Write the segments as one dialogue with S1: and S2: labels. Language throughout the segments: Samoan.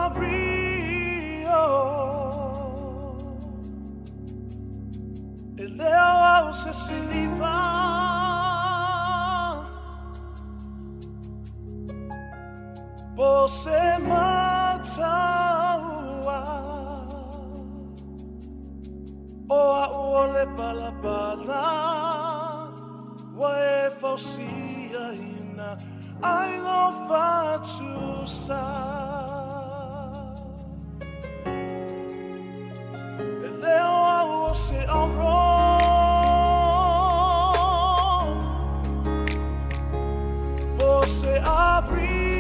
S1: abriu. E leo au se siliva po se mataua o au o le palapala ua e fausiaina ai lo fatusa. E leo au o se auro po se abriu.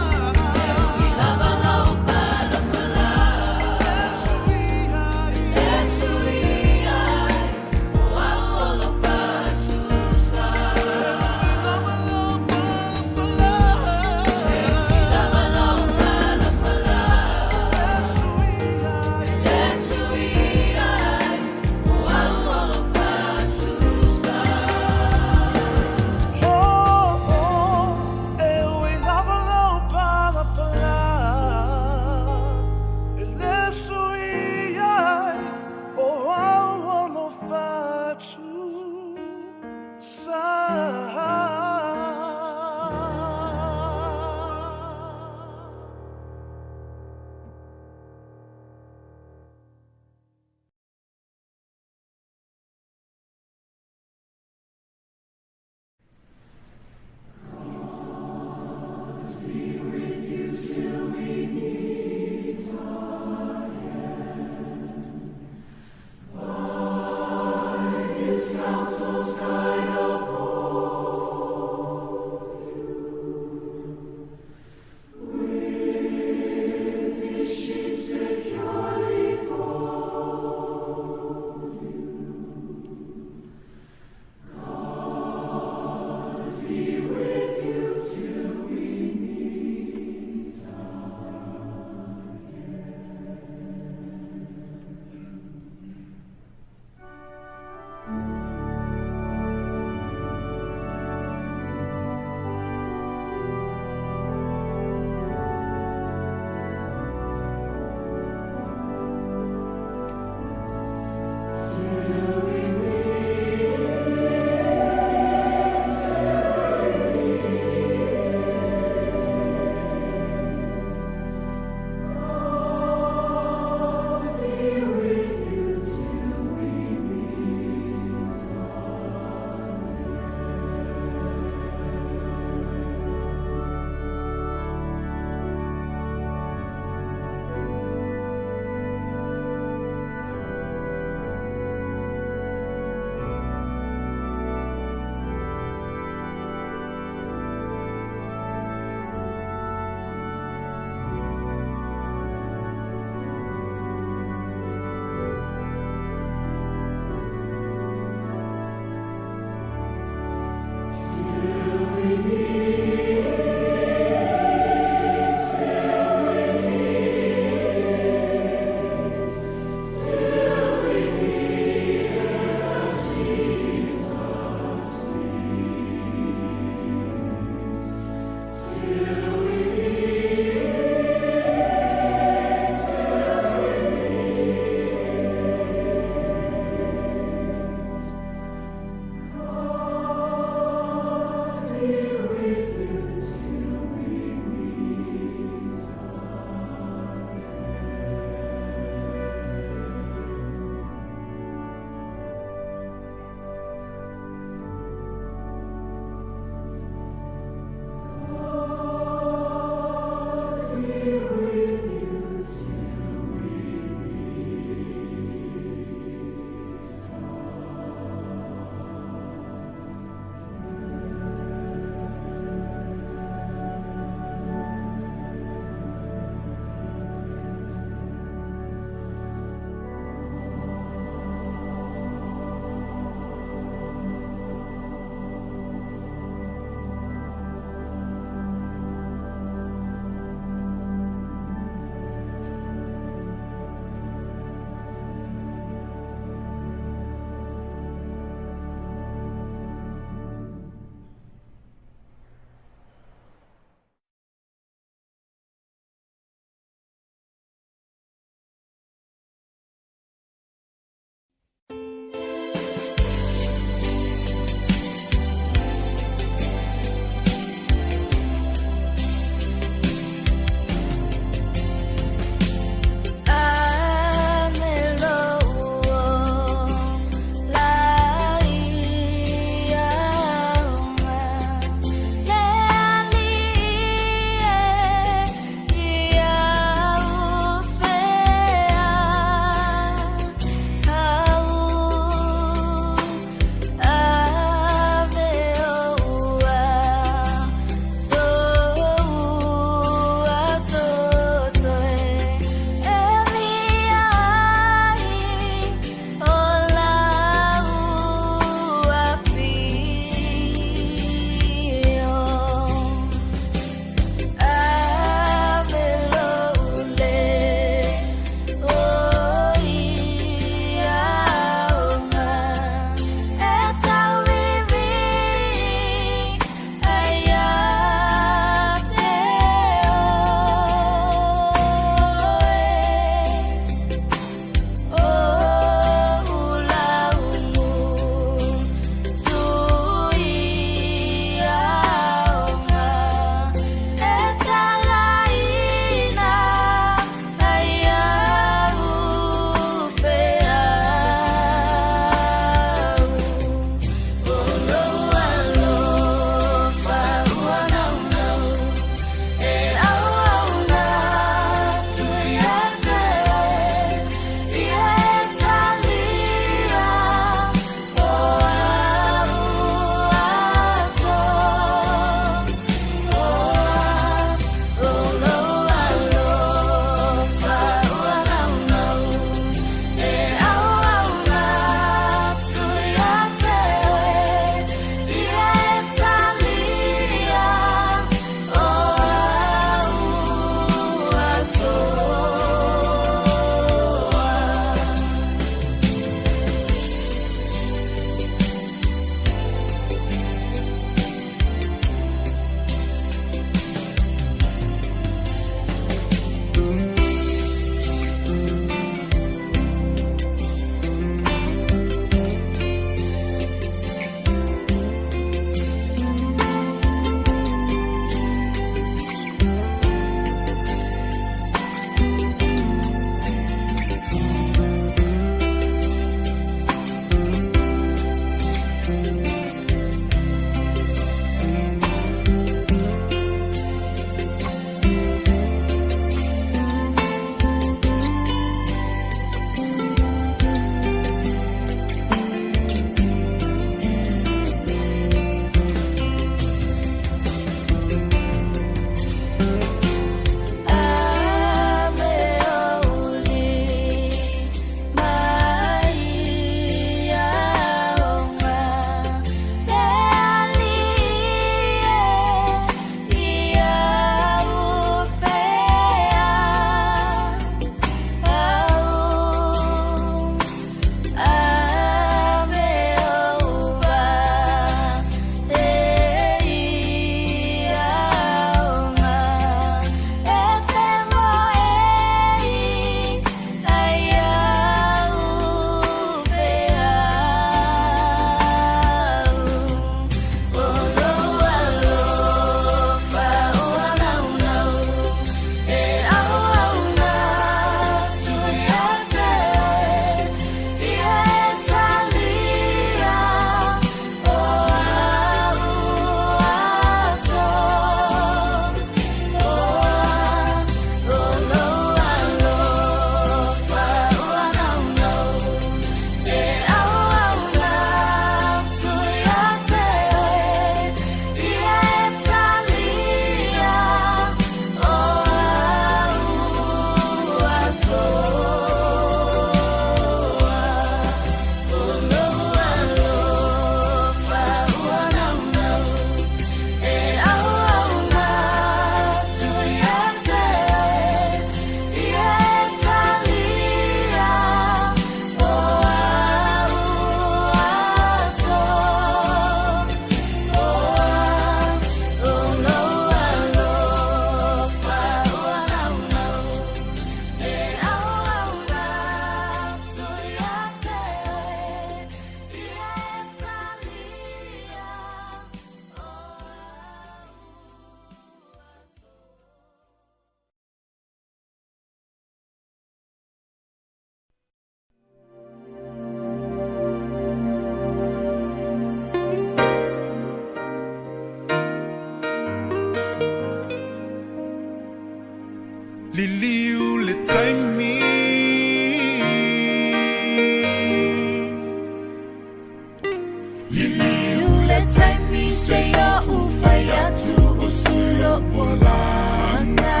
S1: Liliu le taimi seia ou fai atu o sulo olanga.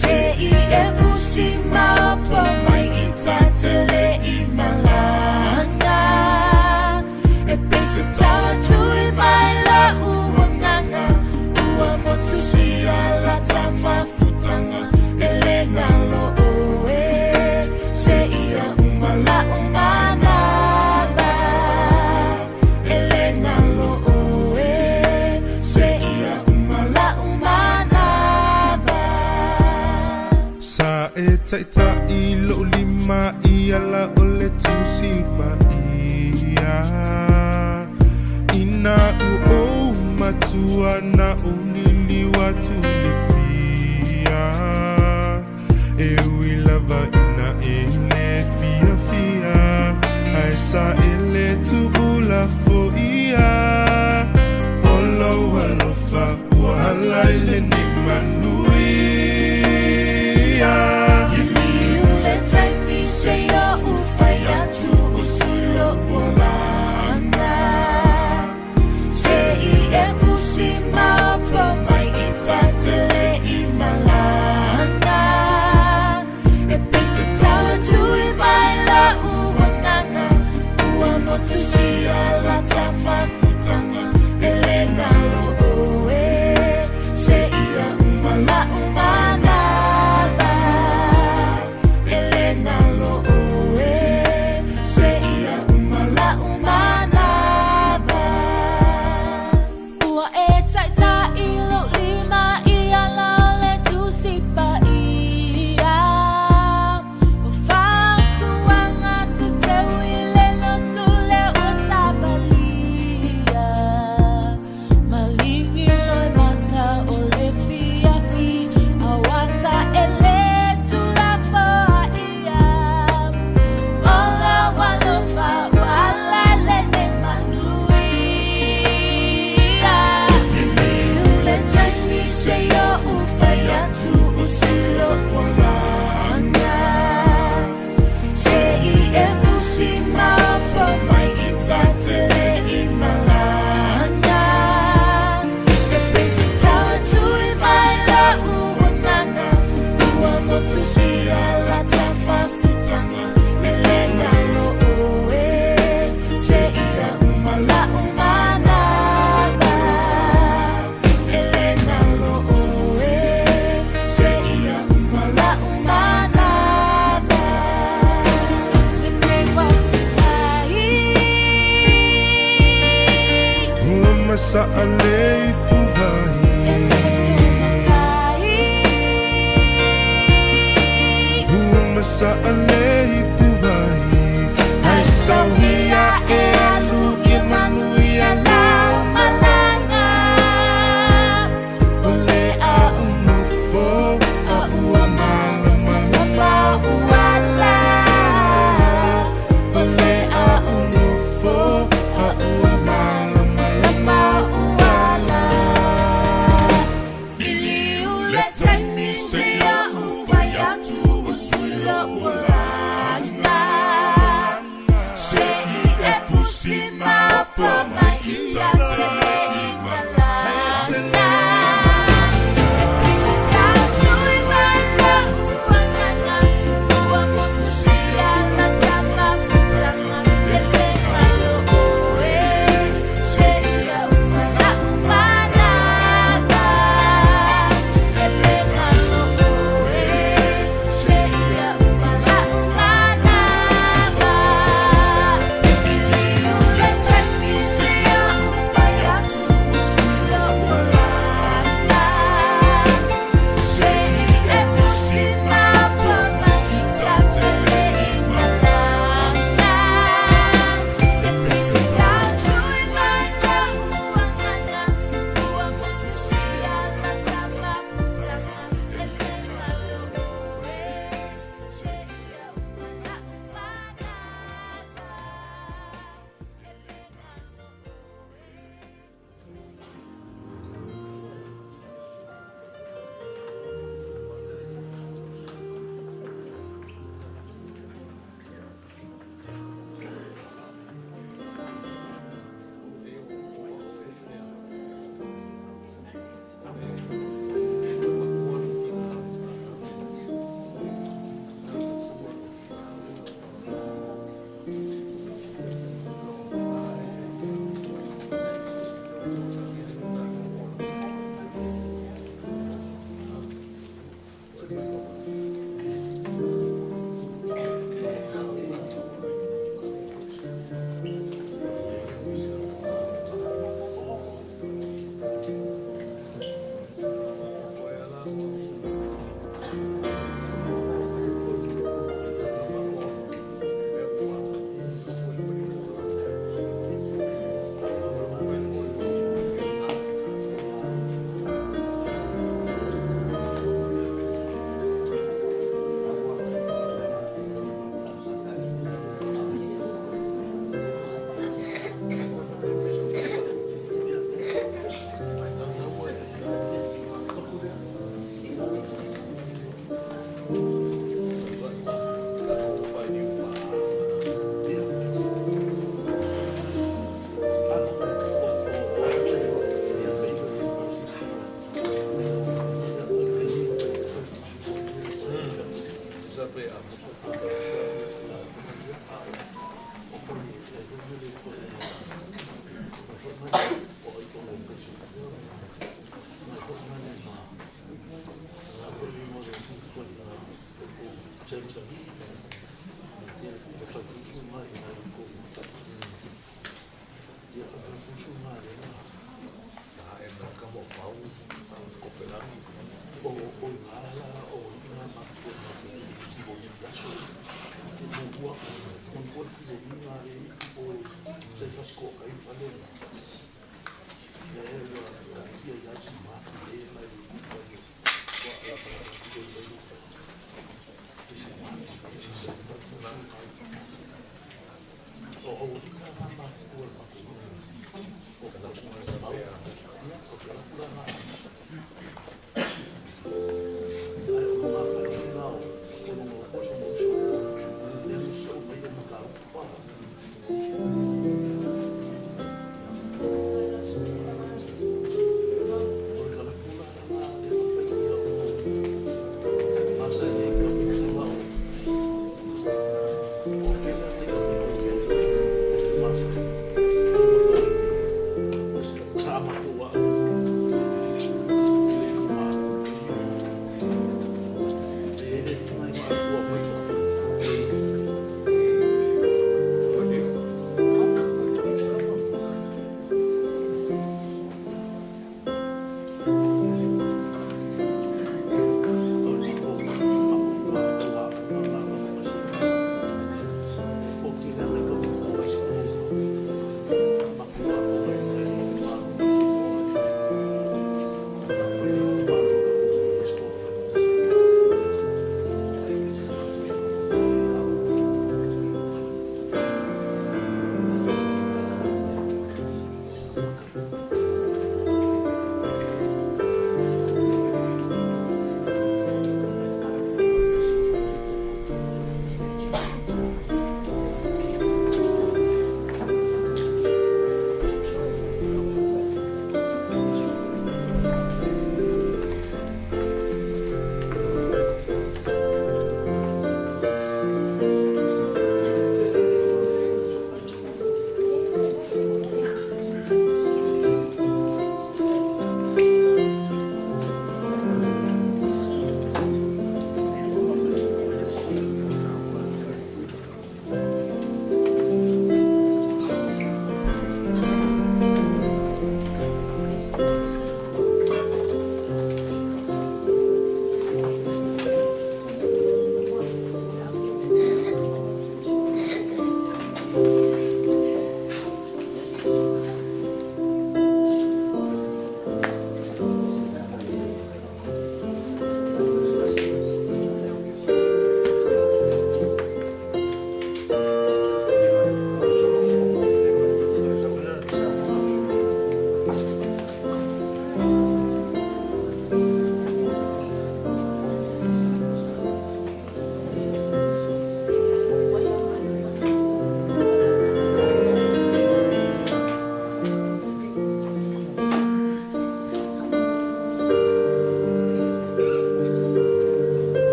S1: Se i e fusi maopo mai i tatele i malanga. E pese tau tui mai la uanganga. Ua motu sia la tamafutanga. Ele nalo oe. Se ia umala umanaba. Ele nalo oe. Se ia umala umanaba.
S2: Sa e taitai lo lima i ala o le tusi pa ia. Ina u o matua na o lili watu le pia. E ui lava ina e le fia fia. Ai sa e le tu'ula fo'ia. O lou alofa ua ala i le ni manuia.
S1: Liliu le taimi seia ou fai atu o sulo olanga. Se i e fusi maopo mai i tatele i malanga. E pese tau tui mai la uanganga. Ua motu sia la tamafutanga. Ele nalo oe. Se ia umala umanaba. Ele nalo oe. Se ia umala umanaba.
S3: Ua e taitai lou lima i ala o le tusi paia. O fautuaga teteu i le lotu lea ua savalia. Maligi loe mata o le fiafi, auā sa ele tulafoaia. O lau alofa ua ala i lenei manuia.
S1: Liliu le taimi seia ou fai atu o sulo olanga. Se i e fusi maopo mai i tatele i malanga. E pese tau tui mai la uanganga. Ua motu sia la tamafutanga. Ele nalo oe. Se ia umala umanaba. Ele nalo oe. Se ia umala umanaba.
S3: Lenei watu ai.
S2: Ua masa'a lei puvai. Ua masa'a lei puvai. Ai sauia e alu i manuia lau
S3: Malanga.
S2: O le a unofo a ua malamalama uala. O le a unofo a ua malamalama uala.
S1: Liliu le taimi seia ou fai atu o sulo olanga. Se i e fusi maopo mai i tatele i malanga.
S3: E pese tau tui mai la uanganga. Ua motu sia la tamafutanga. Ele nalo oe. Se ia umala umanaba. Ele nalo oe. Se ia umala umanaba. Liliu le taimi seia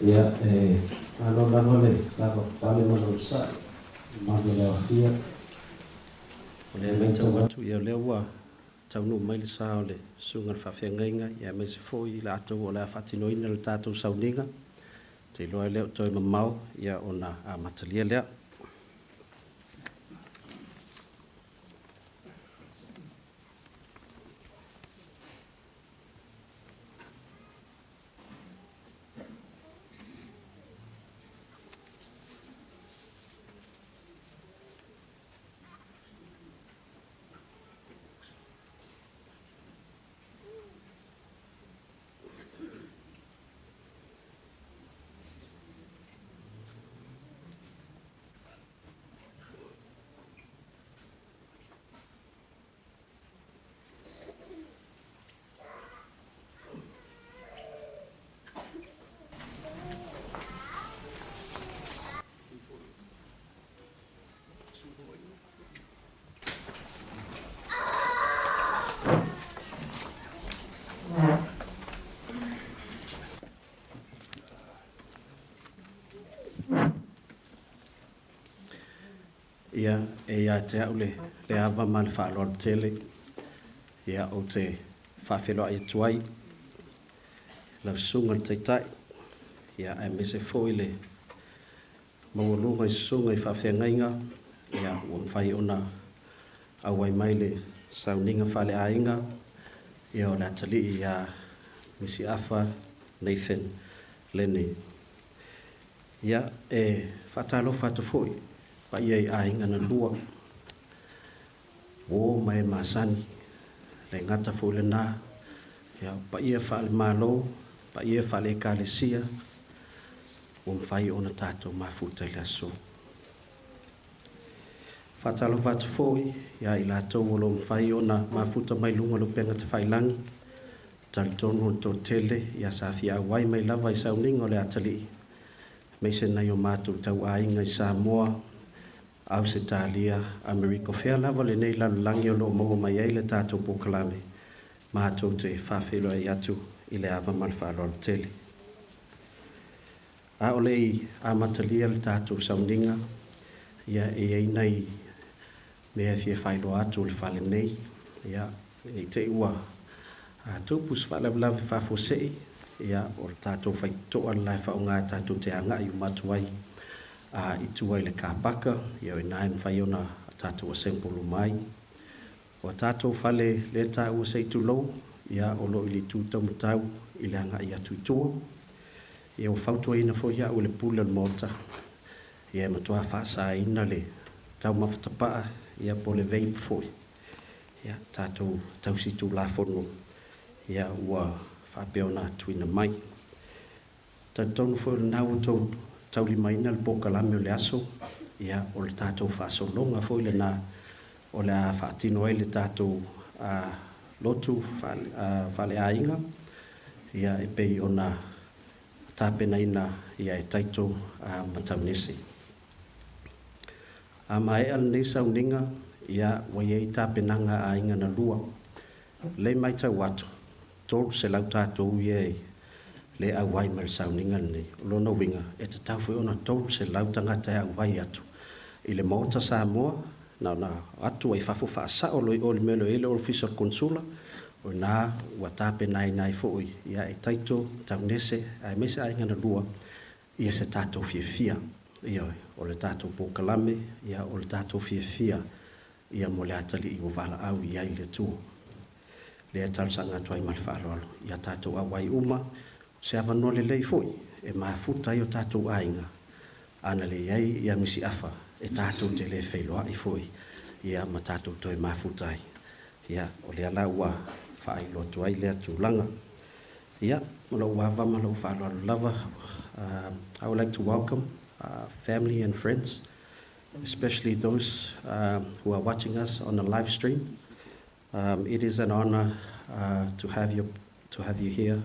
S4: Ia, e malo lava le lavapapale ma le onosai, mamalu o le aofia. O lea e matau atu, ia o lea ua taunuu mai le sa o le susuga i le faafeagaiga, aemaise foi i latou o le a faatinoina le tatou sauniga. Te iloa e le o toe mamao ia ona amatalia lea. Ia, e ia te au le, le ava ma le faaaloalo tele, ia, ou te faafeiloai atu ai lau susuga i le Taitai, ia, aemaise foi le maualuga i susuga i faafeagaiga, ia, ua mafai ona auai mai le sauniga faaleaiga, ia, o le atalii ia Misi Afa Nathan Lene. Ia, e faatalofa atu foi paia i aiga na lua, uo ma e masani, le gata foi lena, ia, paia faale-Malo, paia faale-Ekalesia, ua mafai ona tatou mafuta i le aso. Faatalofa atu foi ia i latou o lo o mafai ona mafuta mai luga o le upega tafailagi, talitonu o le toatele ia sa fia auai mai lava i sauniga o le atalii, aemaise nai o matou tauaiga i Samoa, Ausetalia, Amerika, o fea lava lenei lalolagi o lo o maua mai ai le tatou polokalame, matou te faafeiloai atu i le ava ma le faaaloalo tele. A o le i amatalia le tatou sauniga, ia e i ai nai mea e fia faailoa atu o le fale nei, ia, ne i te i ua tupu se faalavelave faafuasei, ia, o le tatou faitotoa le la e faaaoga tatou te agai uma atu ai i tua i le kapaka, ia o i ina e mafai ona tatou assemble uma ai. O tatou fale lea e taua se i tulou, ia, o lo o i le itu taumatau i le agai atu i tua. Ia, ua fautuaina foi au e le pule o le Maota, ia e matua faasaina le taumafa tapaa, ia po o le vape foi. Ia, tatou tausi tulafono, ia ua faapea ona tuuina mai. Talitonu foi o lena ua outou taulimaina le polokalame o le aso, ia, o le tatou faasologa foi lena o le a faatino ai le tatou lotu faaleaiga, ia, e pei ona tapenaina ia e Taito ma Taunese. A maea lenei sauniga, ia, ua i ai tapenaga a aiga na lua. Lei matau atu, 300 tatou ia e le auai mai le sauniga lenei. O lona uiga, e tatau foi ona 300 tagata e auai atu i le Maota Samoa, na ona atu ai fafo faasao loa i o i le mea o lo o i ai le Ofisa o le Konesula, o ina ua tapenaina ai foi ia e Taito, Taunese, aemaise aiga na lua, ia se tatou fiafia. Ioe, o le tatou polokalame, ia, o le tatou fiafia ia mo le atalii ua valaau i ai le Atua. Lea e talosaga atu ai ma le faaaloalo ia tatou auai uma, se avanoa lelei foi e mafuta ai o tatou aiga, ana le i ai ia Misi Afa e tatou te le feiloai foi ia ma tatou toe mafuta ai. Ia, o lea la ua faailoa atu ai lea tulaga. Ia, o lou ava ma lou faaaloalo lava, I would like to welcome family and friends, especially those who are watching us on the live stream. It is an honor to have you here,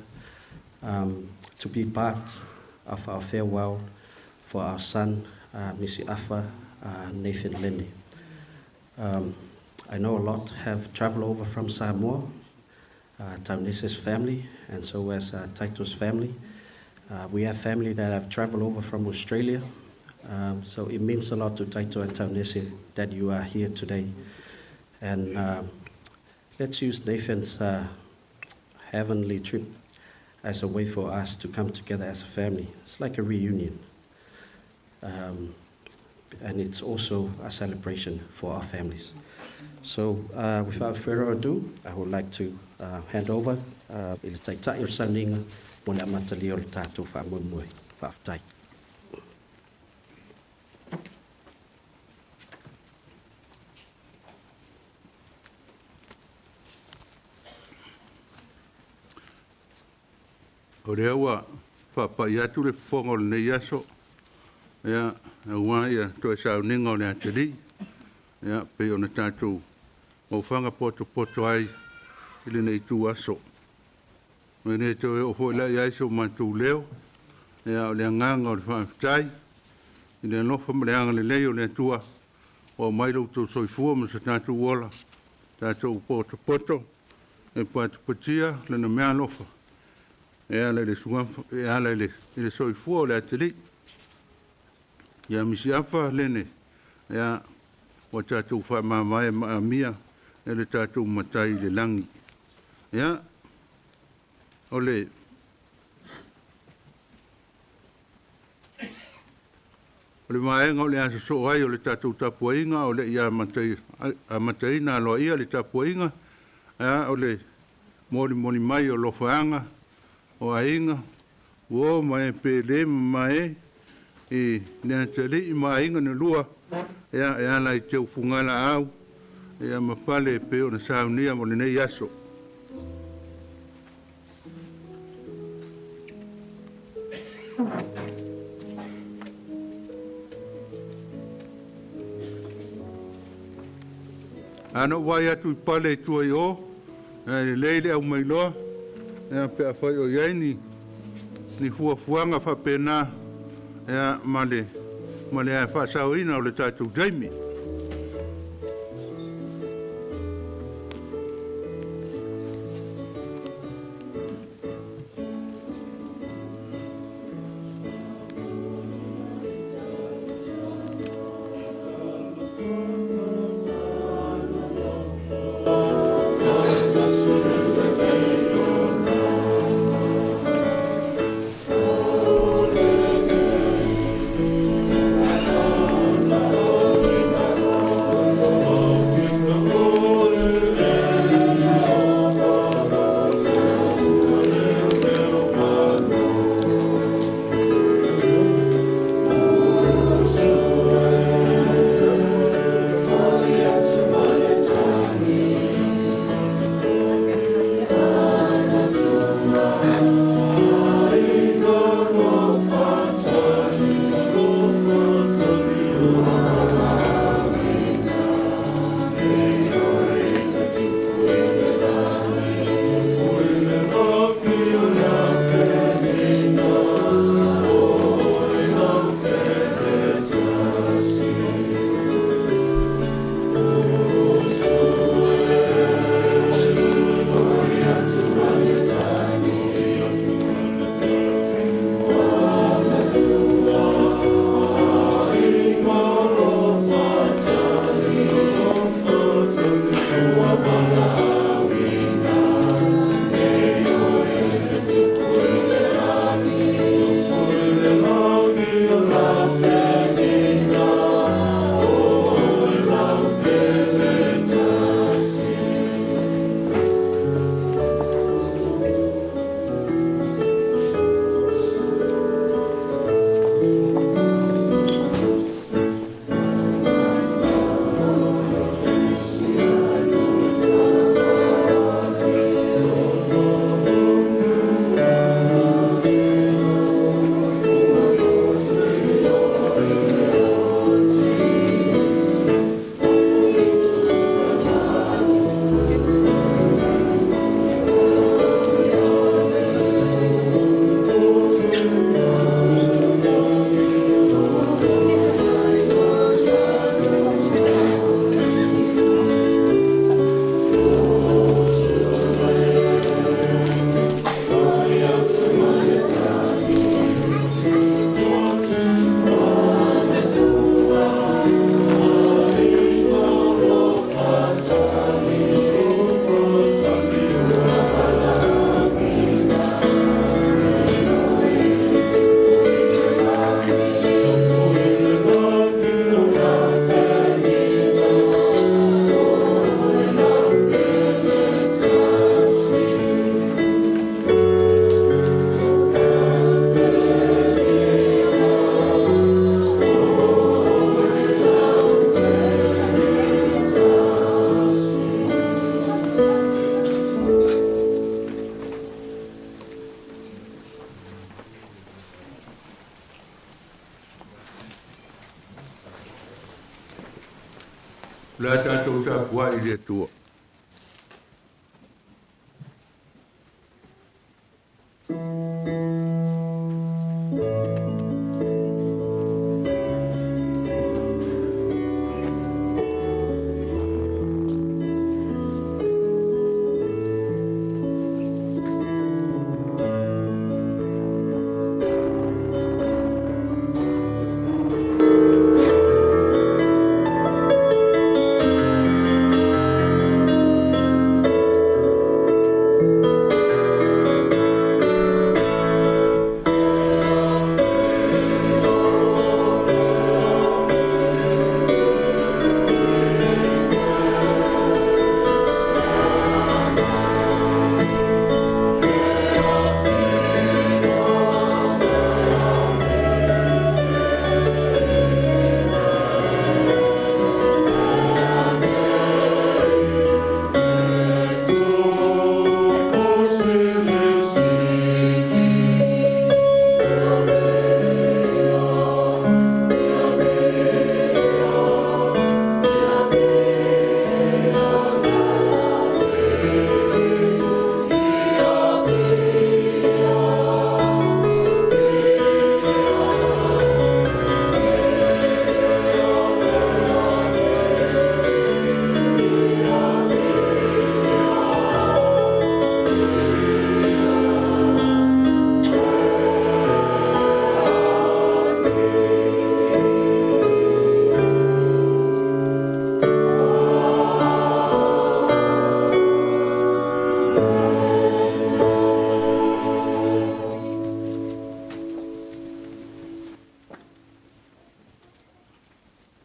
S4: to be part of our farewell for our son, Misi Afa Nathan Lene. I know a lot have traveled over from Samoa, Taunese's family, and so has Taito's family. We have family that have traveled over from Australia, so it means a lot to Taito and Taunese that you are here today. And let's use Nathan's heavenly trip as a way for us to come together as a family. It's like a reunion. And it's also a celebration for our families. So, without further ado, I would like to hand over i le Taitai o le Sauniga mo le amatalia o le tatou faamoemoe. Faafetai.
S5: O lea ua faapai atu le fofoga o lenei aso, ia, aua ia toe sauniga o le atalii, ia, pei ona tatou maufaga potopoto ai i lenei itu aso. E le toe oo foi la i ai so matou leo, ia, o le agaga o le faafetai i le alofa ma le agalelei o le Atua ua aumai lo outou soifua ma so tatou ola, tatou potopoto e patipatia lana meaalofa e ala i le suafa, e ala i le soifua o le atalii ia Misiafa Lene, ia, ua tatou faamavae ma amia e le tatou Matai i le lagi. Ia, o le vaega o le a sosoo ai o le tatou tapuaiga, o le i amataina aloaia le tapuaiga, ia, o le molimoli mai o lofaaga o aiga, uo ma e pele ma mae i le atalii ma aiga na lua, ia, e ala i teufuga laau, ia, ma pale e pei ona saunia mo lenei aso. Ana ou vaai atu i pale i tua i o, e lelei le aumailoa, ia, pe afai o i ai ni fuafuaga faapena, ia, ma le faasaoina o le tatou taimi. Le a tatou tapuai i le Atua.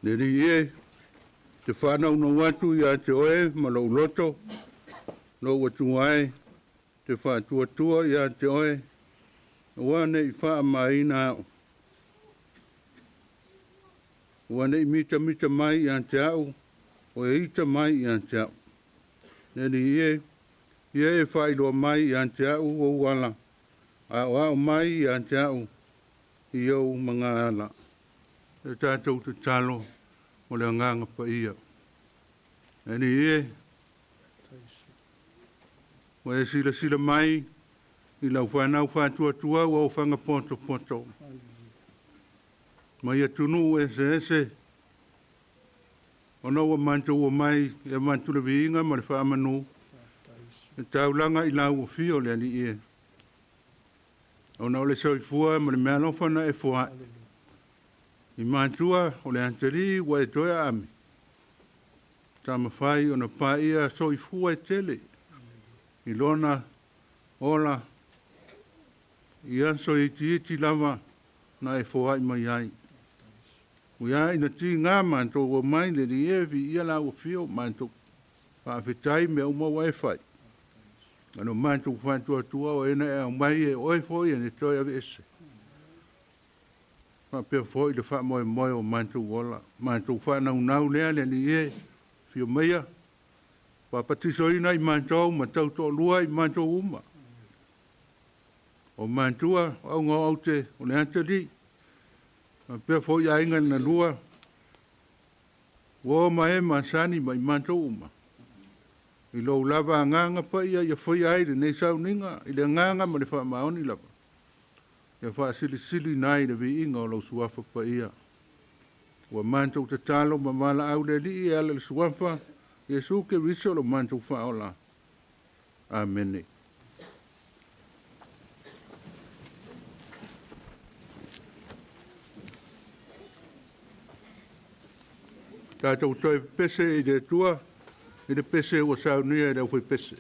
S5: Le alii e, te faanaunau atu iā te oe ma lou loto, lou atua e, te faatuatua iā te oe, aua neʻi faamāina aʻu. Ua neʻi mitamita mai iā te aʻu, o e ita mai iā te aʻu. Le alii e, ia e faailoa mai iā te aʻu ou ala, aoao mai iā te aʻu i ou magaala. E tatou tatalo o le agaga paia. Le alii e, ua e silasila mai i lau fanau faatuatua ua ofaga potopoto mai atunuu eseese ona ua matou omai e avatu le viiga ma le faamanu e taulaga i lau afio le alii e, ona o le soifua ma le meaalofa na e foaʻi i matua o le atalii ua e toe aami tamafai ona paia soifua e tele i lona ola i aso itiiti lava na e foaʻi mai ai. Ua ina tigā matou omai le alii e viia lau afio matou faafetai mea uma ua e fai. Ona matou faatuatua o e na e aumai e oe foi e toe aveese. Faapea foi le faamoemoe o matou ola. Matou faanaunau lea le alii e, fio maia, papatisoina i matou ma tautoalua i matou uma. O matua, o auga o aute, o le atalii. Faapea foi aiga na lua, ua o ma e masani ma i matou uma. I lou lava agaga paia ia faia ai lenei sauniga i le agaga ma le faamaoni lava. Ia faasilisiliina ai le viiga o lou suafa paia. Ua matou tatalo ma valaau le alii e ala i le suafa Iesu Keriso lo matou faaola. Amene. Tatou toe pese i le Atua i le pese ua saunia i le aufaipese.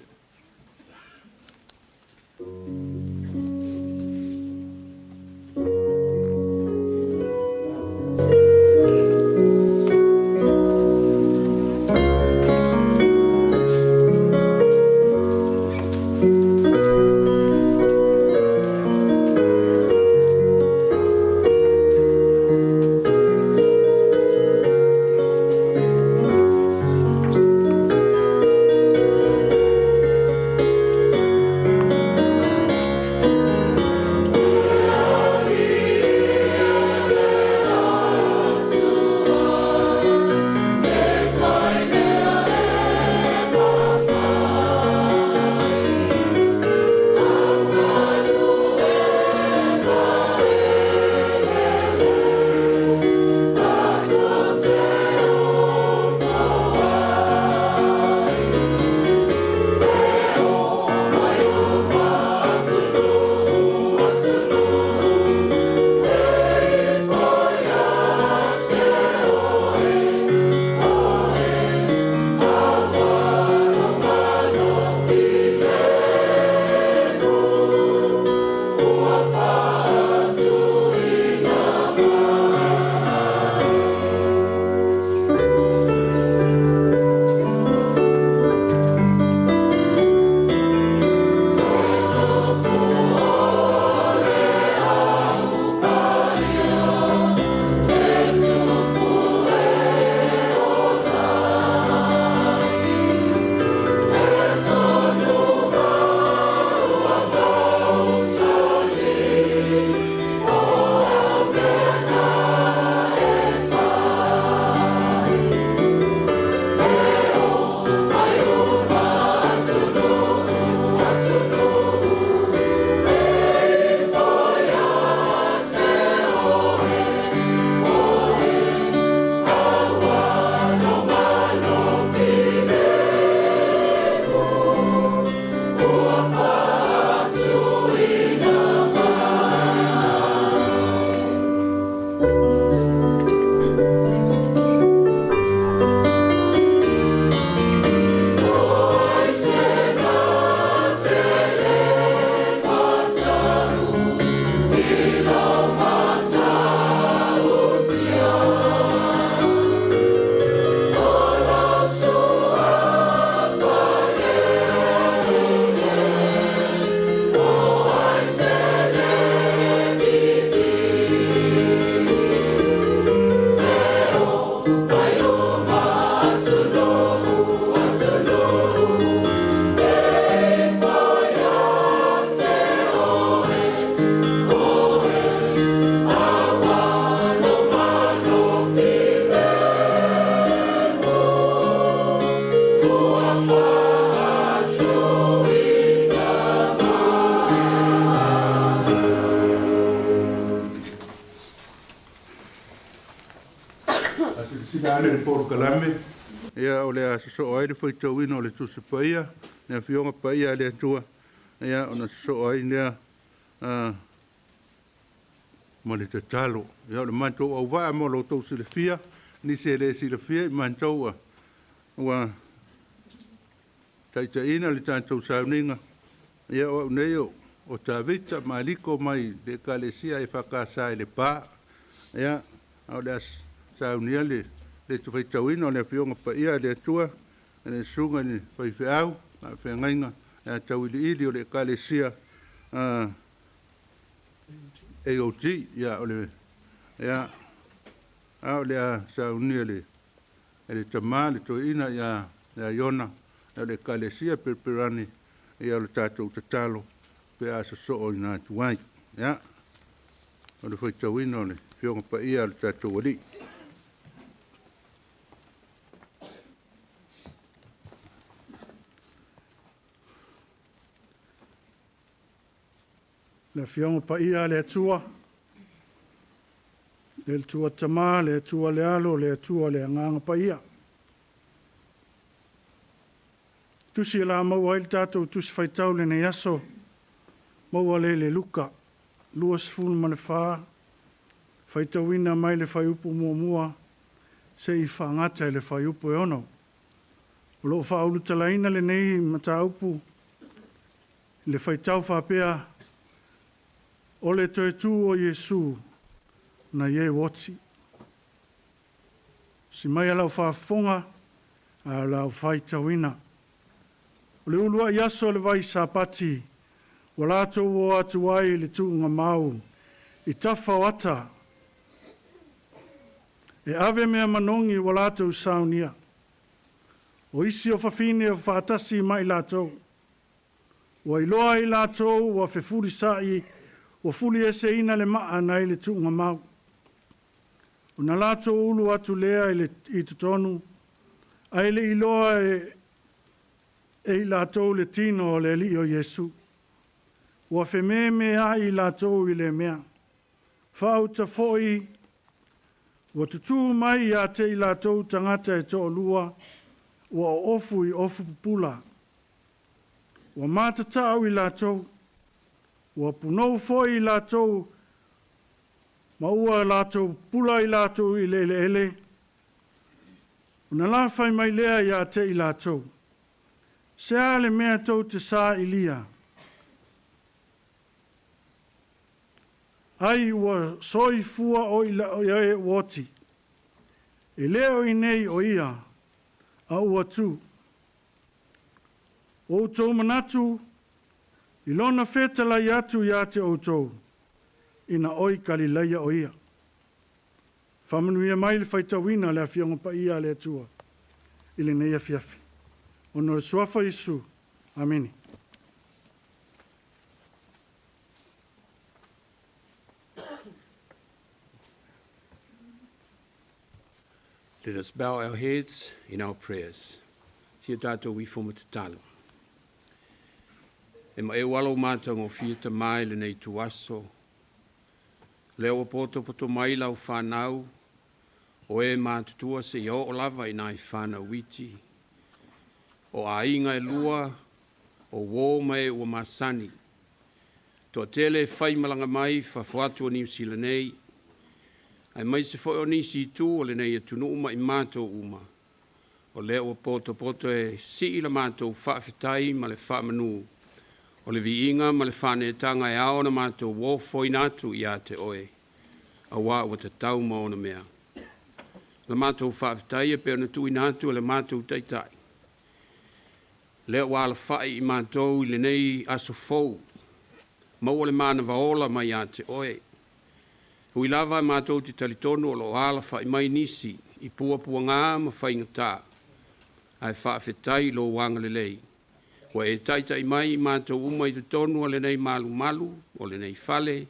S5: Silasila ane le polokalame, ia o le a sosoo ai le faitauina o le Tusi Paia, le Afioga Paia a le Atua, ia ona sosoo ai lea ma le tatalo. Ia o le matou auvaa mo lo outou silafia, nisi e le silafia i matou ua taitaiina le tatou sauniga, ia o au nei o Tavita Maliko mai le Ekalesia EFKS i Lepa. Ia, a o le a saunia le faitauina o le Afioga Paia a le Atua, le Susuga i le Faifeau, faafeagaiga ia Tauiliili o le Ekalesia AOG. Ia, o le, ia, a o le a saunia le tama, le toeaina ia Iona, o le Ekalesia Pereperani, ia o le tatou tatalo pe a sosoo ina atu ai. Ia, o le faitauina o le Afioga Paia a le tatou Alii.
S6: Le Afioga Paia a le Atua, le Atua Tama, le Atua le Alo, le Atua le Agaga Paia. Tusi e la maua ai le tatou tusi faitau lenei aso, maua le le Luka, 24, faitauina mai le fuaiupu 1, seia faagata i le fuaiupu 6. O loo faaulutalaina lenei mataupu le faitau faapea, o le toe tu o Iesu na ie oti. Si mai lau faafofoga a lau faitauina. O le uluai aso o le vai Sapati, ua latou o atu ai i le tuugamau i tafa o ata, e ave mea manogi ua latou saunia. O isi o fafine o faatasi mai latou. Ua iloa i latou ua fefulisa'i, ua fulieseina le maa nai le tuugamau. O na latou ulu atu lea i totonu, ae le iloa e i latou le tino o le alii o Iesu. Ua fememe ai i latou i le mea. Faauta foi, ua tutū mai ia te i latou tagata e toalua, ua oofu i ofu pupula. Ua matatau i latou, ua punou foi i latou, ma ua latou pula i latou i le eleele. Ona lafai mai lea ia te i latou. Se a le mea tou te sa ilia. Ai ua soifua o i e uoti. E leo i nei o ia, a ua tu. O outou manatu, i lona fetalai atu ia te outou, ina oi Kalilaia o ia. Faamanuia mai le faitauina le Afioga Paia a le Atua, i lenei afiafi. Ona o le suafa Iesu. Amene.
S7: Let us bow our heads in our prayers. Sia tātou ifo ma tatalo. E ma e walo mātou ngō fia mai le nei tuaso. Lea ua poto poto mai lau whanau. O e mātutua se i o lava i nai whanau iti. O ainga e lua, o wō mai ua masani. Toa tele whai malanga mai whawhatu o Niu Sila nei. Ai mai se foi o nisi i tū o le nei atunuu ma i mātou uma. O lea ua poto poto e sii la mātou whaafetai ma le whaamanu. O le viinga ma le whanetanga e ao na mātou wōfoina atu i a te oe. A wā ua te tau ma ona mea. La mātou whaafetai e pe ona tuina atu o le mātou taitai. Lea ua ala whai i mātou i le nei aso fou. Maua le mana vaola mai a te oe. Hui lava mātou te talitonu o lo ala whai mai nisi i pua pua ngā ma whainga. Ai whaafetai lo wanga le lei. Ua e taitai mai i mātou uma i te tonu o le nei malu malu, o le nei fale,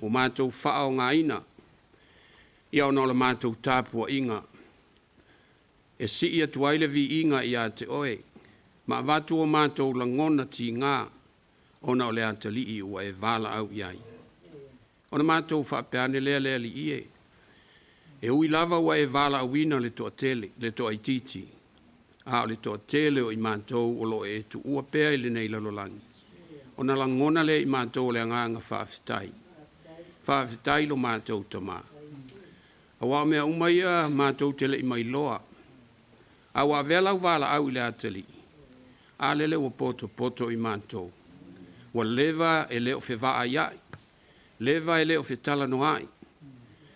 S7: o mātou whao ngā ina. Ia ona o le mātou tāpua inga. E sii atu ai le vi inga i a te oe. Ma vatu o mātou langona ti ngā, ona o le atalii ua e wala au iai. Ona mātou whaapeane lea lea li ie. E ui lava ua e valaauina le toatele, le toaitiiti, a o le toatele o i matou o loo e tuua pea i lenei lalolagi. Ona lagona lea i matou o le agaga faafetai. Faafetai lo matou Tamā. Auā o mea uma ia matou te le i mailoa. A ua avea lau valaau i le atalii, a lele ua potopoto i matou. Ua leva e le o fevaaiai, leva e le o fetalanoai,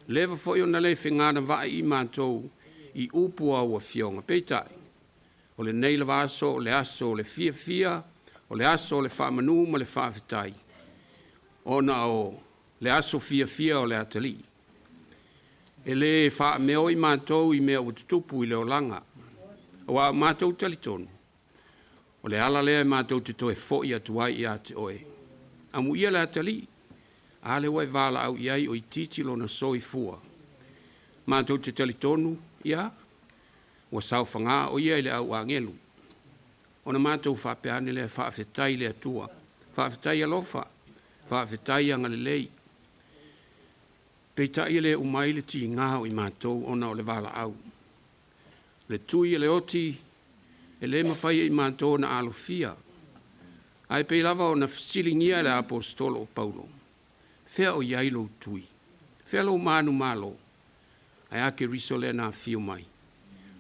S7: leva foi ona le feganavaai i matou i upu o au afioga. Peitai, o lenei lava aso o le aso o le fiafia, o le aso o le faamanu ma le faafetai, ona o le aso fiafia o le atalii. E le faameo i matou i mea ua tutupu i le olaga, auā o matou talitonu, o le ala lea e matou te toe fo'i atu ai ia te oe. Amuia le atalii, a lea ua e valaau i ai o itiiti lona soifua. Matou te talitonu, ia, ua saofagā o ia i le au agelu. Ona matou faapea ane lea, faafetai le Atua, faafetai alofa, faafetai agalelei. Peitai e le uma ai le tigā o i matou ona o le valaau. Le tui e le oti e le mafai e i matou ona alofia. Ae pei lava ona fesiligia e le aposetolo o Paulo, fea o i ai lou tui? Fea lou manumalo? Ae a Keriso lea na afio mai?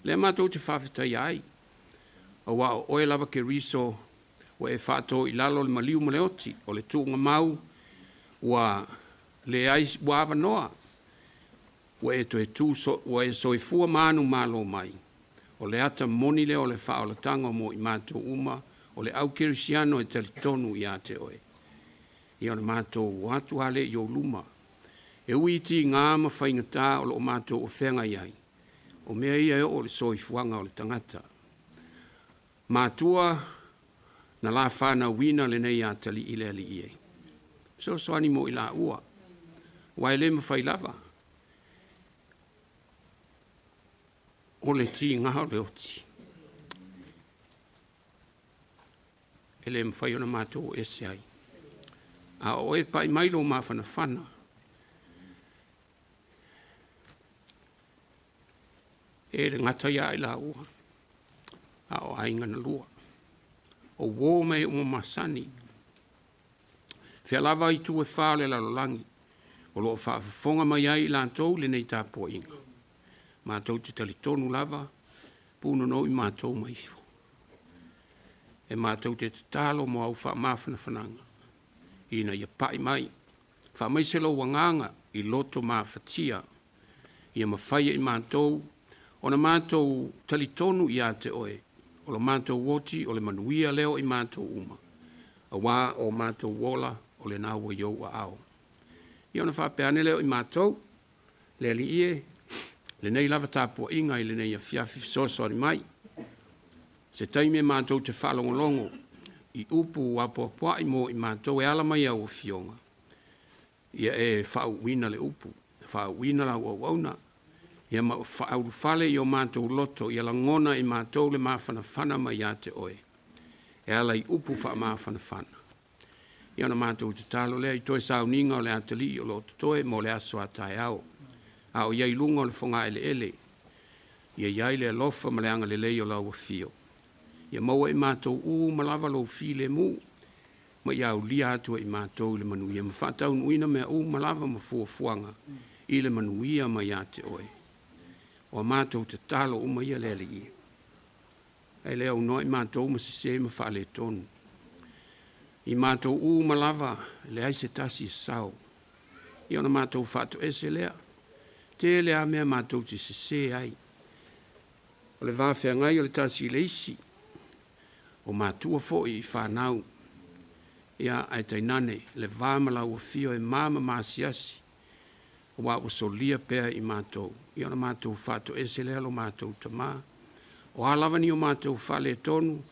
S7: Lea matou te faafetaia ai. Auā o oe lava Keriso ua e faatō i lalo le maliu ma le oti, o le tuugamau ua leai ua avanoa, ua e toe tu ua e soifua manumalo mai. O le ata moni lea o le faaolataga mo i matou uma, o le au kerisiano e talitonu ia te oe. Ia ona matou o atu lava lea i ou luma. E ui i tigā ma faigata o loo matou ofeagai ai, o mea ia e oo i le soifuaga o le tagata. Matua na la fanauina lenei atalii i le alii e. Fesoasoani mo i laua, aua e le mafai lava o le tigā o le oti. E le mafai ona matou o ese ai. A o oe pai mai lou mafanafana, e le gata ia i laua, a o aiga na lua. O uō ma e uma masani, fea lava i tu e whā o le lalolagi, o loo faafofoga mai ai i latou lenei tapuaiga. Matou te talitonu lava, punonou i matou ma ifo. E matou te tatalo mo au faamafanafanaga, ina ia pai mai, faamaise lou agaga i loto mafatia, ia mafai e i matou ona matou talitonu ia te oe, o lo matou oti o le manuia lea o i matou uma, auā o matou ola o lena ua i ou aao. Ia ona faapea ane lea o i matou, le Alii e, lenei lava tapuaiga i lenei afiafi fesoasoani mai. Se taimi e matou te faalogologo i upu apoapoai mo i matou e ala mai au afioga, ia e faauuina le upu, faauuina lau auauna, ia ma faaulufale i o matou loto, ia lagona i matou le mafanafana mai ia te oe, e ala i upu faamafanafana. Ia ona matou tatalo lea i toe sauniga o le atalii o loo totoe mo le aso a taeao. A o iai luga o le fogaeleele, ia iai le alofa ma le agalelei o lau afio. Ia maua i matou uma lava lou filemu, ma ia aulia atu e i matou i le manuia, ma faataunuuina mea uma lava ma fuafuaga i le manuia mai ia te oe. O a matou tatalo uma ia le Alii. Ae le aunoa i matou ma sesē ma faaletonu. I matou uma lava, e leai se tasi e sao. Ia ona matou faatoese lea. Tele a mea matou te sesē ai. O le va feagai o le tasi i le isi, o matua foi i fanau. Ia ae tainane le va ma lau afio e ma maasiasi, auā ua solia pea i matou. Ia ona matou faatoese lea lo matou Tamā. O a lava ni o matou faaletonu,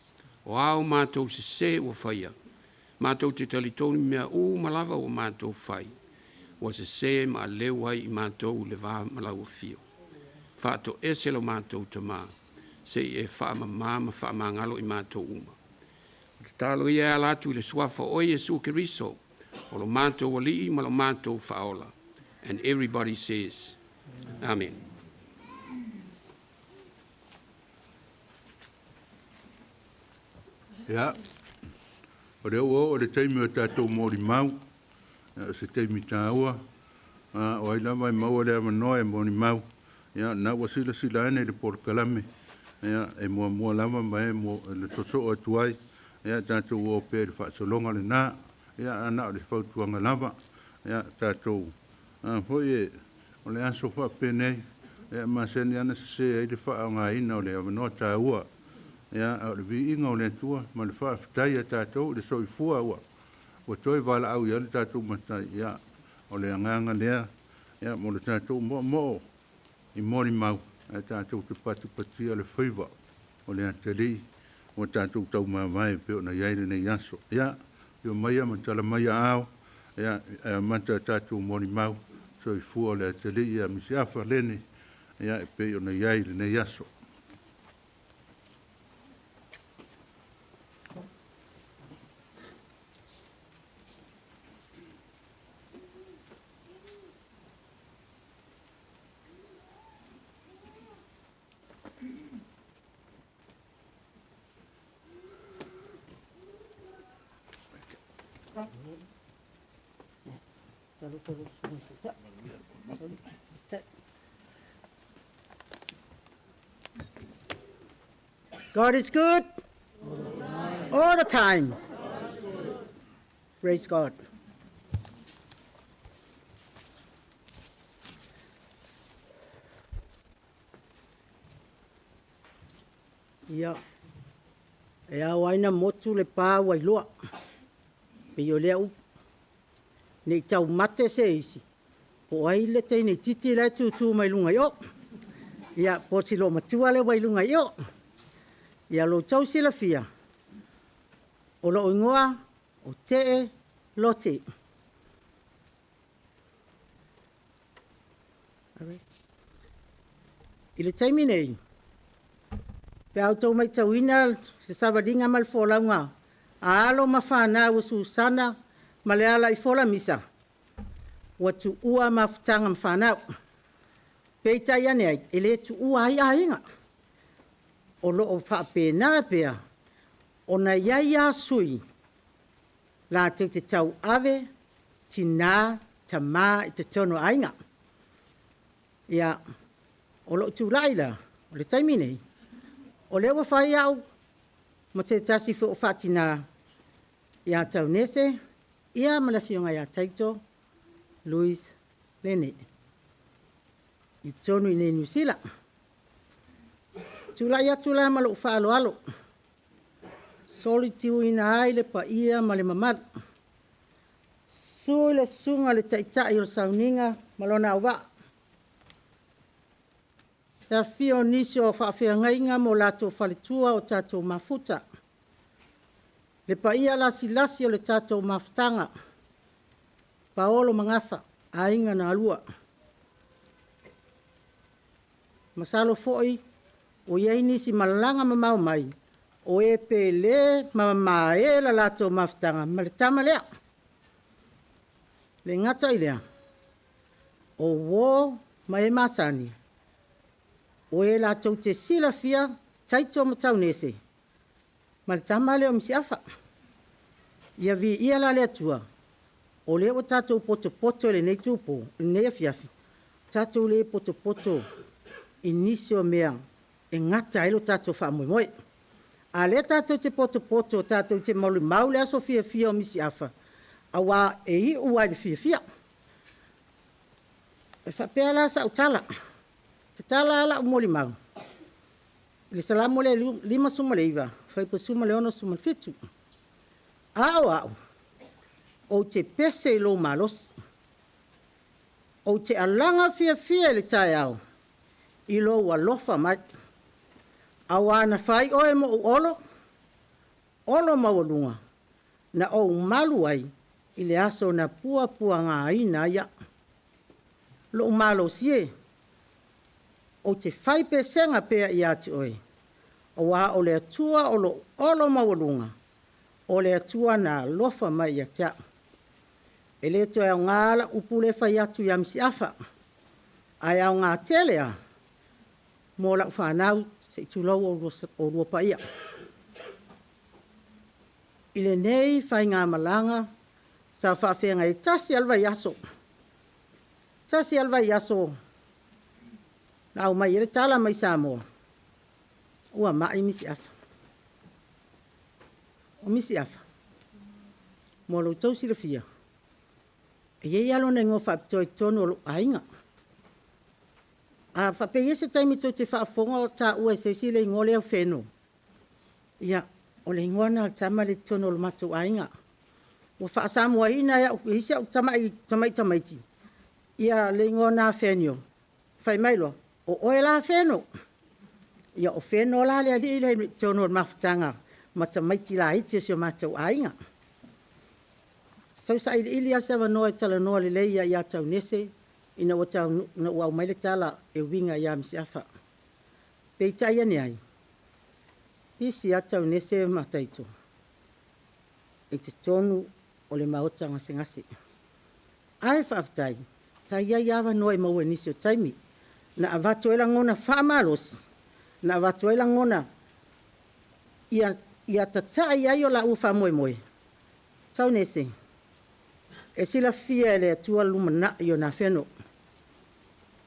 S7: o a o matou sesē ua faia, matou te talitonu i mea uma lava ua matou fai, ua sesē ma aleu ai i matou i le va ma lau afio. Faatoese lo matou Tamā, se i e faamamā ma faamagalo i matou uma. O tatalo ia e ala atu i le suafa o oe Iesu Keriso, o lo matou Alii ma lo matou Faaola. And everybody says, Amene.
S5: Ia, o lea ua oo i le taimi o tatou molimau, o se taimi taua, o ai lava e maua le avanoa e molimau, ia, na ua silasila ane i le polokalame, ia, e muamua lava ma e le sosoo atu ai, ia, tatou o pea i le faasologa lena, ia, ana o le fautuaga lava, ia, tatou, foi e, o le aso faapenei, ia, masani ana sese ai le faaaogaina o le avanoa taua, ia, a o le viiga o le Atua ma le faafetai a tatou i le soifua ua toe valaau i ai le tatou matai, ia, o le agaga lea, ia, mo le tatou moomoo i molimau, ae tatou te patipatia le faiva o le atalii ua tatou taumavae pei ona i ai lenei aso. Ia, afio maia ma tala mai aao, ia, e amata tatou molimau, soifua o le atalii ia Misiafa Lene, ia, e pei ona i ai lenei aso.
S8: God is good all the time. Praise God. Ia, e ao ai na motu le pā ua iloa. Pei o lea upu. Nei tau mate se isi. Po ai le teine titi le tūtū mai lunga i o. Ia, po si lo matua le wai lunga i o. Ia lo tau silafia. O lo ingoa o Tee Lote. I le taimi nei, pe au tau mai tauina le savaliga ma le folauga a alo ma fanau o Susana ma le ala i fola misa, ua tuua mafutaga ma fanau. Peitai ane ai, e le tuua ai aiga. O loo faapena pea, ona iai a sui, latou te tau ave, tina, tama i totonu o aiga. Ia, o loo tulai la, o le taimi nei, o lea ua fai au ma se tasi fo faatina ia Taunese, ia ma le afioga ia Taito Louis Lene i totonu i nei Niu Sila. Tulai atu la ma lou faaaloalo, solitiuina ai le paia ma le mamalu. Sui le susuga le taitai o le sauniga ma lona auvaa. Te afio o nisi o faafeagaiga mo latou faletua o tatou mafuta. Le paia lasilasi o le tatou mafutaga, Paolo Magafa, aiga na alua. Masalo foi o iai nisi malaga mamao mai, o e pele ma mamae la latou mafutaga ma le tama lea. Le gata i lea, o uo ma e masani, o e latou te silafia Taito ma Taunese, ma le tama lea o Misiafa. Ia viia la le Atua, o lea ua tatou potopoto i lenei tupo, i lenei afiafi, tatou le potopoto i nisi o mea e gata ai lo tatou faamoemoe. A lea tatou te potopoto, tatou te molimau le aso fiafia o Misiafa, auā e iu ai le fiafia. E faapea la sau tala, tatala ala u molimau, i le Salamo lea 59, fuaiupu 67. A o au, ou te pese i lou malosi, ou te alaga fiafia i le taeao, i lou alofa mai. Auā na fai oe mo ou olo, olo maualuga, na ou malu ai i le aso na puapuagaina ai au. Lou malosi e, ou te fai pesega pea ia te oe, auā o le Atua o lou olo maualuga, o le Atua na alofa mai ia te au. E le toe aoga la upu le fai atu ia Misiafa. Ae aogā tele a mo la'u fanau se'i tulou oulua paia. I lenei faigamalaga sa faafeagai tasi a le vaiaso, tasi a le vaiaso na aumai ai le tala mai Samoa ua ma'i Misi Afa. O Misi Afa, mo lo outou silafia, e iai lava lona igoa faapitoa i totonu o lo'u aiga. A faapea se taimi tou te faafofoga o taua e se isi le igoa lea o Feno, ia, o le igoa lena o le tama lea i totonu o le matou aiga. Ua faasamoaina e isi au tamai tamaiti ia le igoa na Fenio, fai mai loa, o oe la Feno. Ia o Feno la le alii lea i totonu o le mafutaga ma tamaiti laiti o si o matou aiga. Tau sailiili lava se avanoa e talanoa lelei ia Taunese ina ua aumai le tala e uiga ia Misi Afa. Peitai ane ai, pisi lava Taunese ma Taito i totonu o le maota gasegase. Ae faafetai, sa i ai avanoa e maua i nisi o taimi, na avatu ai lagona faamalosi, na avatu ai lagona ia tatai ai o laua faamoemoe. Taunese, e silafia e le Atua le lumanai o nā Feno.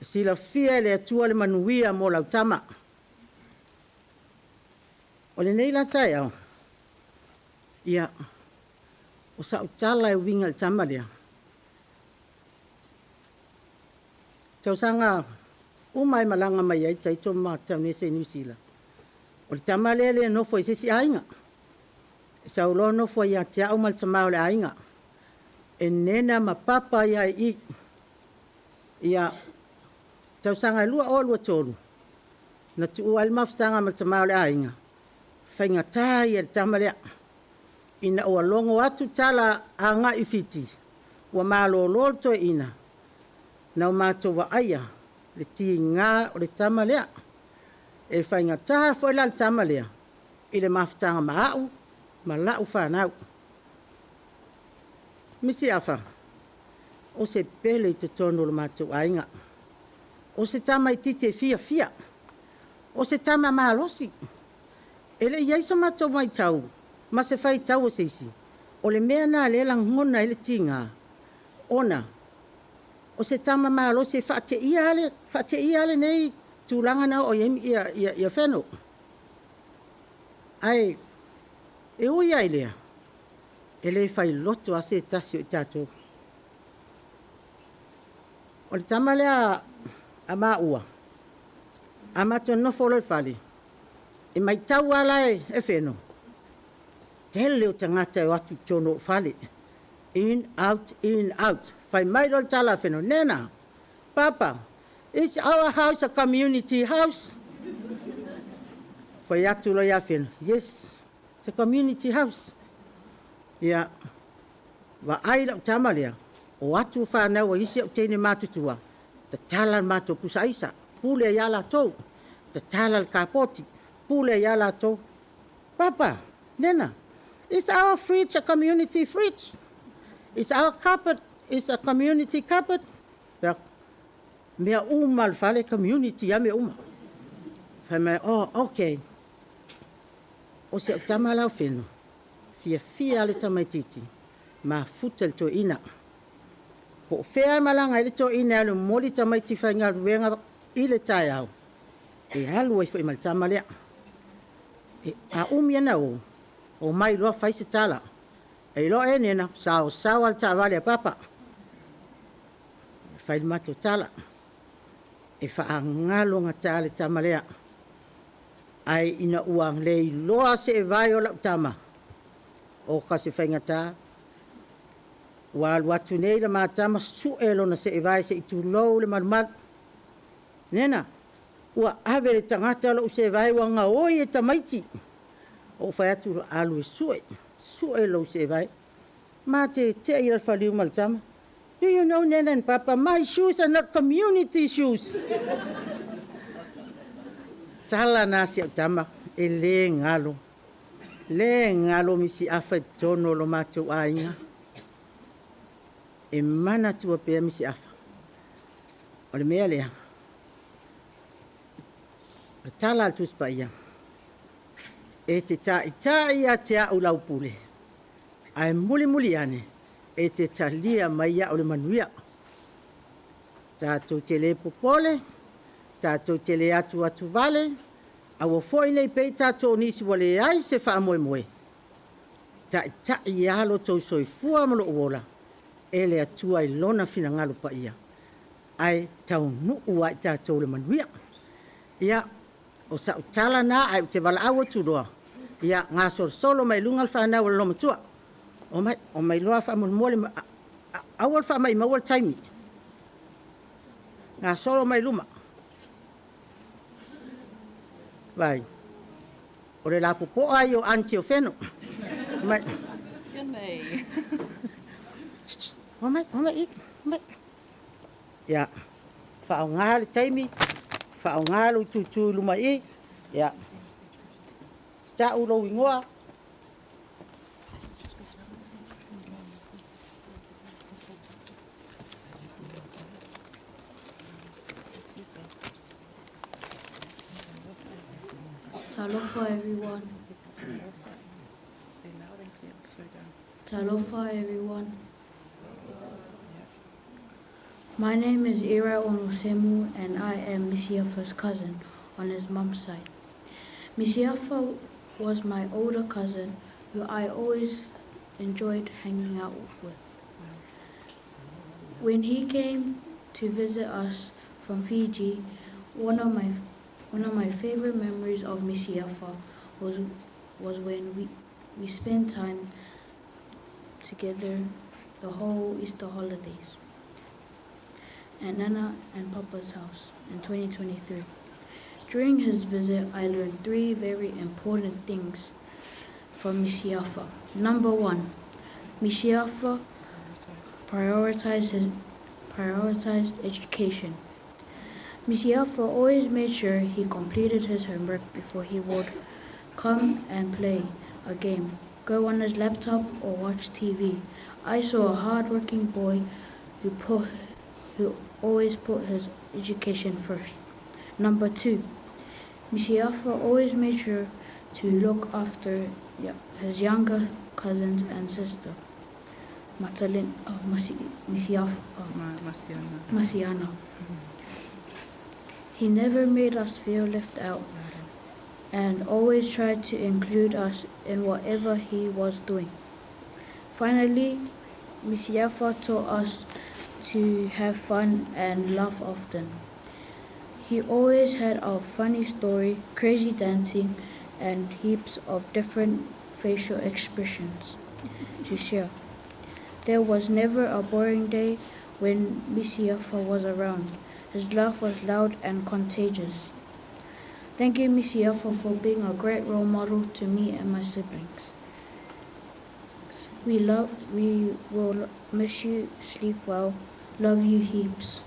S8: E silafia e le Atua le manuia mo lau tama. O lenei la taeao, ia, o sa'u tala e uiga i le tama lea. Tausaga uma e malaga mai ai Taito ma Taunese i Niu Sila. O le tama lea le nofo i se isi aiga. E sau loa nofo ia te au ma le tamā o le aiga. E nena ma papa ia i. Ia, tausaga e 2023, na tuua ai le mafutaga ma le tamā o le aiga, faigatā ia le tama lea. Ina ua logo atu tala agai i Fiti, ua malōlō le toeaina, na o matou vaaia le tigā o le tama lea. E faigatā foi la le tama lea i le mafutaga ma au ma la'u fanau. Misi Afa, o se pele i totonu o le matou aiga. O se tamaitiiti e fiafia. O se tama malosi. E le i ai so matou matau ma se faitau o se isi. O le mea na lea e lagona ai le tigā, ona o se tama malosi e faateia lenei tulaga na oo i ai ia Feno. Ae e ui ai lea, e le failoto a se tasi o i tatou. O le tama lea a maua, a matou nofo loa i le fale, e matau lava la e Feno, tele o tagata e o atu i totonu o fale. In, out, in, out. Fai mai loa le tala a Feno, Nena, Papa, is our house a community house? Fai atu loa ia Feno, yes, it's a community house. Ia, vaai lau tama lea, o atu whanau a isi au teine matutua, tatala le matou pusa aisa, pule ia latou, tatala le kapoti, pule ia latou. Papa, Nena, is our fridge a community fridge? Is our cupboard is a community cupboard? Ia, mea uma le fale community a mea uma. Fai mai, oh, okay. O si au tama lau Feno, fiafia le tamaitiiti, mafuta le toeaina. Po o fea e malaga ai le toeaina e alu momoli tamaiti faigaluega i le taeao, e alu ai foi ma le tama lea. E a umi ana o, o mai loa fai se tala. E iloa e nena, saosao a le taavale a papa. E fai le matou tala. E faagalo gata le tama lea. Ae ina ua le iloa seevae o lau tama, o ka se faigata, ua alu atu nei le matama su'e lona seevae se'i tulou le malumalu. Nena, ua ave le tagata lo'u seevae ua gaoi e tamaiti. Ou fai atu alu e su'e, su'e lou seevae. Ma tete'i le faliu ma le tama. Do you know, Nena and Papa, my shoes are not community shoes. Tala na si au tama, e le galo. Le galo Misi Afa i totonu o lo matou aiga. E manatua pea Misi Afa. O le mea lea, Le tala a le Tusi Paia, e te taʻitaʻi ia te aʻu lau pule, ae mulimuli ane e te talia mai iaʻu le manuia. Tatou te lē popole, tatou te lē atu atu vale, aua foʻi nei pei tatou o nisi ua leai se faamoemoe. Taʻitaʻi ia lo tou soifua ma loʻu ola e le Atua i lona finagalo paia, ae taunuu ai tatou le manuia. Ia, o sa'u tala na ae ou te valaau atu loa, ia gasolosolo mai luga le fanau o le lomatua. O mai, o mai loa faamolemole, aua le faamaʻimaua le taimi. Gasolo mai luma. Vai. O le lapopoa ai o aunty o Feno. Mai. O mai, o mai, o mai. Ia, faaaogā le taimi, faaaogā lou tutū i luma i. Ia, ta'u lou igoa.
S9: Talofa everyone.
S10: Say loud and clear. Slow down.
S9: Talofa everyone. My name is Ira Onusemu and I am Misiafa's cousin on his mum's side. Misiafa was my older cousin who I always enjoyed hanging out with. When he came to visit us from Fiji, one of my favorite memories of Misiafa was when we spent time together the whole Easter holidays at Nana and Papa's house in 2023. During his visit, I learned three very important things from Misiafa. Number one, Misiafa prioritized education. Misiafa always made sure he completed his homework before he would come and play a game, go on his laptop or watch TV. I saw a hard-working boy who always put his education first. Number two, Misiafa always made sure to look after his younger cousins and sister, Masiana. He never made us feel left out and always tried to include us in whatever he was doing. Finally, Misiafa taught us to have fun and laugh often. He always had a funny story, crazy dancing, and heaps of different facial expressions to share. There was never a boring day when Misiafa was around. His laugh was loud and contagious. Thank you, Misiafa, for being a great role model to me and my siblings. We will miss you. Sleep well. Love you heaps.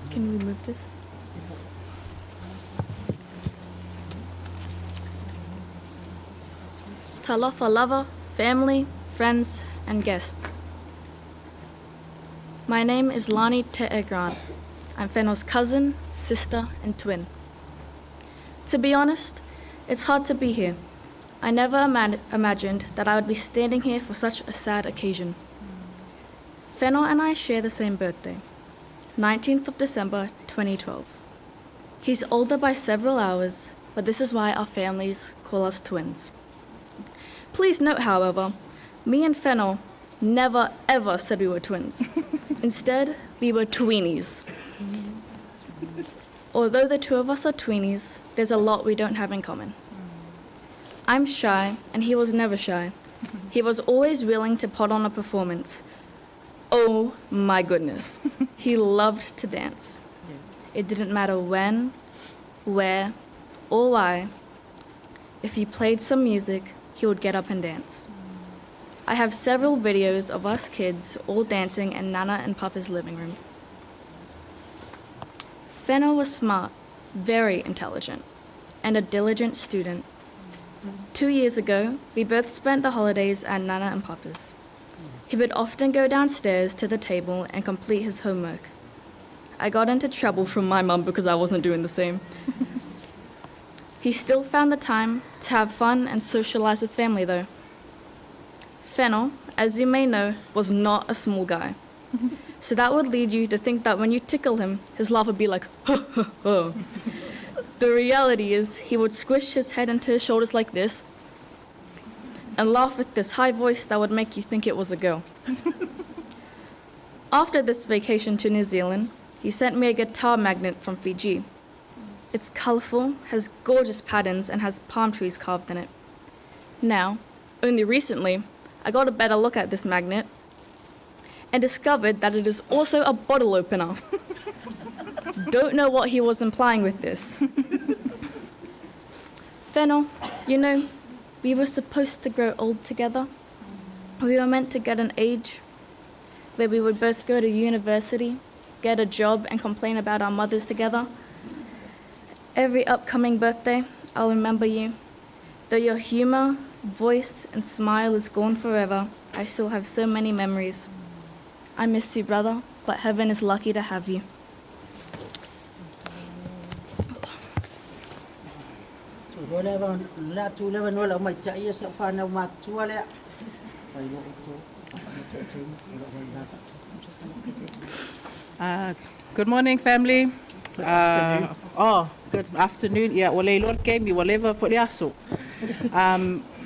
S11: Can we move this?
S12: Talofa lava, family, friends, and guests. My name is Lani Te'e Grant. I'm Feno's cousin, sister, and twin. To be honest, it's hard to be here. I never imagined that I would be standing here for such a sad occasion. Feno and I share the same birthday, 19th of December, 2012. He's older by several hours, but this is why our families call us twins. Please note, however, me and Feno never ever said we were twins. Instead, we were tweenies. Although the two of us are tweenies, there's a lot we don't have in common. I'm shy, and he was never shy. He was always willing to put on a performance. Oh my goodness. He loved to dance. It didn't matter when, where, or why. If he played some music, he would get up and dance. I have several videos of us kids all dancing in Nana and Papa's living room. Feno was smart, very intelligent, and a diligent student. 2 years ago, we both spent the holidays at Nana and Papa's. He would often go downstairs to the table and complete his homework. I got into trouble from my mum because I wasn't doing the same. He still found the time to have fun and socialize with family, though. Fennel, as you may know, was not a small guy. So that would lead you to think that when you tickle him, his laugh would be like, ha ha ha. The reality is, he would squish his head into his shoulders like this and laugh with this high voice that would make you think it was a girl. After this vacation to New Zealand, he sent me a guitar magnet from Fiji. It's colourful, has gorgeous patterns, and has palm trees carved in it. Now, only recently, I got a better look at this magnet and discovered that it is also a bottle opener. Don't know what he was implying with this. Fennel, you know, we were supposed to grow old together. We were meant to get an age where we would both go to university, get a job, and complain about our mothers together. Every upcoming birthday, I'll remember you. Though your humor, voice, and smile is gone forever, I still have so many memories. I miss you, brother, but heaven is lucky to have you.
S13: Good morning, family. Good afternoon. Oh, good afternoon. Yeah, o le iloa ke mi whatever fo le aso.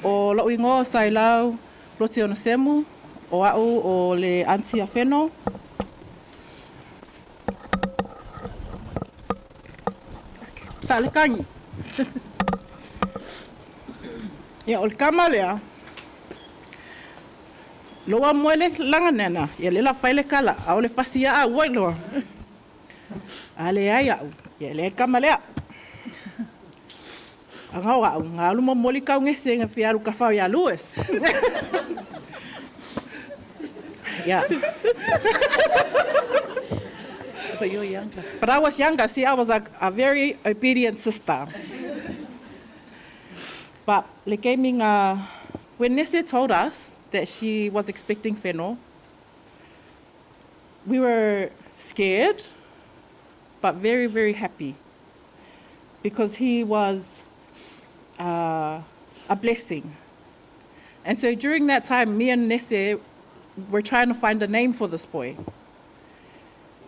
S13: O lou ingoa sa ilau Loti ona semu o au o le auntie a Feno. Sa le kangi. Ia o le kama lea. Loa moe le langa nena, ia le la fai le kala, a o le fasi ia au oi loa. A le ai au, ia le kama lea. A ngau au, ngā alu momoli kau ngese nga fi alu kawhau ia Lewis. Yeah.
S10: But you're younger.
S13: But I was younger. See, I was a very obedient sister. But le gaming, when Nese told us that she was expecting Feno, we were scared, but very, very happy, because he was a blessing. And so during that time, me and Nese were trying to find a name for this boy.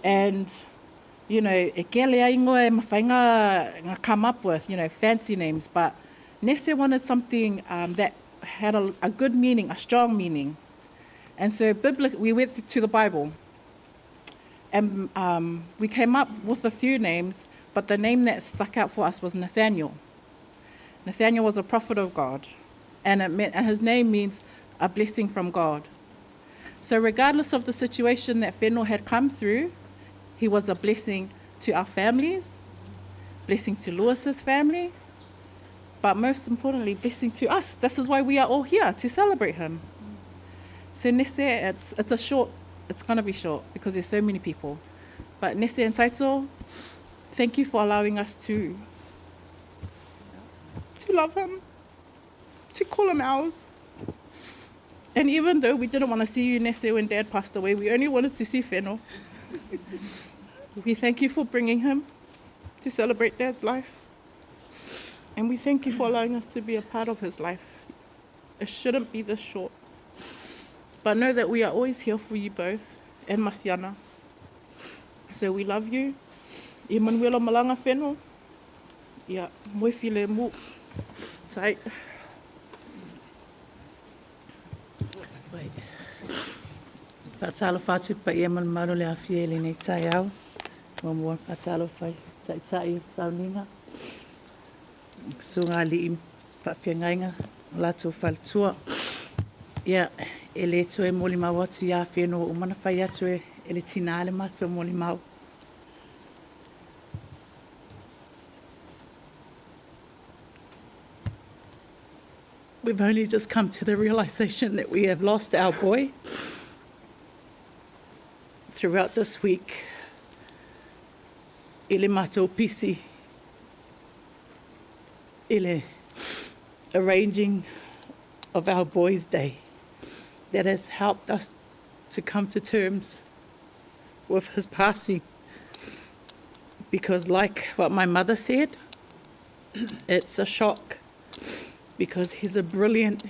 S13: And, you know, e ke lea ingoa e mawhainga nga come up with, you know, fancy names, but Nese wanted something that had a good meaning, a strong meaning. And so we went to the Bible, and we came up with a few names, but the name that stuck out for us was Nathaniel. Nathaniel was a prophet of God, and his name means a blessing from God. So regardless of the situation that Feno had come through, he was a blessing to our families, blessing to Lewis's family, but most importantly, blessing to us. This is why we are all here, to celebrate him. So Nese, it's going to be short because there's so many people. But Nese and Taito, thank you for allowing us to love him, to call him ours. And even though we didn't want to see you, Nese, when Dad passed away, we only wanted to see Feno. We thank you for bringing him to celebrate Dad's life. And we thank you for allowing us to be a part of his life. It shouldn't be this short. But know that we are always here for you both and Masiana. So we love you. I manuela malanga Feno. Ia, moe file mu. Tai.
S10: Wait. Whaatalo whātu pa ia malu le awhia le nei tai au. Mua whaatalo whai tai tai sauninga. So ngā li'i whaawhiangainga, lātou whaletua. Ia, e le toe moli mau atu ia whenua o mana whai atu e le tina ale mātou moli mau. We've only just come to the realization that we have lost our boy. Throughout this week, ele mātou pisi, ele arranging of our boys' day that has helped us to come to terms with his passing. Because, like what my mother said, it's a shock because he's a brilliant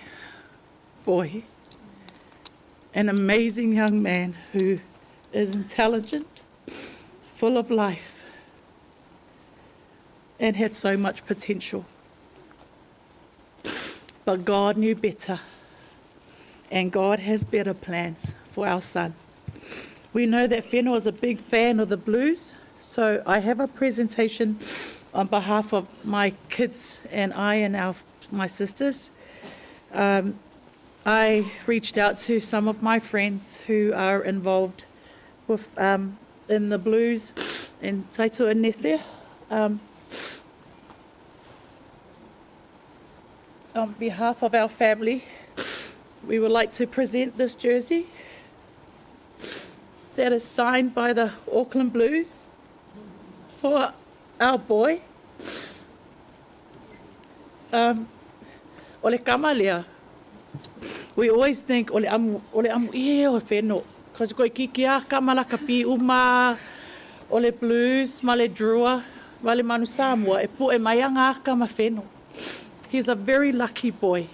S10: boy, an amazing young man who is intelligent, full of life, and had so much potential. But God knew better, and God has better plans for our son. We know that Feno is a big fan of the Blues, so I have a presentation on behalf of my kids and I and my sisters. I reached out to some of my friends who are involved with in the Blues in Taito and Nese. On behalf of our family, we would like to present this jersey that is signed by the Auckland Blues for our boy. O le kama lea. We always think o le amu, o le amu ie o Feno. Cause koe kiki a kama la kapi uma, o le Blues, ma le Drua, ma le Manu Samoa, e po e mai anga kama Feno. He's a very lucky boy.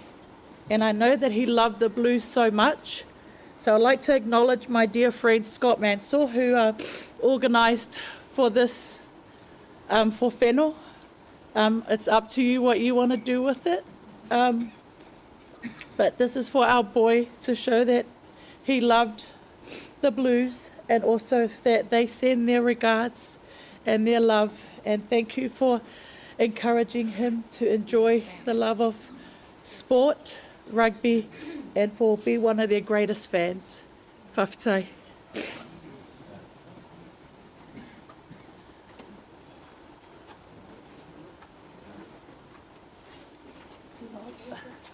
S10: And I know that he loved the Blues so much. So I'd like to acknowledge my dear friend Scott Mansell, who organised for this, for Feno. It's up to you what you want to do with it. But this is for our boy to show that he loved the Blues and also that they send their regards and their love. And thank you for encouraging him to enjoy the love of sport, rugby, and for be one of their greatest fans. Fa'afetai.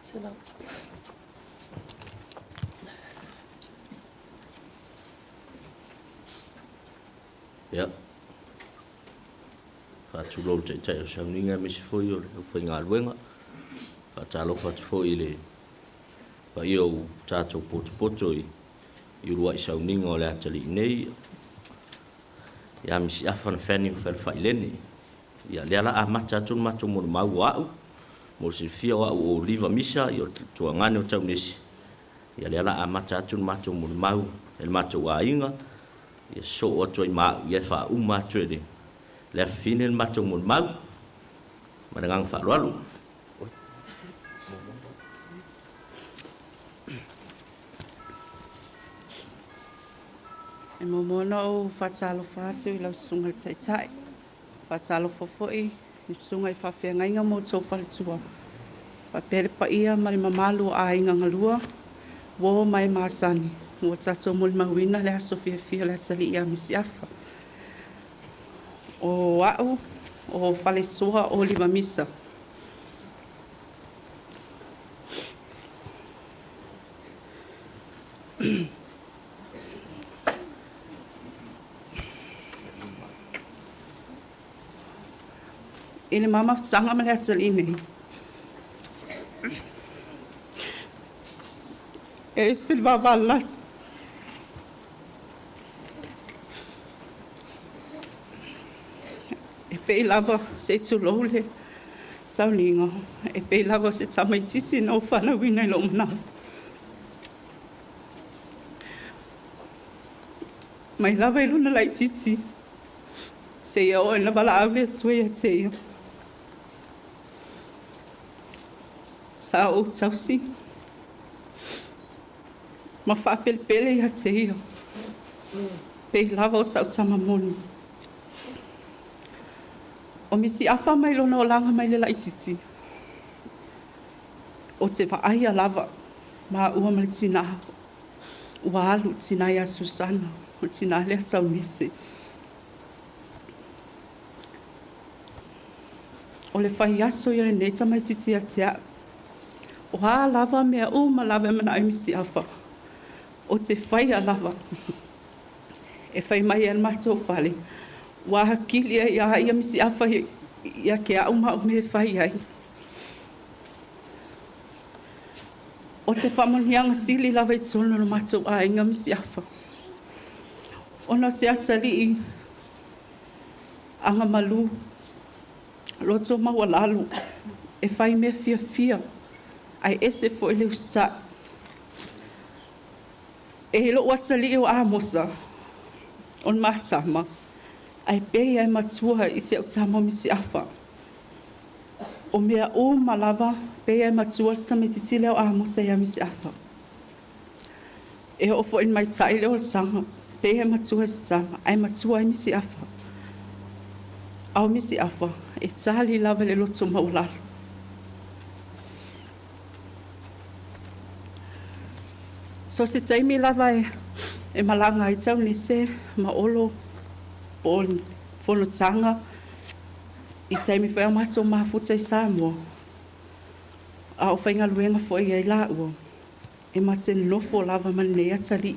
S10: Too loud.
S14: Ia. Faatulou le taitai o sauniga aemaise foi o le aufaigaluega. Faatalofa atu foi i le paia o tatou potopoto i uluai sauniga o le atalii nei. Ia misi afa na fani o felefai Ia lea la amata atu le matou molimau o a'u, mo le silafia o a'u o Oliva Misa i o le tuagane o Taunesi. Ia lea la amata atu le matou molimau e le matou aiga, ia sosoo atu ai ma a'u ia e faauma atu e le afafine le matou molimau. Ma le agaga faaaloalo.
S13: E muamua ona ou faatalofa atu i lau susuga i le Taitai. Faatalofa foi i susuga i faafeagaiga ma outou faletua. Faapea le paia ma le mamalu o aiga galua, uo ma e masani, ua tatou molimauina le aso fiafia o le atalii ia Misiafa. O a'u o Falesoa o Limamisa. I le mamafutaga ma le atalii nei, e ese le vavalalata. E pei lava se tulou le sauniga, e pei lava se tamaitisi na ou fanauina i lou manawa. Mai lava i lona laititi, seia oo ina valaau le Atua ia te ia. Sa ou tausi ma faapelepele ia te ia, pei lava o sau tama moni. O misi afa mai lona olaga mai le laititi, o te vaaia lava maua ma le tinā, ua alu tinā iā Susana, o le tinā lea taunese. O le faiaso ia lenei tamaititi ia te a'u. O a lava mea uma lava e mana'o i misi afa, o te faia lava. E fai mai ai le matou fale, ua akili ai ia ia misi afa ia ke a'u ma au mea e fai ai. O se faamanuiaga sili lava i totonu o le matou aiga ma siafa. Ona o se atalii agamalu, loto maualalo, e fai mea fiafia, ae ese foi le usitai. E lou atalii o Amosa, o le matama, ae pei ai matua i si au tama o Misiafa. O mea uma lava, pei ai matua le tamaitiiti lea o Amosa ia Misiafa. E oo foi mai tai le olasaga, pei ai matua i se tama, ae matua ai Misiafa. A o Misiafa, e tali lava le loto maualalo. So se taimi lava e malaga ai Taunese ma Olo po o le fonotaga i taimi foi a matou mafuta i Samoa, a o faigaluega foi ai laua, e ma te nofo lava ma lenei atalii.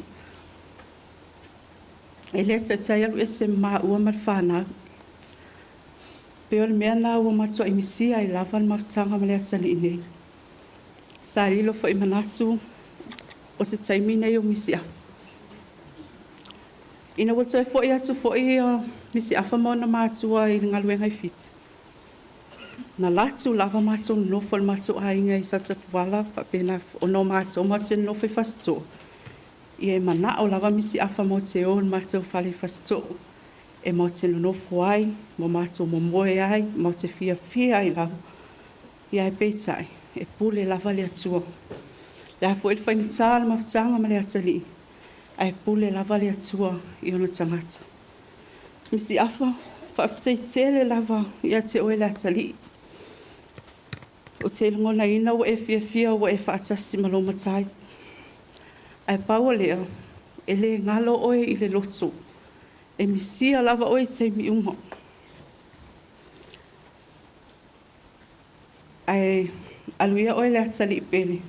S13: E le taitai alu ese ma maua ma le fanau. Pe o le mea na ua matuai misia ai lava le mafutaga ma le atalii nei. Sa lilo foi manatu o se taimi nei o Misiafa. Ina ua toe foi atu foi Misiafa ma ona matua i le galuega i Fiti. Na latu lava matou nonofo le matou aiga i Satapuala faapena ona o matou matou te nonofo i Fasito'o. Ia e mana'o lava Misiafa mo te o i le matou fale i Fasito'o. E matou te nonofo ai, ma matou momoe ai, matou te fiafia ai lava. Ia ae peitai, e pule lava le Atua. Le a foi le faigata le mafutaga ma le atalii, ae pule lava le Atua i ona tagata. Misiafa, faafetai tele lava ia te oe le atalii. O te lagonaina ua e fiafia ua e faatasi ma lou matai. Ae pau o lea, e le galo oe i le loto. E misia lava oe i taimi uma. Ae alu ia oe le atalii pele,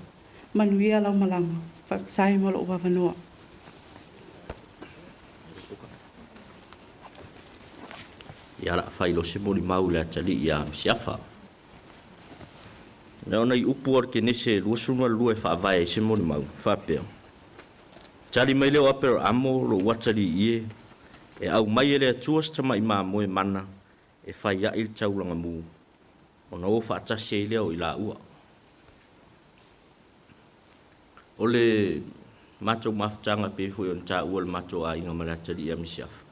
S13: manuia lau malaga, faafetai mo lou avanoa.
S14: Ia la fai lo se moli mau le atalii ia Misiafa. Na ona i upu o le Kenese 22 e faavae ai se moli mau, faapea. Tali mai leo Aperamo lo atalii ie, e au mai e le Atua se tama'i mamoe mana e fai ai le taulaga mu, ona o faatasi ai lea o i laua. O le matou mafutaga pei foi ona taua le matou aiga ma le atalii ia Misiafa.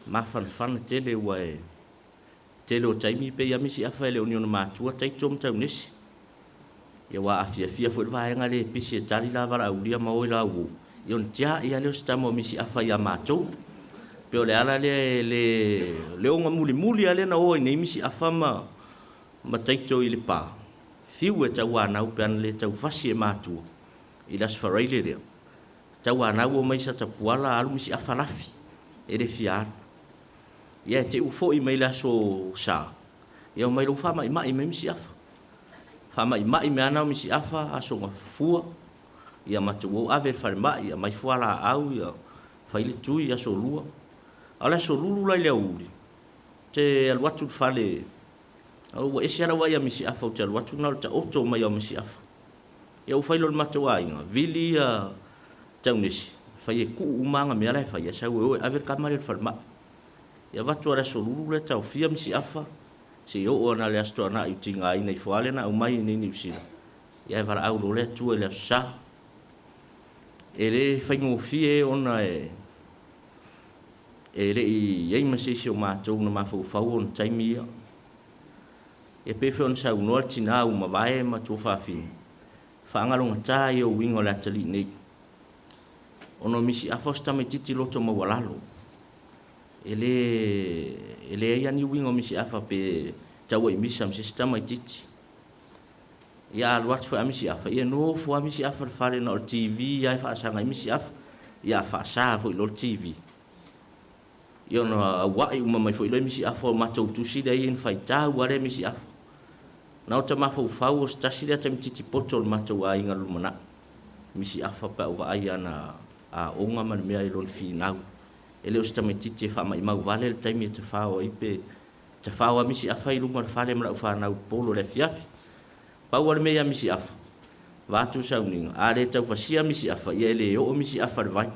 S14: Mafanafana tele ua e tele o taimi pe ia Misiafa e le o ni ona matua taito ma Taunese. Ia ua afiafia foi le vaega le pisi e tali la valaaulia ma o i lau. Ia ona tia ia leo se tama o Misiafa ia matou. Pe o le ala lea e le oga mulimuli a lea na o ai nei Misiafa ma taito i le pā. Fiu e tauanau pe ana le taufasi e matua i le aso Faraile lea. Tauanau o mai sa tapuala alu Misiafa lafi e le fia alu. Ia e te ufoi mai le aso sa. Ia o mai lou faamaimai mai Misiafa. Faamaimai me ana o Misiafa aso gafua. Ia matou ou ave le falemai, ia mai fua laau, ia fai le tui aso lua. A o le aso lulu la i le aoauli, te alu atu le fale, ua ese ala ua ia Misiafa, ou te alu atu na o le taoto mai o Misiafa. Ia ua fai lo le matou aiga, vili ia Taunese, fai e kuu uma aga mea la e fai, ia sau e o e ave le kama lea i le falemai. Ia avatu a le aso lulu lea taofia Misiafa, se i oo ana le aso Toanai i tigaina ifo a lea na aumai i nei Niu Sila. Ia e valaau lo le Atua i le aso Sa. E le faigofie ona e le i ai ma se isi o matou na mafaufau ona taimi ia. E pei foi ona saunoa le tinā ua mavae ma tuafafine, faagalogata ia uiga o le atalii nei. Ona o Misiafa o se tamaitiiti loto maualalo. E leai lava ni uiga o Misiafa pe tauai misa ma se isi tamaitiiti. Ia alu atu foi a Misiafa, ia nofo lava Misiafa i le fale na o le TV lava e faasaga ai Misiafa. Ia a faasa foi loa le TV. Ia ona auai uma mai foi loa Misiafa o matou tusi lea ia na faitau lava lea Misiafa. Na o ta mafaufau o se tasi lea tamaitiiti poto o le matou aiga i le lumanai. Misiafa pe a ou vaai ana aoga ma le mea i lona finau. E le o se tamaitiiti e faamaimau vale le taimi e tafao ai pe tafao a Misiafa i luma o le fale ma lau fanau polo le afiafi. Pau lava le mea ia Misiafa, Vaeatu le sauniga, a le taufasia misiafa, ia e le oo misiafa i le vai.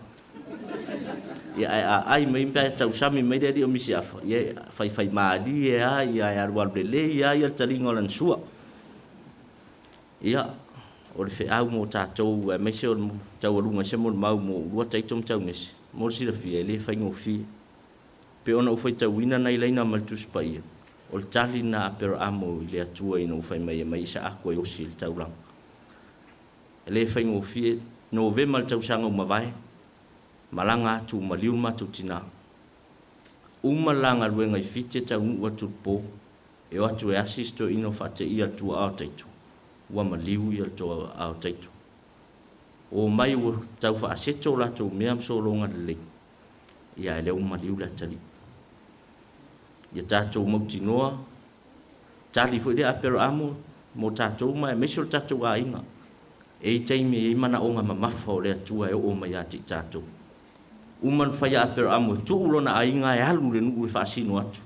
S14: Ia ae a ai mai pe a tausami mai le alii o misiafa, ia e faifaimalie lava ia e alualu lelei lava ia le taliga o lana sua. Ia, o le feau mo tatou aemaise o le taualuga i se molimau mo ulua Taito ma Taunese, mo le silafia e le faigofie. Pei ona ou faitauina nai laina ma le Tusi Paia, o le tali lena a Aperaamo i le Atua ina ua fai mai e aumai Isaako e osi i le taulaga. E le faigofie, Novema le tausaga ua mavae, malaga atu ua maliu le matou tina. Uma le la galuega i Fiti e taunuu atu i le po, e o atu e asi si toeaina o faateia le tuaa o Taito, ua maliu ia le tuaa o Taito. Omai ua tau faaseto latou mea ma sologa lelei, ia ae lea ua maliu le atalii. Ia tatou mautinoa, tali foi lea Aperaamo mo tatou ma aemaise o le tatou aiga. E i ai taimi e i ai manaoga mamafa o le Atua e oo mai ia te i tatou. Uma ona fai a Aperaamo e tuu lona aiga e alu i le nuu e faasino atu.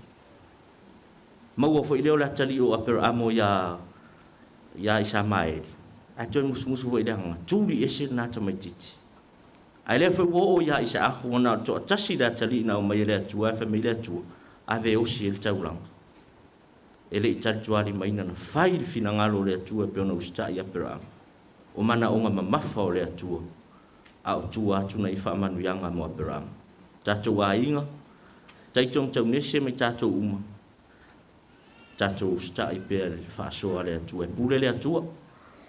S14: Maua foi lea o le atalii o Aperaamo ia ia Isamaeli, ae toe musumusu foi i le agaga, tuli ese lena tamaitiiti. Ae lea foi ua oo ia Isaako, ua na o le toatasi le atalii na aumai e le Atua, ae fai mai le Atua, ave e osi ai le taulaga. E le i talitualimaina na fai le finagalo o le Atua e pei ona usitai i Aperaamo. O manaoga mamafa o le Atua, a o tua atu nai faamanuiaga mo Aperaamo. Tatou aiga, Taito ma Taunese ma i tatou uma, tatou usitai pea i le faasoa a le Atua. E pule le Atua.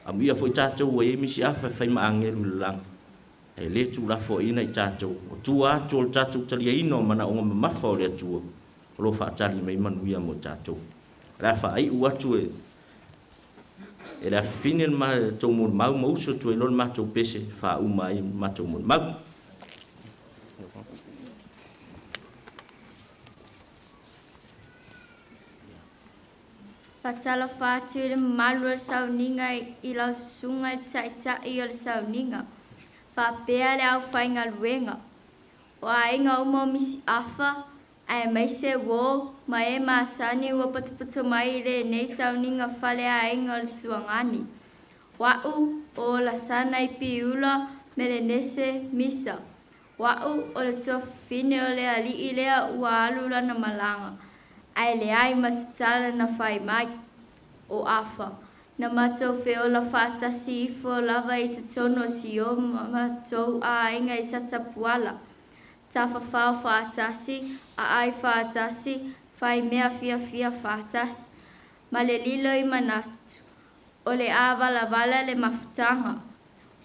S14: Amuia foi tatou ua i ai misiafa e fai ma agelu i le lagi. E le tuulafoaiina i tatou, o tua atu o le tatou taliaina o manaoga mamafa o le Atua, o lo o faatali mai manuia mo tatou. O le a faaiu atu e e le afafine le matou molimau ma uso atu ai loa le matou pese faauma ai le matou molimau.
S15: Faatalofa atu i le mamalu o le sauniga i lau susuga i le Taitai o le sauniga, faapea le aufaigaluega. O aiga uma o Misiafa, aemaise uo ma e masani ua potopoto mai i lenei sauniga faleaiga o le Tuagani. O a'u o Olasana i Piula Melenese Misa. O a'u o le tuafafine o le alii lea ua alu lana malaga, ae leai ma se tala na fai mai. O Afa, na matou feola faatasi ifo lava i totonu o si o matou aiga i Satapuala. Tafafao faatasi, aai faatasi, fai mea fiafia faatasi. Ma le lilo i manatu, o le a valavala le mafutaga.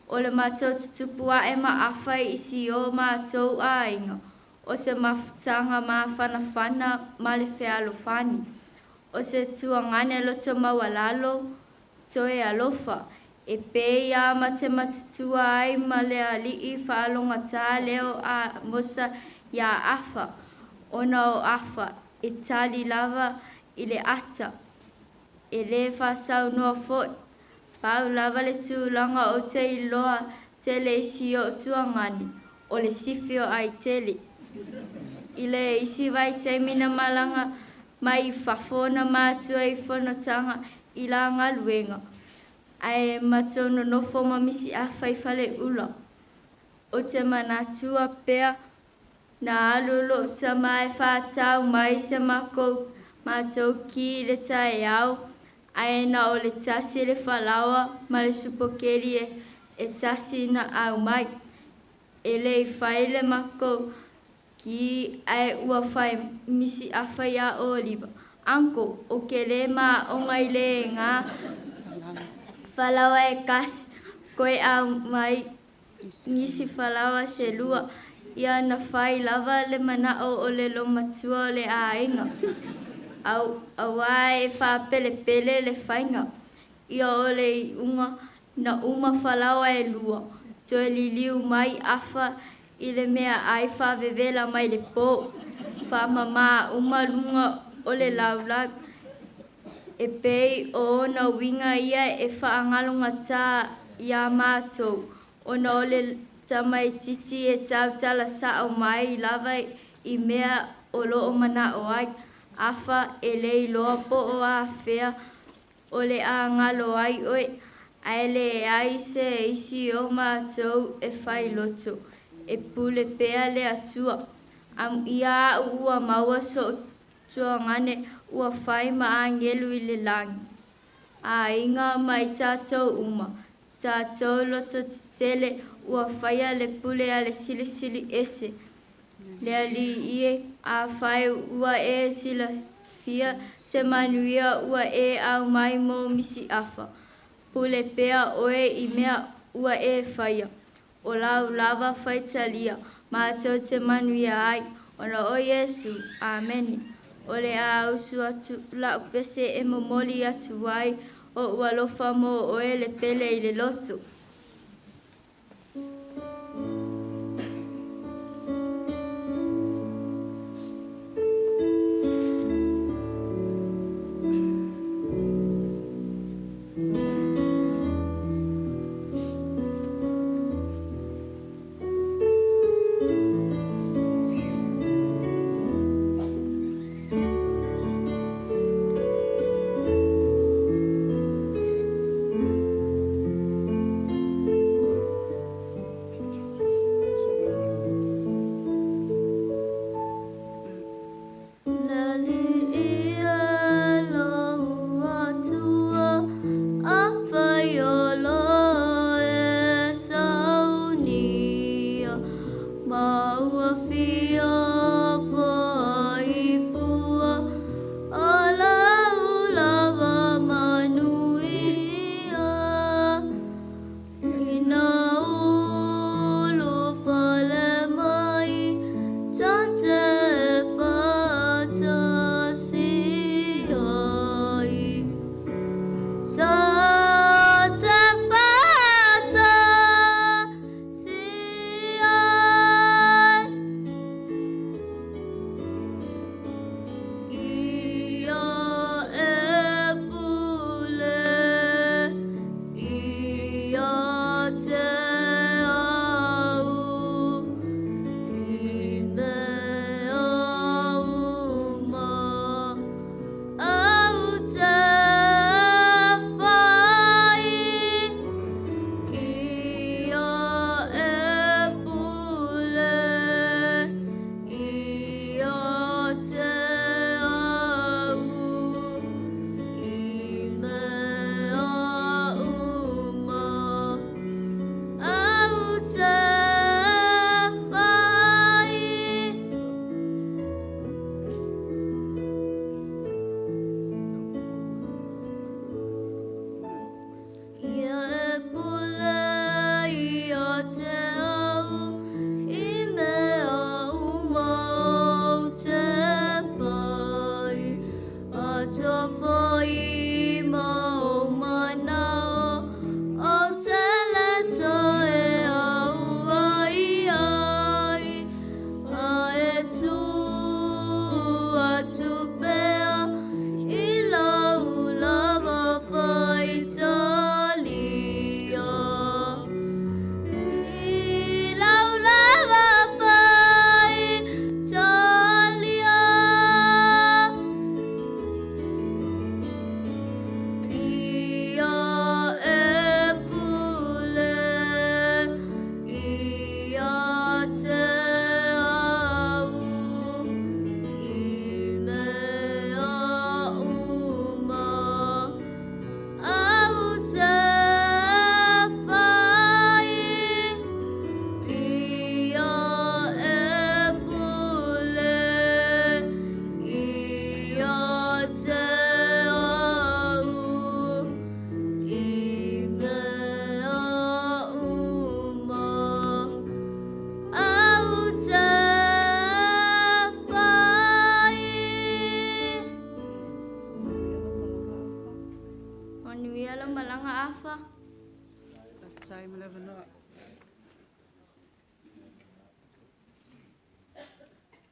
S15: O le matou tutupu ae ma Afa i si o matou aiga, o se mafutaga mafanafana ma le fealofani. O se tuagane loto maualalo, toe alofa, e pei a matematutua ai ma le alii faalogata lea o Amosa iā Afa, ona o Afa e tali lava i le ata, e lē faasaunoa foi. Pau lava le tulaga ou te iloa tele i si o'u tuagane, o le sifi o Aitele. I le isi vaitaimi na malaga mai i fafo ona matua i fonotaga i la galuega, ae matou nonofo ma misiafa i Faleula. Ou te manatua pea na alu lo'u tama e faatau mai se makou matou ki i le taeao, ae na o le tasi le falaoa ma le supokeli e tasi na aumai. E le i fai le makou ki ae ua fai misiafa iā Oliva, Uncle, ou ke lē maʻaoga i lēnā falaoa e kasi, koe aumai nisi falaoa se lua. Ia na fai lava le manaʻo o le loomatua o le aiga, auā e faapelepele le faiga. Ia o le iuga na uma falaoa e lua, toe liliu mai Afa i le meaai faavevela mai le po, faamamā uma luga o le laulau. E pei o ona uiga ia e faagalogata iā matou, ona o le tamaitiiti e tautala sa'o mai lava i mea o loo mana'o ai. Afa e le iloa po o afea o le a galo ai oe. Ae leai se isi o matou e failoto, e pule pea le Atua. Amuia a'u ua maua so'u tuagane ua fai ma agelu i le lagi. Aiga ma i tatou uma, tatou loto tetele ua faia le pule a le Silisili Ese. Le Alii e, afai ua e silafia se manuia ua e aumai mo Misiafa, pule pea oe i mea ua e faia. O lau lava faitalia, matou te manuia ai, ona o Iesu. Amene. O le a usu atu la'u pese e momoli atu ai o'u alofa mo oe le pele i le loto.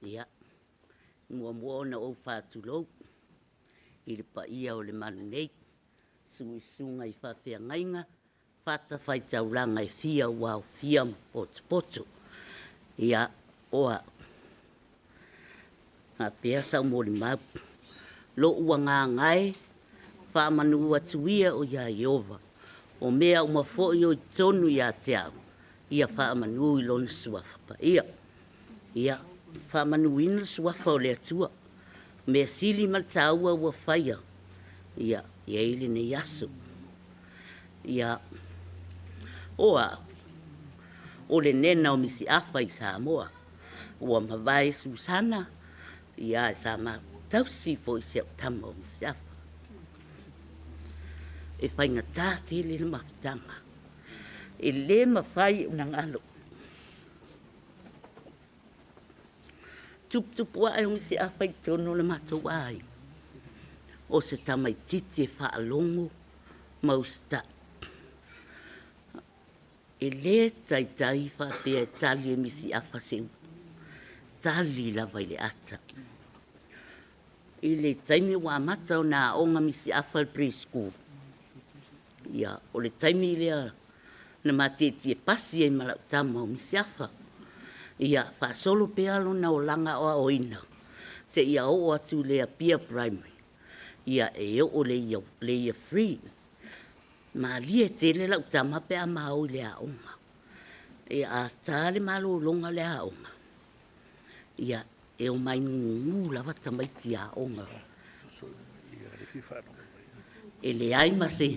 S16: Ia, muamua ona ou faatulou i le paia o le malu nei, suisuga i faafeagaiga, fatafaitaulaga e fia ua aofia ma potopoto. Ia, oa, faapea sau molimau, lo'u agaga e, faamanu atu ia o iā Ieova, O mea uma fo'i o i totonu ia te au, ia faamanu i lona suafa paia. Ia faamanuina le suafa o le Atua. Mea sili ma le taua ua faia, ia i ai lenei aso. Ia o a'u, o le nena o Misiafa i Samoa, ua mavae Susana, ia e sa tausi fo'i si a'u tama o Misiafa. E faigatā tele le mafutaga, e lē mafai ona galo. Tuputupu a'e o Misiafa i totonu o le matou aiga, o se tamaititi e faalogo ma usita'i. E lē taitai faapea e tali e Misiafa se upu, tali lava i le ata. I le taimi ua amata ona aoga Misiafa i le preschool, ia o le taimi lea na matietie pasi ai ma la'u tama o Misiafa. Ia faasolo pea lona olaga aoaoina seia oo atu le Apia Primary, ia e oo le ia free. Malie tele la'u tama pe a mao i le aoga. E a tā le malologa le aoga, ia e o mai gugū lava tamaiti aoga. E leai ma se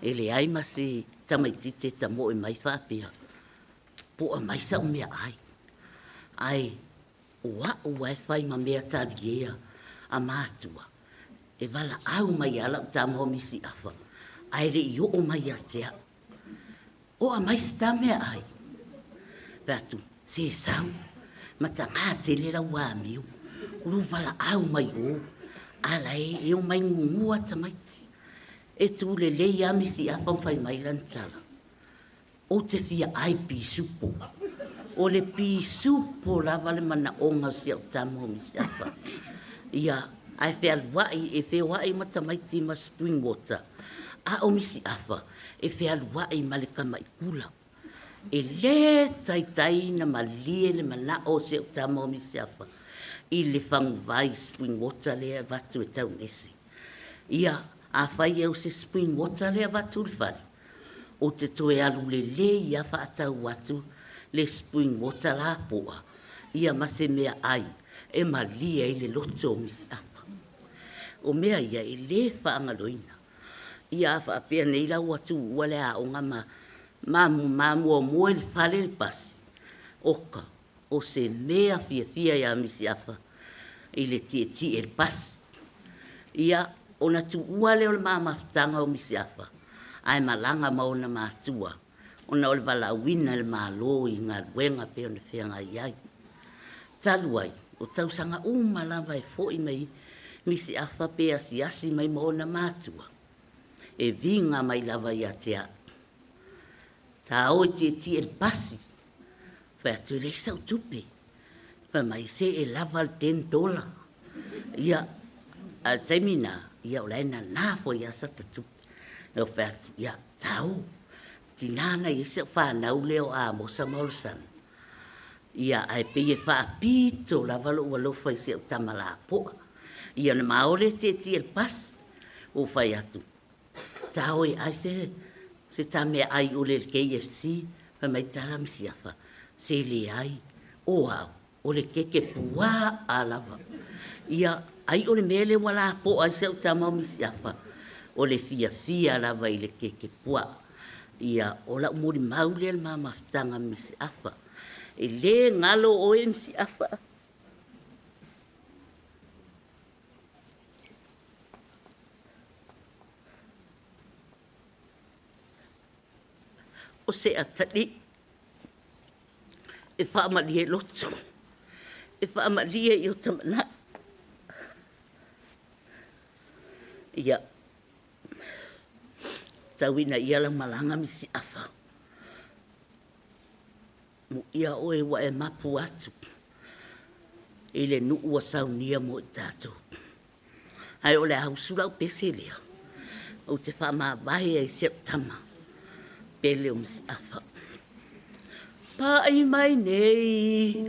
S16: e leai ma se tamaititi e tamo'e mai faapea, po'a mai sa'u meaai. Ae o a'u ae fai ma mea taliea a matua, e valaau mai a la'u tama o Misiafa, ae le'i oo mai ia te a'u. O a mai se ta meaai? Fai atu, se sau, matagā tele lau amio, o lou valaau mai o, a la e omai gugū a tamaiti. E tulelei a Misiafa ma fai mai lana tala, ou te fia ai pisupo. O le pisupo lava le manaoga o si a'u tama o Misiafa. Ia, ae fealua'i e feoa'i ma tamaiti ma spring water. A o Misiafa, e fealua'i ma le tamaʻikula. E lē taitai na malie le mana'o o si a'u tama o Misiafa i le faguvai spring water lea e avatu e taugese. Ia, afai e o se spring water lea avatu i le fale, ou te toe alu lelei a faatau atu le spring water lapoa, ia ma se mea ai e malie ai le loto o Misiafa. O mea ia e lē faagaloina. Ia a faapea nei la ua tuua le aoga ma mamuamua i le fale le pasi, oka o se mea fiafia iā Misiafa i le tietie le pasi. Ia ona tuua lea o le mamafutaga o Misiafa, ae malaga ma ona matua, ona o le valaauina e le Mālō i galuega pei ona feagai ai. Talu ai, o tausaga uma lava e fo'i mai Misiafa pe asiasi mai ma ona matua, e viga mai lava ia te a'u. Tā o e tietie le pasi, fai atu e leai sa'u tupe. Fai mai se e lava le $10. Ia, a le taimi na, ia o la e nanā foi a sata tupe. E fai atu, ia, tā o. Tinā na i ai sa'u fanau lea o Amosa ma Olosana. Ia, ae pei e faapito lava lo'u alofa i si a'u tama lapo'a. Ia na ma o le tietie le pasi. Ua fai atu, tā o e ai se ta mea ai o le KFC, fai mai tala Misiafa, se leai, o a'u, o le keke pua'a lava. Ia, ai o le mea lea ua lapo'a ai si a'u tama o Misiafa, o le fiafia lava i le keke pua'a. Ia, o la'u molimau lea le mamafutaga Misiafa. E lē galo oe Misiafa. O se atali'i e faamalie loto, e faamalie i o tamana'i. Ia, tauina ia lau malaga Misiafa. Mu'ia oe ua e mapu atu i le nu'u ua saunia mo i tatou. Ae o le a usu la'u pese lea, ou te faamavae ai si a'u tama pele o Misiafa. Pa'i mai nei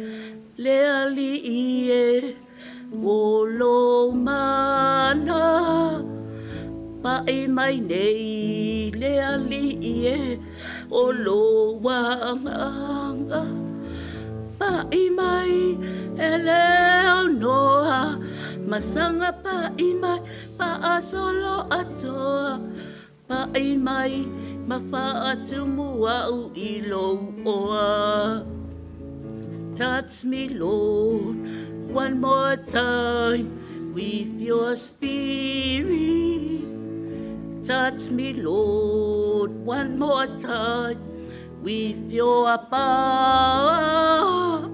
S16: le Alii e, o lou mana. Pa'i mai nei le ali'i e o lou agaga. Pa'i mai e le aunoa masaga pa'i mai pa'asolo atoa. Pa'i mai ma fa'atumu a'u i lou oa. Touch me, Lord, one more time with your spirit. Touch me, Lord, one more time with your power.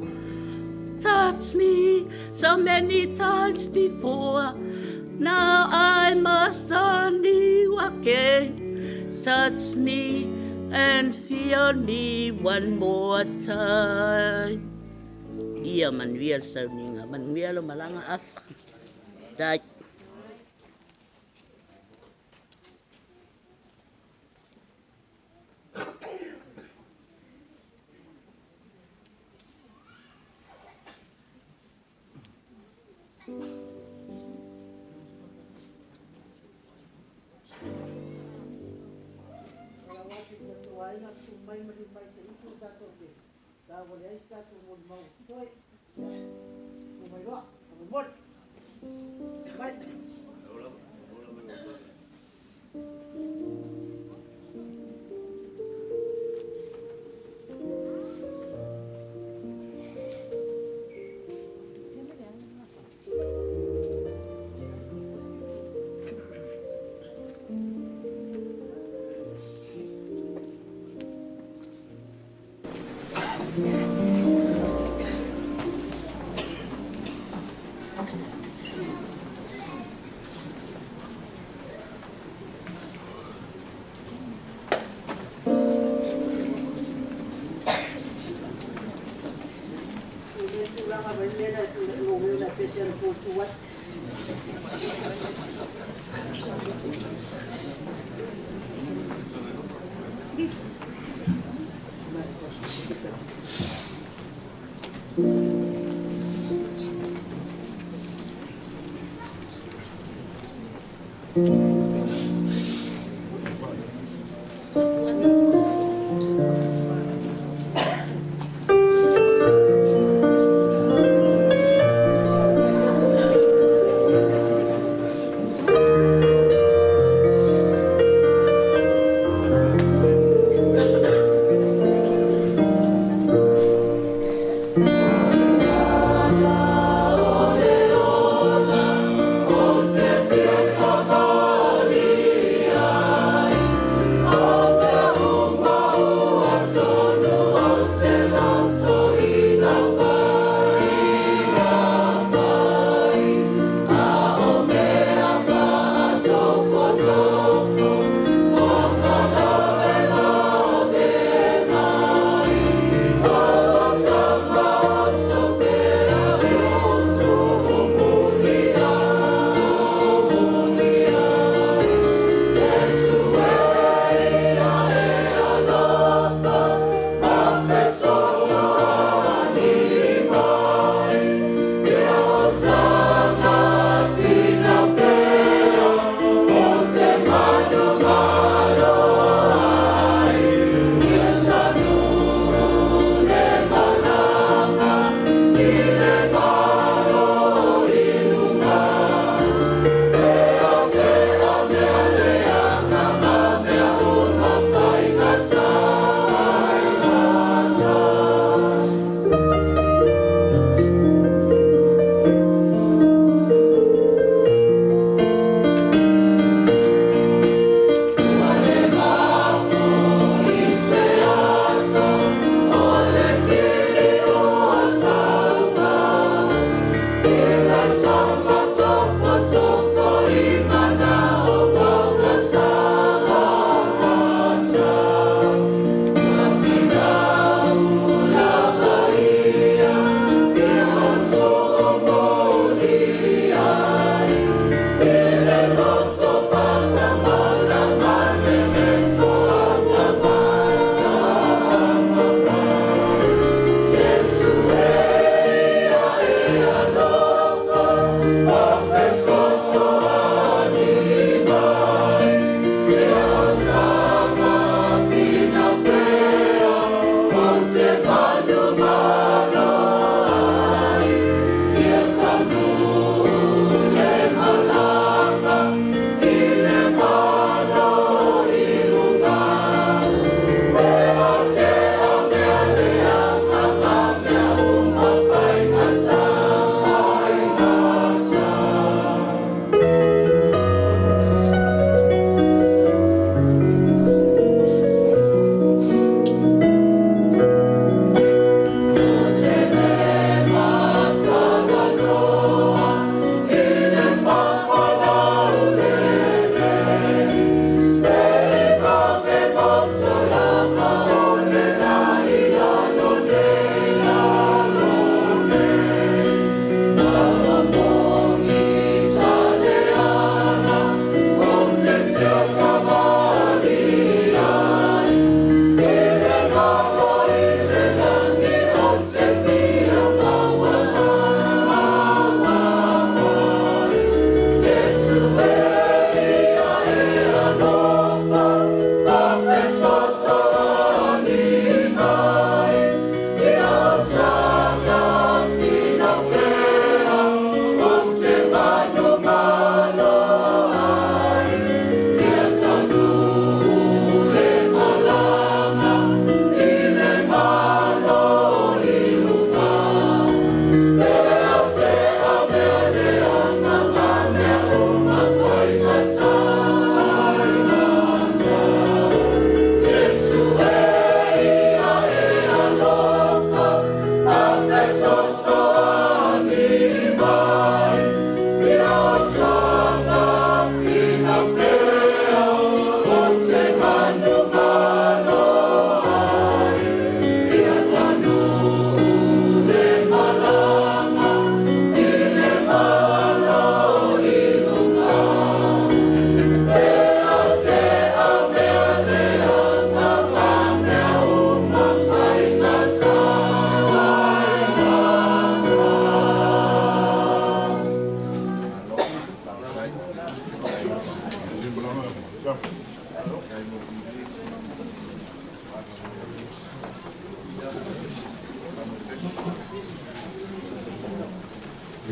S16: Touch me so many times before. Now I must anew again. Touch me and feel me one more time. Ia manuia le sauniga, manuia lo malaga afa. Tai.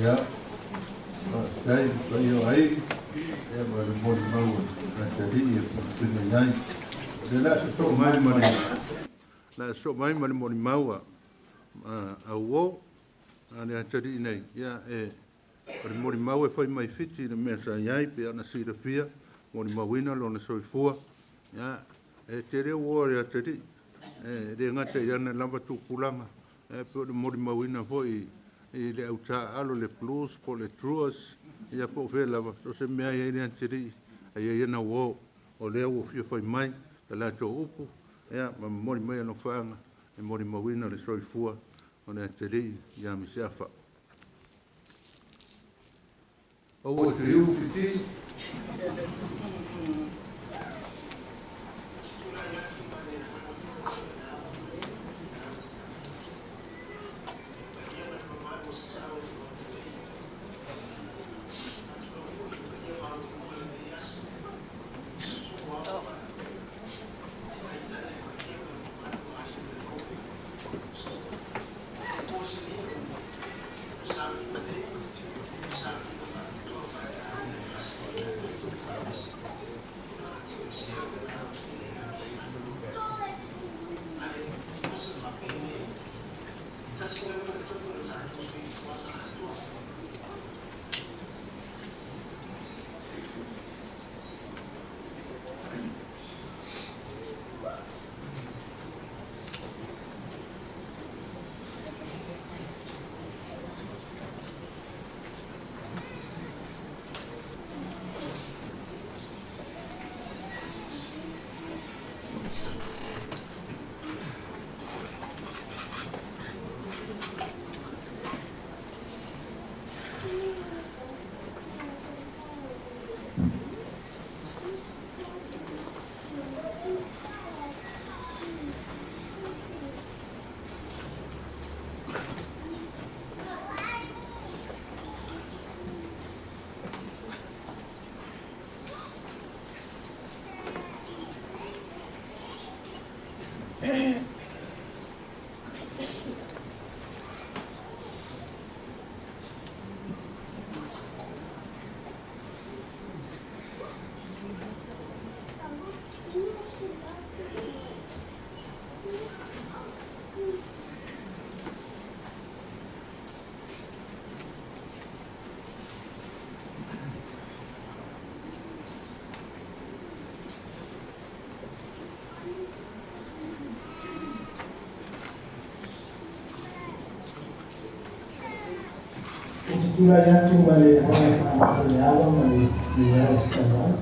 S5: Ia, faafetai i le paia o aiga, ia ma le molimau a atalii e pulupili mai ai. O le a sosoo mai ma le le a sosoo mai ma le molimau a auō a le atalii nei, ia e o le molimau e fai mai Fiti i le mea sa i ai pei ona silafia, molimauina lona soifua, ia e tele uō a le atalii, e le gata i ana lava tupulaga, ae pei o le molimauina foi i le au taaalo le Blues po o le Druas, ia po o fea lava, so o se mea e i ai le atalii, e i ai ana uō. O lea ua fia fai mai le latou upu, ia ma momoli mai alofaaga e molimauina le soifua o le atalii ia Misiafa. Over to you, Fiti.
S17: Tulai atu ma le agaga faaaloalo le ava ma le leai o tatalo ai.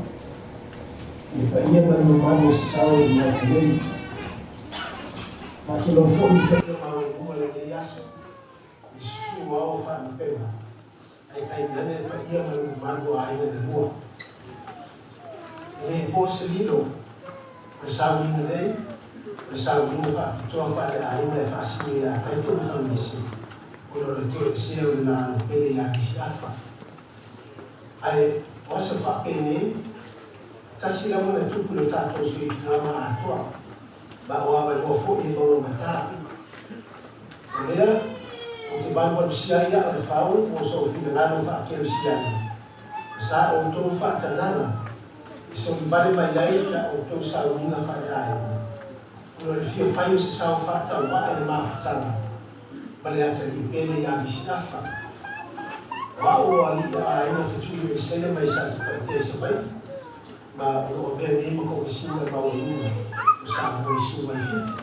S17: I le paia ma le mamalu o se sao i le Maota nei. Faatulou foi i le paia maualuga o lenei aso i susu o ao o faalupega, ae tainane le paia ma le mamalu o aiga na lua. E le po se lilo, o le sauniga nei, o le sauniga faapitoa faale-aiga e faasino ia Taito ma Taunese, ona o le toesea o le la alopele ia Misiafa. Ae o aso faapenei, e tasi lava ona tupu i lo tatou soifuaga atoa, ma o avanoa foi e maua mata. O lea, ou te valuvalusia ai aa o le fau mo sou finagalo faakerisiano, ma sa outou faatagaga e solivale mai ai la outou sauniga faaleaiga, ona o le fia fai o se sao faatauae i le mafutaga ma le atalii pele ia Misiafa. O a'u o alii a aiga Fetuli Esaia mai Satupaʻitea i Savaii, ma o loo avea nei ma Komesina Maualuga o Samoa i Su'a mai Fiti.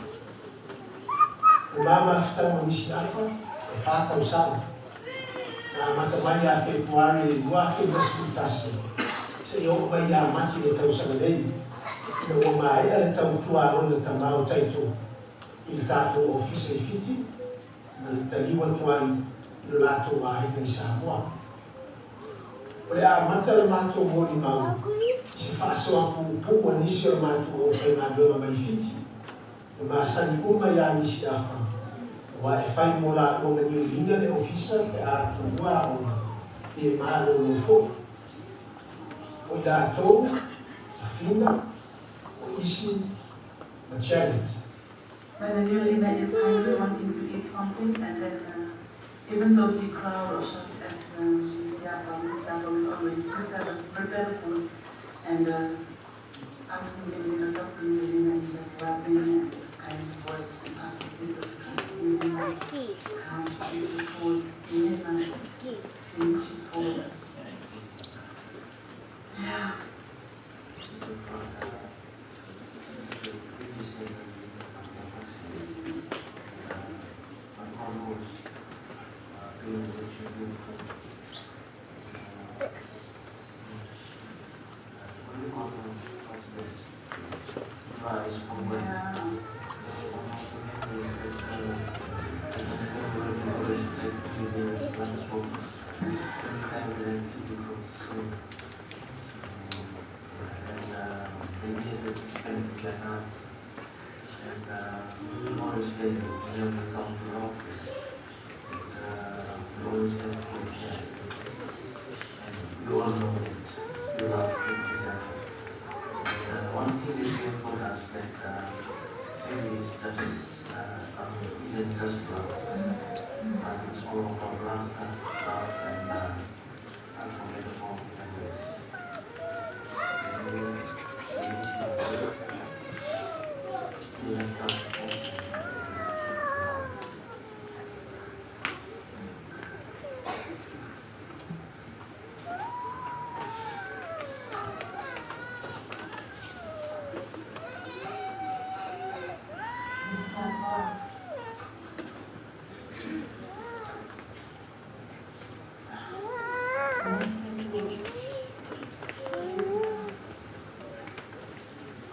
S17: O ma mafutaga ma Misiafa e 4 tausaga, na amata mai ia Fepuari 2011 seia oo mai ia Mati le tausaga nei, ina ua mae'a le tautua a lona tamā o Taito i le tatou ofisa i Fiti ma le taliu atu ai i lo latou aiga i Samoa. O le amata le matou molimau i se faasoa pupuu a nisi o le matou aufaigaluega mai Fiti e masani uma iā Misiafa, ua e fai mo laua ma Niulina le ofisa pe a tuua aoga pe malolo fo'i. O i latou Fina o Isi ma Janet.
S10: When the new leader is hungry, wanting to eat something, and then
S18: Even though he crowed or shouted at Siapa, Miss Siapa will always prepare food and ask Melina, talk to Melina in that loving and kind voice, and ask the sister, Melina, come eat your food, Melina, finish your food. Yeah.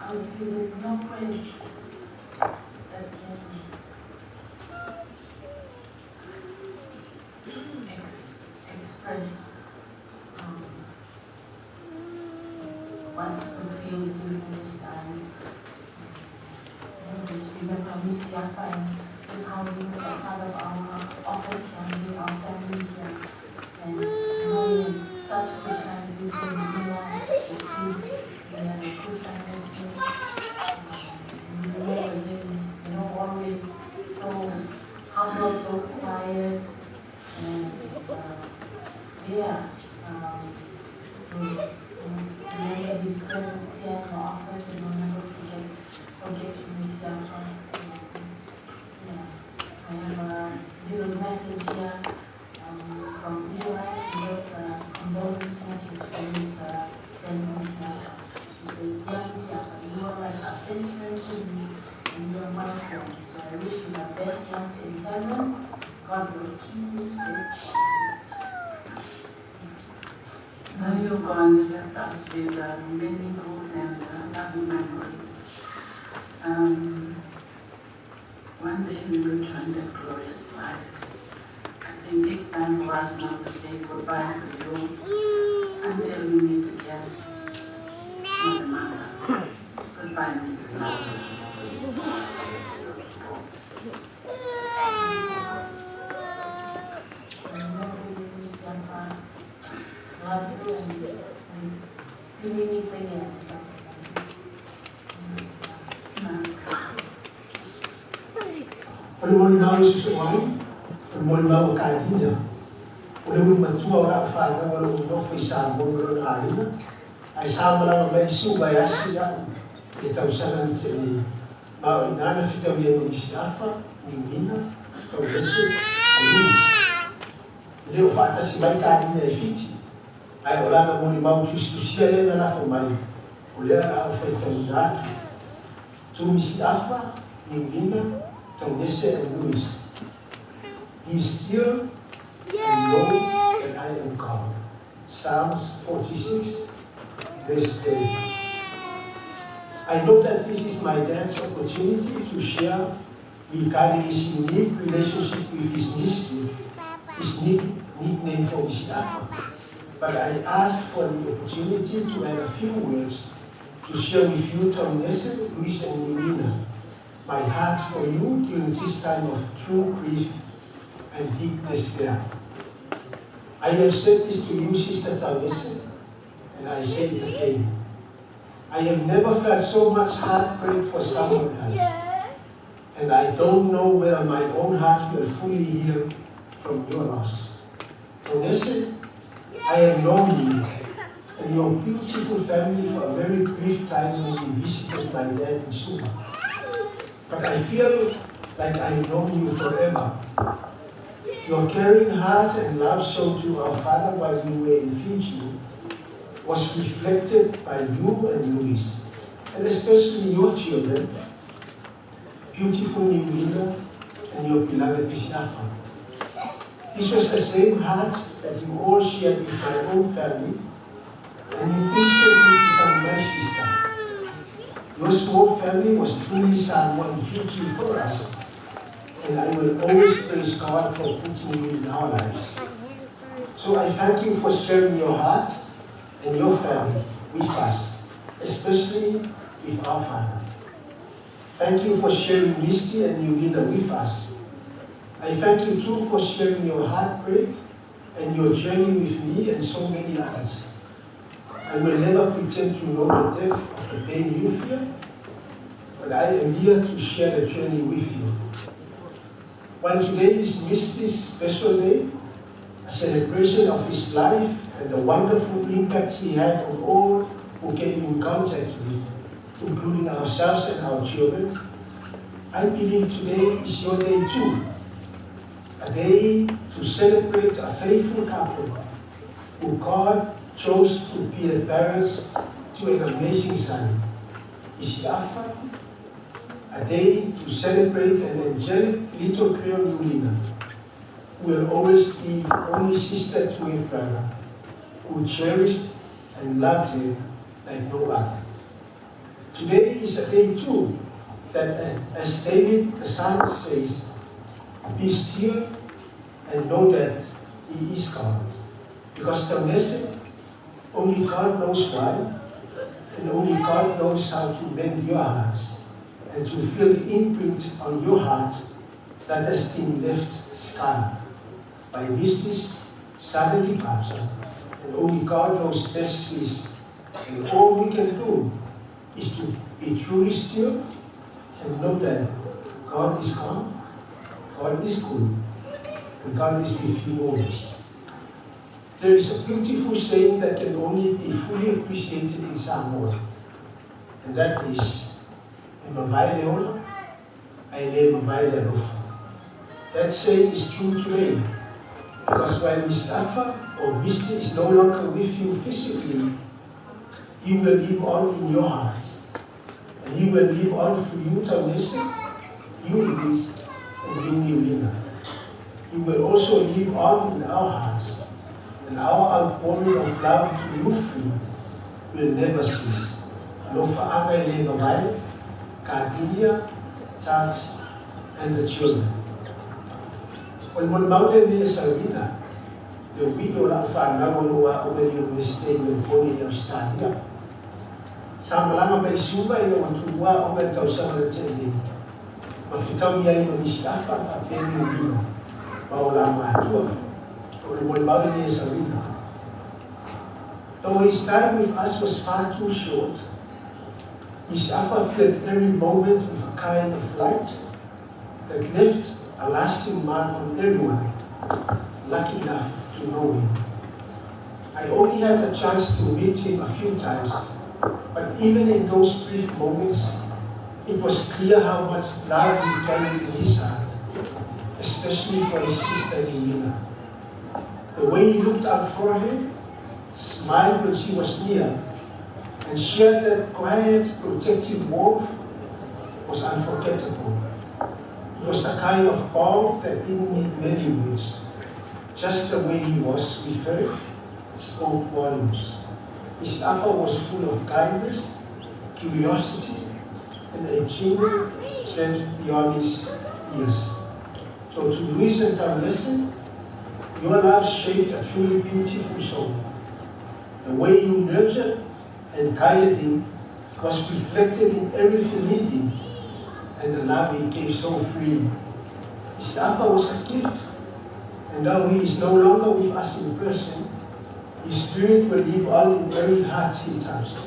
S18: Honestly, there's no words that can express what to feel during this time. We just remember Miss Yafa and just how he was a part of our office family, our family here. And you know, we had such good times with him, Mila, the kids. We had a good time with him. We remember him, you know, always so humble, so quiet, and we remember his presence here in the office, and we'll never forget Miss Yafa. Yeah, I have a little message here from Eli. He wrote a condolence message for his friend Miss Yafa. He says, "Dear Miss Yafa, you are like a best friend to me, and you are my friend. So I wish you the best life in heaven. God will keep you safe always." Now you're gone, you left us with many good and loving memories. One day we will join that glorious flight. I think it's time for us now to say goodbye to you until we meet again. Goodbye, Miss Love.
S19: Remember you, Miss Yafa. Love you, and till we meet again. So.
S17: O le molimau i susu'u ai, o le molimau o Kalina, o le uli matua o la'u fanau o lo'u nofo i Samoa ma lona aiga, ae sa malaga mai isi ua vaiasi a'u i le tausaga na te'a nei, ma o i'ina na fitaulia ai ma Misi Afa, Niuina, Taunese, ma Luis. E lē o fa'atasi mai Kalina e Fiti, ae o lana molimau tusitusia lea na lafo mai, o lea la au faitauina atu. To Misi Afa, Niuina, Taunese and Luis. Be still and know that I am God. Psalms 46, verse 8. I know that this is my dad's opportunity to share regarding his unique relationship with his niece, his nickname for Miss Afa. But I ask for the opportunity to add a few words to share with you, Taunese, Luis, and Niuina, my heart for you during this time of true grief and deep despair. I have said this to you, Sister Taunese, and I say it again. I have never felt so much heartbreak for someone else, and I don't know whether my own heart will fully heal from your loss. Onese, I have known you and your beautiful family for a very brief time when we visited my dad in Suva. But I feel like I've known you forever. Your caring heart and love shown to our father while you were in Fiji was reflected by you and Louis, and especially your children, beautiful Niulina and your beloved Misiafa. This was the same heart that you all shared with my own family, and you instantly become my sister. Your small family was truly Samoa in Fiji for us, and I will always praise God for putting you in our lives. So I thank you for sharing your heart and your family with us, especially with our father. Thank you for sharing Misty and Niulina with us. I thank you too for sharing your heartbreak and your journey with me and so many others. I will never pretend to know the depth of the pain you feel, but I am here to share the journey with you. While today is Misty's special day, a celebration of his life and the wonderful impact he had on all who came in contact with, including ourselves and our children, I believe today is your day too. A day to celebrate a faithful couple who God chose to be the parents to an amazing son. Isiafa, a day to celebrate an angelic little girl, Niulina, who will always be the only sister to her brother, who cherished and loved her like no other. Today is a day too that, as David the psalmist says, be still and know that he is God. Because the message, only God knows why, and only God knows how to mend your hearts and to fill the imprint on your heart that has been left scarred by Misty's sudden departure, and only God knows best is. And all we can do is to be truly still and know that God is God, God is good, and God is with you always. There is a beautiful saying that can only be fully appreciated in Samoa, and that is, E mavae le ola, ae le mavae le alofa. That saying is true today, because while Mustafa or Misty is no longer with you physically, he will live on in your hearts. And he will live on through you, Taunese, you, Luis, and you, Niulina. He will also live on in our hearts, and our outpouring of love to you three will never cease. Alofa aga e le mavae, Cardinia, Charles, and the children. O le molimau lenei e sauina, le ui'i o la'u fanau o lo'o a'oga i le Iunivesite i Melupone i Ausetalia. Sa malaga mai Suva ina ua tuua a'oga i le tausaga na te'a nei, ma fetaui ai ma Misi Afa faapea Niulina ma o la matua. O le molimau lenei e sauina. Though his time with us was far too short, Misi Afa filled every moment with a kind of light that left a lasting mark on everyone lucky enough to know him. I only had the chance to meet him a few times, but even in those brief moments, it was clear how much love he carried in his heart, especially for his sister Niulina. The way he looked out for her, smiled when she was near, and shared that quiet, protective warmth was unforgettable. It was the kind of bond that didn't need many words. Just the way he was with her spoke volumes. His offer was full of kindness, curiosity, and a genuine strength beyond his years. So to Luis and Taunese, your love shaped a truly beautiful soul. The way you nurtured and guided him was reflected in everything he did, and the love he gave so freely. Mustafa was a gift, and though he is no longer with us in person, his spirit will live on in every heart he touched,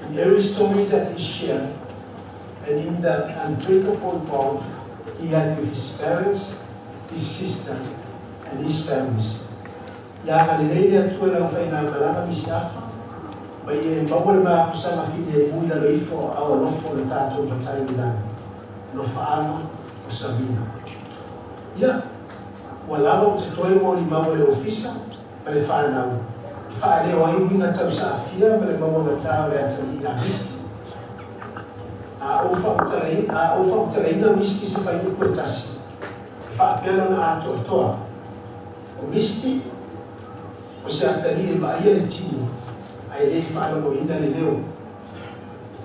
S17: in every story that he shared, and in the unbreakable bond he had with his parents, his sister, and his families. Ia agalelei le Atua i lau faigamalaga Misi Afa, ma ia e maua le mapusaga filemu i lalo ifo o aao alofa o le tatou Matai i le lagi. Alofaaga, o Samina. Ia, ua lava ma totoe molimau a le Ofisa ma le fanau e faaleo ai uiga tausaafia ma le mauagatā o le atalii ia Misty. A ou faamatalaina Misty i se fuaiupu e tasi, e faapea lona atoatoa, O Misty, o se atalii e vaaia le tino, ae le faalogoina le leo.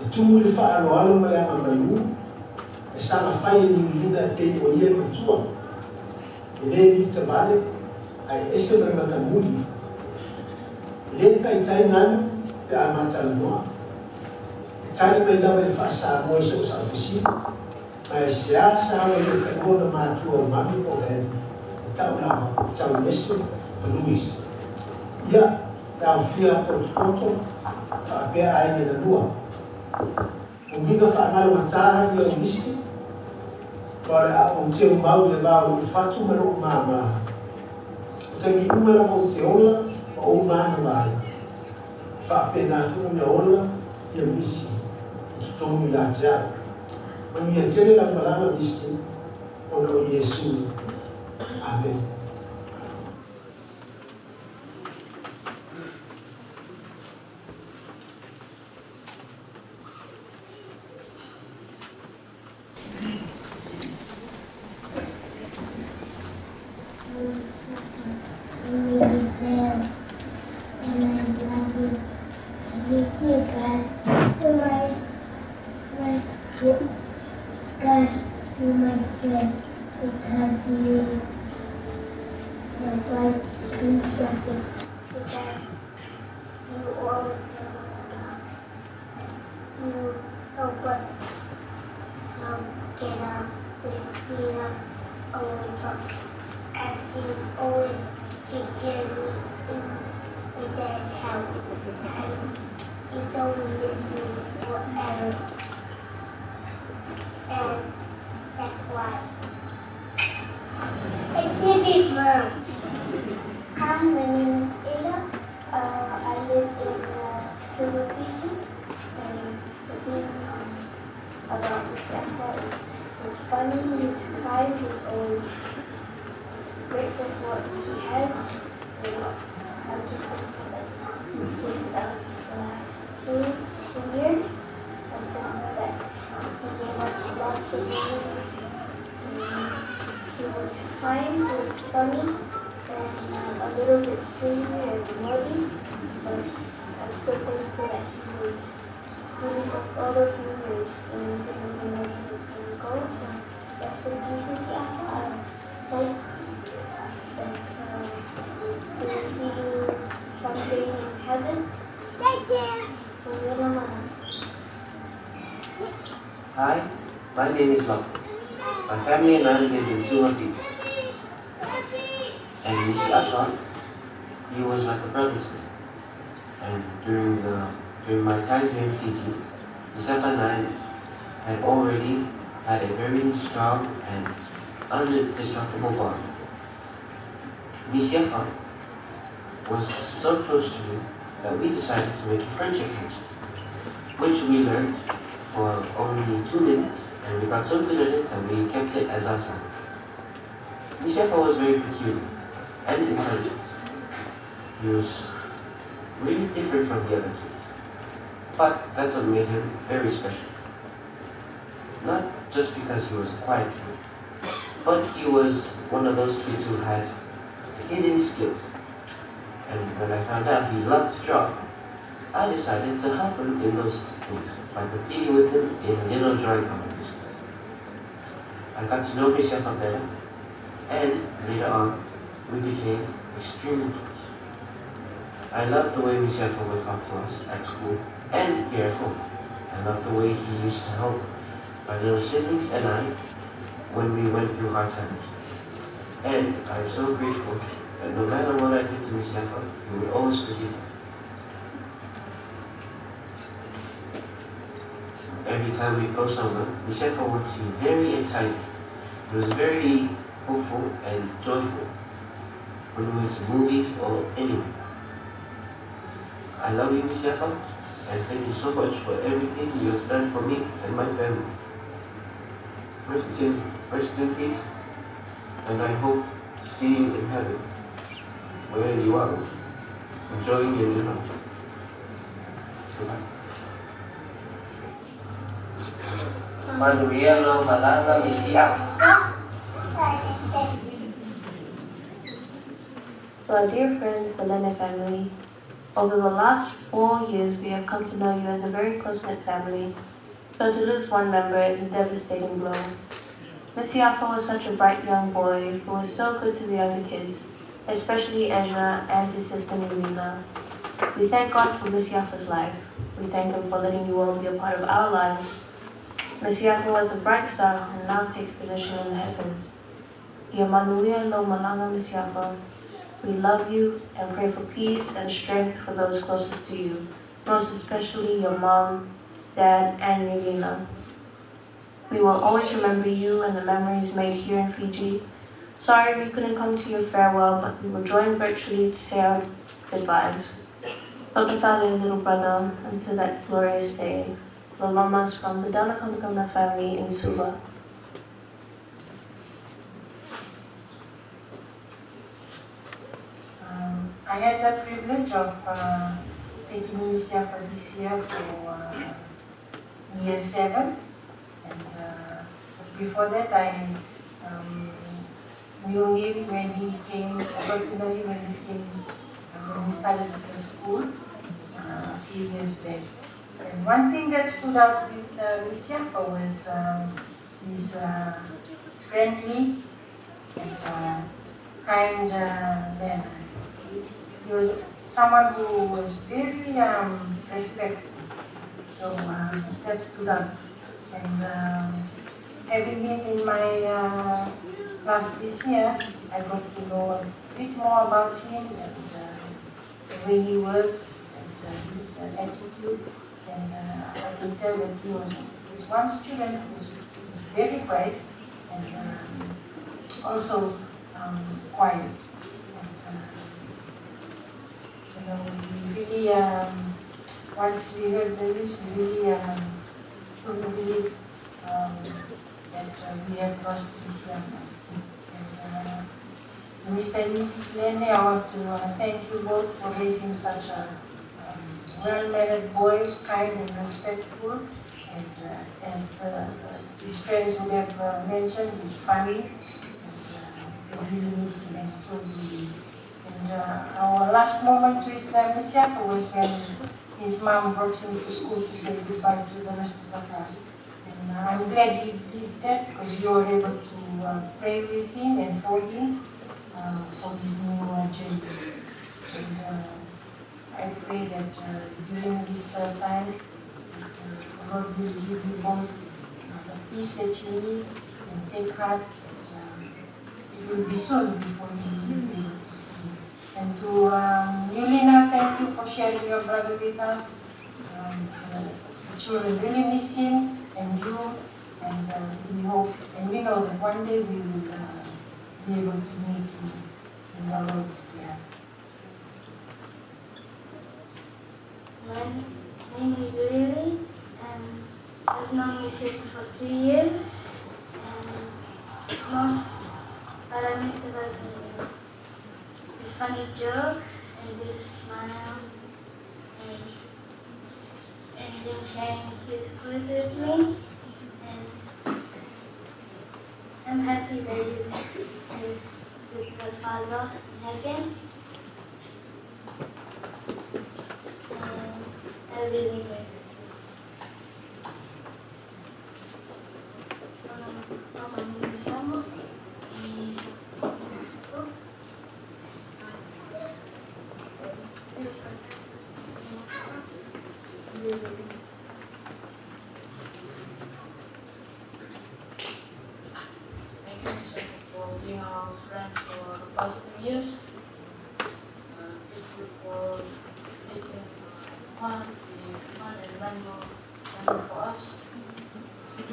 S17: E tumu i le faaaloalo ma le agamalu, e saga fai e Niulina e pei o ia e matua. E le militavale, ae ese ma le matamuli. E le taitai ganu pe a matalanoa. E tali mai lava i le faa-Samoa i so o sau fesili, ma e seasea ona ia taua ona matua o Mami po o Daddy, e tau lava o Tau Nese ma Louis. Ia, le aofia a potopoto faapea aiga na lua. O uiga faagalogatā ia o Misty, ma o le a ou teumau i le va o lo'u fatu ma lo'u māmā. O taimi uma lava ou te ola ma ou manava ai, e faapena foi ona ola ia Misi i totonu ia te au. Manuia tele lau malaga Misty, ona o Iesu. Amene.
S20: My Gus, you my friend, because you like do something because you always have box and you help us help get up and clean up our box and he always take care of me in my dad's house and he don't miss me forever. And that's why. I did it, Mom. Hi, my name is Ada. I live in Suva, Fiji. And the thing about Mr. Afa is he's funny, he's kind, he's always grateful for what he has. And I'm just thankful that he's been with us the last 2 years. I'm thankful that he gave us lots of memories. And he was kind, he was funny, and a little bit silly and naughty, but I'm still thankful that he was giving us all those memories when we didn't even know he was going to go. So rest in peace, Mr. Afa. I hope that we will see you someday in heaven. Thank you.
S21: Hi, my name is Locke. My family and I live in Suva, Fiji. And Misi Afa, he was like a brother to me. And during my time here in Fiji, Misi and I had already had a very strong and indestructible bond. Misi Afa was so close to me that we decided to make a friendship handshake, which we learned for only 2 minutes, and we got so good at it that we kept it as our sign. Misi Afa was very peculiar and intelligent. He was really different from the other kids, but that's what made him very special. Not just because he was a quiet kid, but he was one of those kids who had hidden skills. And when I found out he loved to draw, I decided to help him in those things by competing with him in little drawing competitions. I got to know Misi Afa better, and later on, we became extremely close. I loved the way Misi Afa would talk to us at school and here at home. I loved the way he used to help my little siblings and I when we went through hard times. And I'm so grateful that no matter what I did to Misi Afa, he would always forgive me. Every time we go somewhere, Misi Afa would seem very excited. He was very hopeful and joyful. when we went to movies or anywhere. I love you, Misiafa, and thank you so much for everything you have done for me and my family. Rest in, rest in peace, and I hope to see you in heaven, where you are, enjoying your new life. Goodbye.
S2: Manuia lou malaga Misiafa.
S22: To our dear friends, the Lene family, over the last 4 years we have come to know you as a very close-knit family, so to lose one member is a devastating blow. Misiafa was such a bright young boy who was so good to the other kids, especially Ezra and his sister Nurina. We thank God for Misiafa's life. We thank him for letting you all be a part of our lives. Misiafa was a bright star and now takes position in the heavens. Ia manuia lou malaga Misiafa. We love you and pray for peace and strength for those closest to you, most especially your mom, dad, and Nurina. We will always remember you and the memories made here in Fiji. Sorry we couldn't come to your farewell, but we will join virtually to say our goodbyes. Tokitale, little brother, until that glorious day. Lolomas from the Danakamkama family in Suva.
S23: I had the privilege of taking Misiafa this year for year 7, and before that I knew him when he came. I got to know him when he came, when he started the school a few years back. And one thing that stood out with Misiafa was his friendly and kind manner. He was someone who was very respectful, so that stood out. And having him in my class this year, I got to know a bit more about him and the way he works and his attitude. And I could tell that he was this one student who was very bright and also quiet. And, you know, we really, once we heard the news, we really couldn't believe that we had lost this young man. And Mr. and Mrs. Lene, I want to thank you both for raising such a well-mannered boy, kind and respectful, and as his friends would have mentioned, he's funny, and they really miss him, and so do we. And our last moments with Misiafa was when his mom brought him to school to say goodbye to the rest of the class. And I'm glad he did that, because we were able to pray with him and for him for his new journey. And I pray that during this time, that, the Lord will give you both the peace that you need, and take heart that it will be soon before you will be able to see him. And to Yulina, thank you for sharing your brother with us. The children really miss him, and you, and we hope and we know that one day we will be able to meet him in the Lord's care.
S20: My name is Lily, and I've known Misiafa for 3 years, and most what I miss about him is his funny jokes and his smile, and him sharing his food with me, and I'm happy that he's with the Father in heaven. And I really miss him.
S18: Thank you, Mr. for being our friend for the past 3 years. Thank you for making fun, being fun and memorable for us. Thank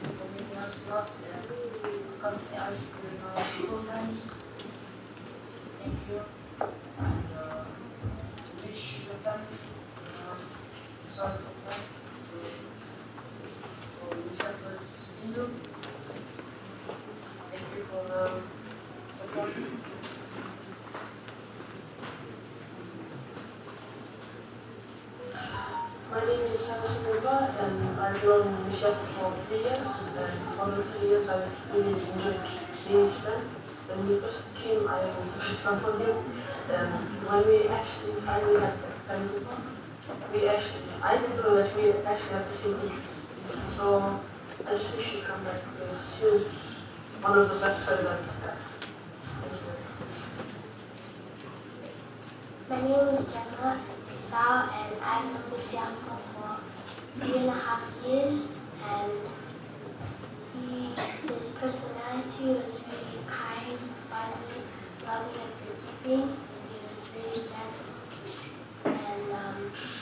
S18: you for making us laugh and accompany us during our school times. Thank you. And wish the family sorry for that, for Misiafa's funeral. Thank you for the support.
S22: My name is Harrison River and I've known Misiafa for 3 years, and for those 3 years I've really enjoyed being his friend. When he first came, I was a bit rough on him, and when we actually finally had that time to talk, I didn't know that we actually have the same interests. So I just wish he'd come back because he was one of the best friends I've had. Thank you.
S20: My name is Gemma Sisao, and I've known Misiafa for 3.5 years, and his personality was really kind, funny, loving, and forgiving. He was really gentle, and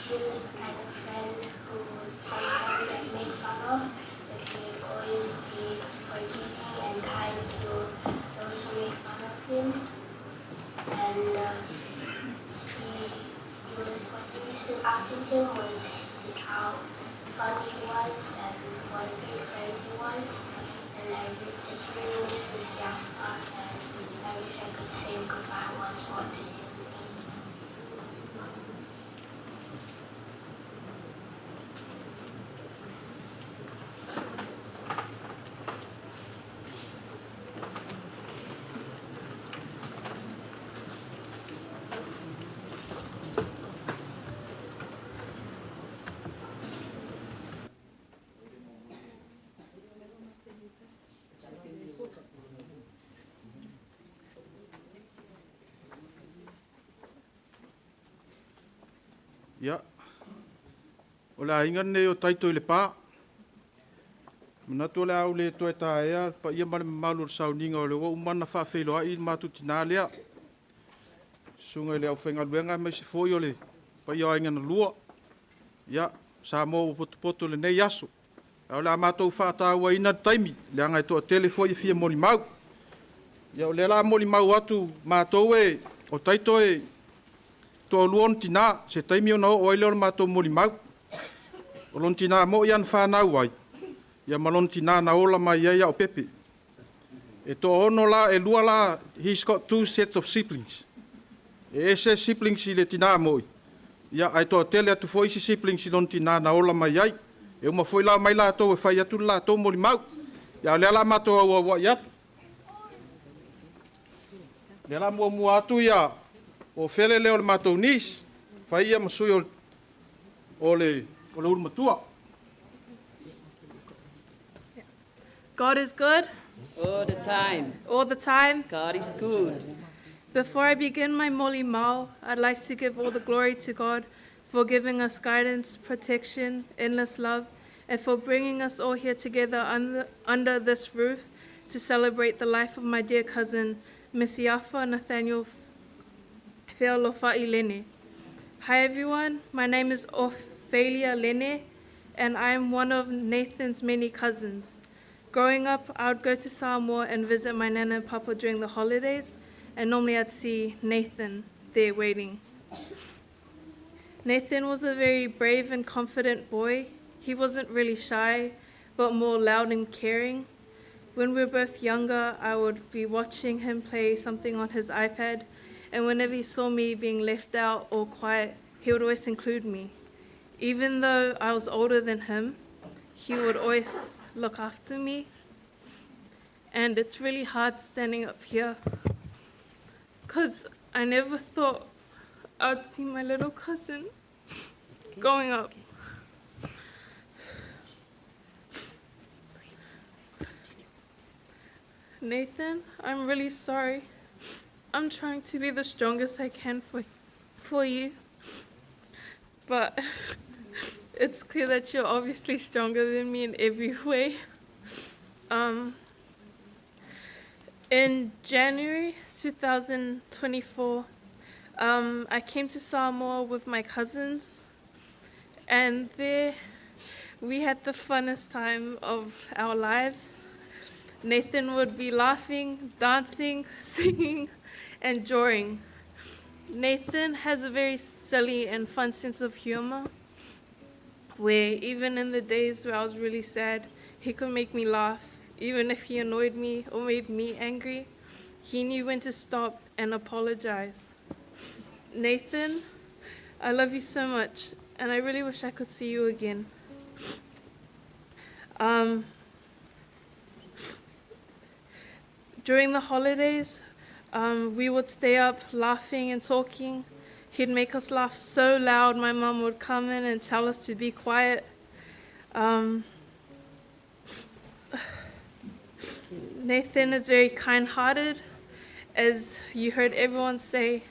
S20: he was the kind of friend who would sometimes get made fun of, but he would always be forgiving and kind to those who made fun of him. And what really stood out in him was how funny he was and what a great friend he was. And I just really miss Misiafa, and I wish I could say goodbye once more to him. Thank you.
S1: Ia, o le aiga lenei o Taito i Lepa. Manatu o le a ou le toe taea paia ma le mamalu o le sauniga o le ua uma ona faafeiloai le matou tinā lea. Susuga i le aufaigaluega aemaise foi o le paia o aiga na lua. Ia, Samoa ua potopoto i lenei aso. Ae o le a matou faatauaina le taimi, leaga e toatele foi e fia molimau. Ia, o lea o le a molimau atu matou e o Taito e toalua ona tinā, se taimi ona oo ai lea o le matou molimau. O lona tinā moi ana whanau ai, ia ma lona tinā na ola mai ai au pepe. E toaono la, e lua la, he's got 2 sets of siblings. E ese siblings i le tinā moi. Ia, ai toatele atu foi isi siblings i lona tinā na ola mai ai. E uma foi la mai latou e fai atu le latou molimau. Ia, o lea la matou au au ai atu. Lea la muamua atu ia, o fele lea o le matou niece, fai ia ma sui o le ulu matua.
S11: God is good.
S3: All the time.
S11: All the time.
S3: God is good.
S11: Before I begin my molimau, I'd like to give all the glory to God for giving us guidance, protection, endless love, and for bringing us all here together under this roof to celebrate the life of my dear cousin, Misiafa Nathaniel Feolofa'i Lene. Hi everyone, my name is Ophelia Lene, and I am one of Nathan's many cousins. Growing up, I would go to Samoa and visit my Nana and Papa during the holidays, and normally I'd see Nathan there waiting. Nathan was a very brave and confident boy. He wasn't really shy, but more loud and caring. When we were both younger, I would be watching him play something on his iPad, and whenever he saw me being left out or quiet, he would always include me. Even though I was older than him, he would always look after me. And it's really hard standing up here, because I never thought I'd see my little cousin going up. Nathan, I'm really sorry. I'm trying to be the strongest I can for you, but it's clear that you're obviously stronger than me in every way. In January 2024, I came to Samoa with my cousins, and there we had the funnest time of our lives. Nathan would be laughing, dancing, singing, and drawing. Nathan has a very silly and fun sense of humor, where even in the days where I was really sad, he could make me laugh, even if he annoyed me or made me angry. He knew when to stop and apologize. Nathan, I love you so much, and I really wish I could see you again. During the holidays, we would stay up laughing and talking. He'd make us laugh so loud, my mum would come in and tell us to be quiet. Nathan is very kind hearted. As you heard everyone say,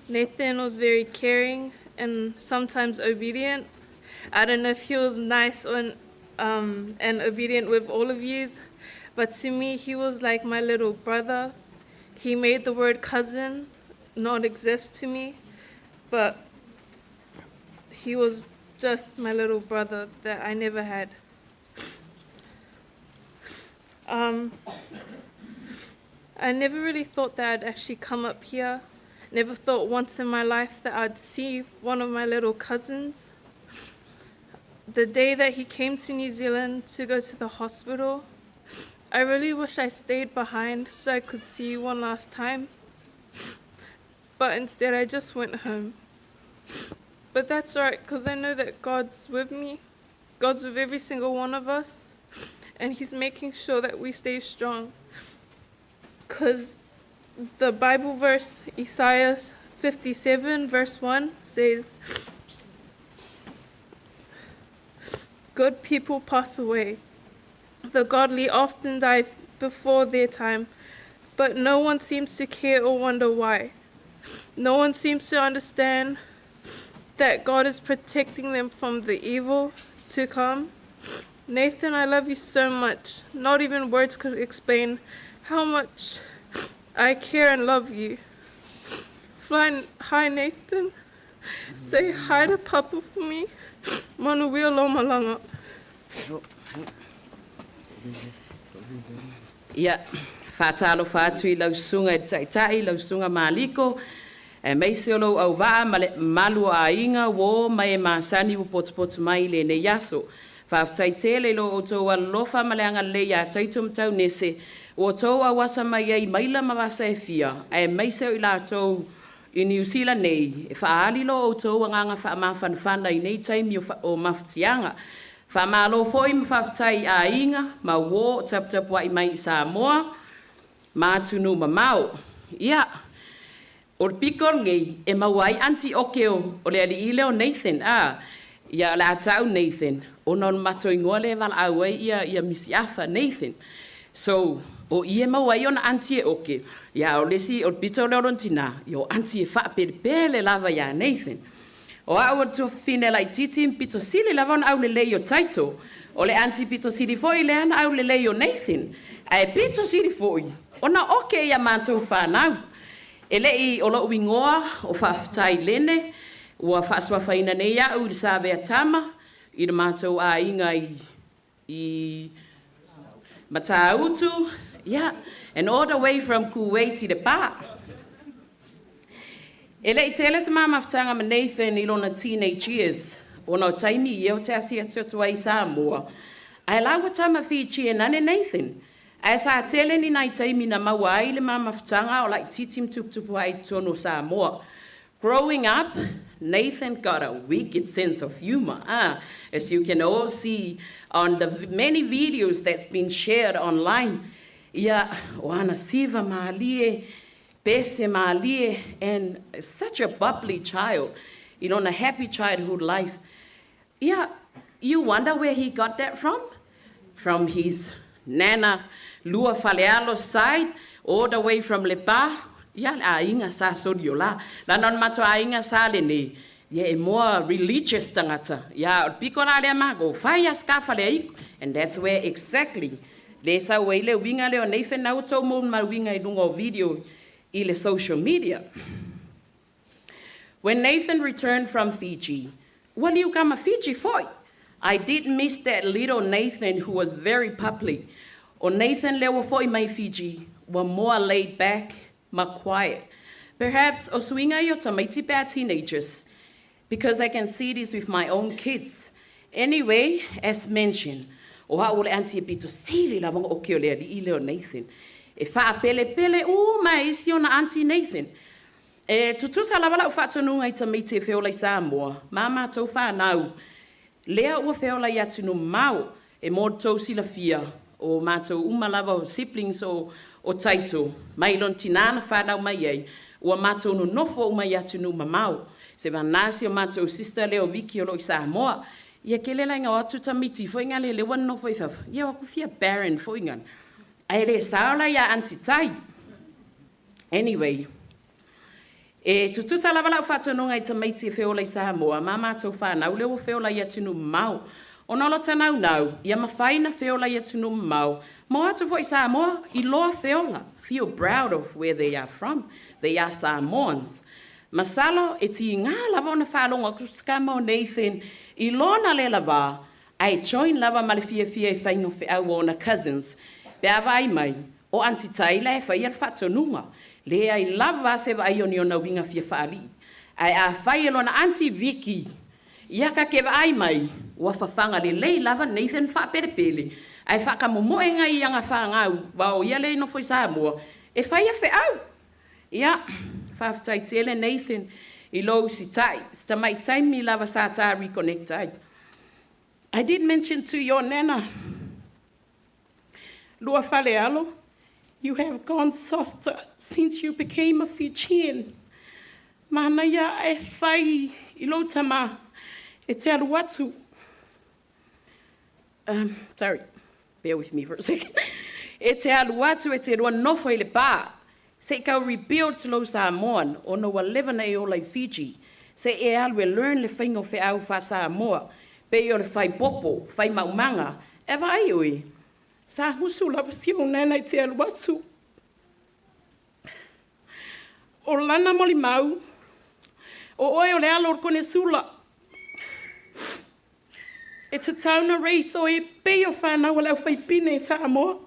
S11: Nathan was very caring and sometimes obedient. I don't know if he was nice or, and obedient with all of you, but to me, he was like my little brother. He made the word cousin not exist to me, but he was just my little brother that I never had. I never really thought that I'd actually come up here. Never thought once in my life that I'd see one of my little cousins. The day that he came to New Zealand to go to the hospital, I really wish I stayed behind so I could see you one last time. But instead, I just went home. But that's all right, because I know that God's with me. God's with every single one of us. And He's making sure that we stay strong. Because the Bible verse, Isaiah 57, verse 1, says, Good people pass away. The godly often die before their time, but no one seems to care or wonder why. No one seems to understand that God is protecting them from the evil to come. Nathan, I love you so much. Not even words could explain how much I care and love you. Fly high, Nathan. Say hi to Papa for me. Manuia lo malanga.
S3: Ia, faatalofa atu i lau susuga i le Taʻitaʻi, lau susuga Maliko, aemaise o lou auvaa ma le mamalu o aiga, uō ma e masani ua potopoto mai i lenei aso. Faafetai tele i lo outou alolofa ma le agalelei iā Taito ma Taunese ua outou auasa mai ai maila ma vasa e fia, aemaise o i latou i Niu Sila nei, e faaali lo outou agaga faamafanafana i nei taimi o mafatiaga. Faamalo foi ma faafetai i aiga ma uō o taputapuaʻi mai i Samoa ma atunuu mamao. Ia, o le piko lenei e maua ai aunty Oke o le alii lea o Nathan, a, ia o le a ta'u Nathan, ona o le matou igoa lea e valaau ai ia, ia Misi Afa, Nathan. So, o i e maua ai ona aunty e Oke, ia a o le isi, o le pito lea o lona tinā, ia o aunty e faapelepele lava iā Nathan. O a'u o le tuafafine laitiiti ma pito sili lava ona aulelei o Taito. O le aunty pito sili foi lea na aulelei o Nathan, ae pito sili foi ona oke i a matou fanau. E leʻi o loʻu igoa o Faafetai Lene, ua faasuafaina nei aʻu i le Savea Tama i le matou aiga i i Matautu, yeah, and all the way from Kuwait i Lepa. E leʻi tele se ma mafutaga ma Nathan i lona teenage years, ona o taimi ia o te asiasi atu ai i Samoa, ae la ua tama Fijian ane Nathan. Ae sa tele ni nai taimi na maua ai le ma mafutaga o laitiiti ma tuputupu ae i totonu o Samoa. Growing up, Nathan got a wicked sense of humor, as you can all see on the many videos that's been shared online. Ia, o ana siva malie, pese malie, and such a bubbly child, in a happy childhood life. Yeah, you wonder where he got that from? From his nana Lua Falealo side, all the way from Lepa, ia le aiga sa Soliola. Lana o le matou aiga sa lenei, ia e more religious tagata. Ia, o le piko la lea makou, fai a sika faleaiku. And that's where exactly le sau ai le uiga lea o Nathan na ua tou molimauina i luga o video i le social media. When Nathan returned from Fiji, ua liu kama Fiji foi. I did miss that little Nathan who was very public. O Nathan lea ua foʻi mai Fiji, ua more laid back ma quiet. Perhaps o suiga ia o tamaiti pe a teenagers, because I can see this with my own kids. Anyway, as mentioned, o a'u o le aunty e pito sili lava ona oke o le ali'i lea o Nathan. E fa'apelepele uma e isi ona aunty Nathan. E tutusa lava la'u fa'atonuga i tamaiti e feola i Samoa ma a matou fanau lea ua feola i atunuu mamao. E mo le tou silafia, o matou uma lava o siblings o Taito, mai lona tinā na fanau mai ai, ua matou nonofo uma i atunuu mamao. Se vagana si o matou sister lea o Viki o lo o i Samoa. Ia kele laina o atu tamaiti foi gale lea ua nonofo i fafo, ia ua kufia barren foi gana. Ae le sao la iā Aunty Tai. Anyway, e tutusa lava la'u faatonuga i tamaiti e feola i Samoa ma a matou fanau lea ua feola i atunuu mamao. Ona o lota naunau, ia mafai na feola i atunuu mamao, ma o atu foi i Samoa, iloa feola, feel proud of where they are from, they are Samoans. Masalo e tigā lava ona faalogo atu se tama o Nathan i lona lē lavā, ae join lava ma le fiafia i faiga o feau a ona cousins pe a vaai mai o Aunty Tai la e faia le faatonuga. Leai lava se vaai o ni ona uiga fia faali'i. Ae afai e lona Aunty Vicky ia ka ke vaai mai, ua fafaga lelei lava Nathan faapelepele ae faakamomo'e gai i aga fagau aua o ia lea i nofo i Samoa e faia feau. Ia, faafetai tele Nathan i lou usita'i, si tama'i taimi lava sa ta reconnect ai. I did mention to your nana, Luafalealo, you have gone softer since you became a Fijian. Manaia ae fai i lou tamā e te alu atu. Sorry, bear with me for a second. E te alu atu e te lua nofo i le pā. Se i kau rebuild lou Samoan, ona ua leva na e ola i Fiji. Se i e alu e learn le faiga o feau faa-Samoa, pei o le fai popo, fai maumaga, e vaai oe. Sa usu lava si ou nana i te alu atu. O lana molimau, o oe o le alo o le konesula. E tatau na raise oe e pei o whanau a le aufaipine i Samoa.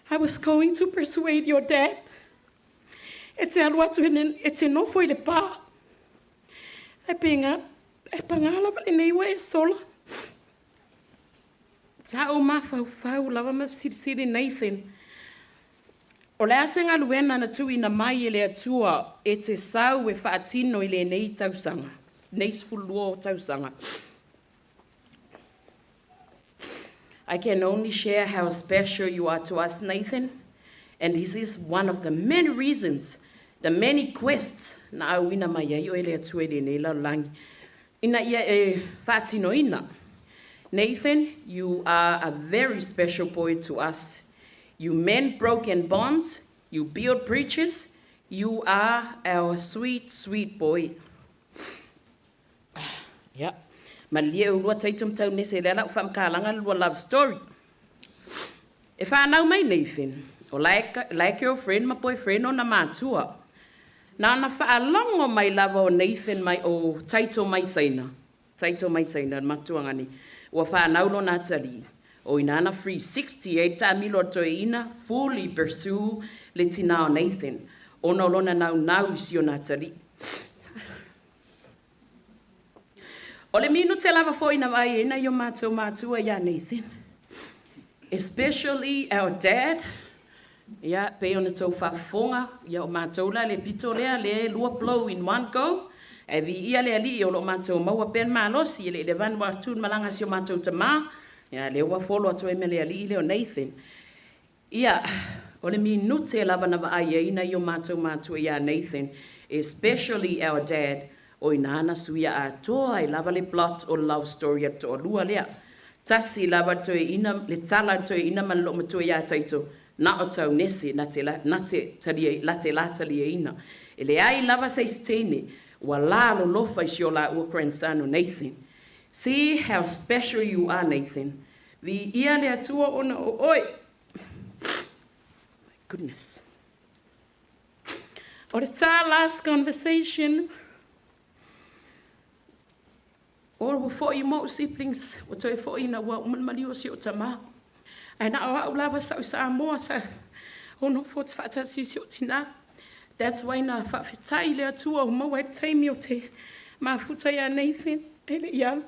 S3: I was going to persuade your dad e te alu atu e te nofo i le pā. Ae pēnā, e pagā lava lenei ua e sola. Sa ou mafaufau lava ma fesilisili Nathan, o le a se galuega na tuuina mai e le Atua e te sau e faatino i lenei tausaga, nei 12 o tausaga. I can only share how special you are to us, Nathan, and this is one of the many reasons, the many quests na auina mai ai oe e le Atua i lenei lalolagi, ina ia e faatinoina. Nathan, you are a very special boy to us. You mend broken bonds, you build bridges, you are our sweet, sweet boy. Ia, malie ulua Taito ma Taunese lea la u faamakalaga le lua love story. E whanau mai Nathan, o lae girlfriend ma boyfriend ona matua. Na ona faalogo mai lava o Nathan mai o Taito mai Saina. Taito mai Saina le matuaga nei. Ua fanau lona atalii. O ina na 360 ai taamilo a le toeaina fully pursue le tinā o Nathan ona o lona naunau i si ona atalii. O le minute lava foi na vaai ai nai o matou matua iā Nathan. Especially our dad, ia, pei ona tou faafofoga, ia o matou la le pito lea, lea e lua blow in one go, ae viia le Alii o lo o matou maua pea le malosi, e le i leva ona atu le malaga a si o matou tamā, ia, lea ua folo atu ai ma le alii lea o Nathan. Ia, o le minute lava na vaai ai nai o matou matua iā Nathan, especially our dad, o ina na suia atoa ai lava le plot o le love story a le toalua lea. Tasi lava le toeaina, le tala a le toeaina ma le loomatua iā Taito, na o Taunese na te, na te talia, la te la taliaina. E leai lava se isi teine ua la lolofa i si o laua grandson o Nathan. See how special you are, Nathan. Viia le Atua ona o oe. My goodness. O le tā last conversation, o ua fo'i mo'u siblings, ua toe fo'i ina ua uma le maliu o si o'u tamā. Ae na o a'u lava sa ou Samoa sa ou nofo atu faatasi i si o'u tinā. That's why na faafetai le Atua ua maua ai le taimi ou te mafuta ia Nathan e le i alu.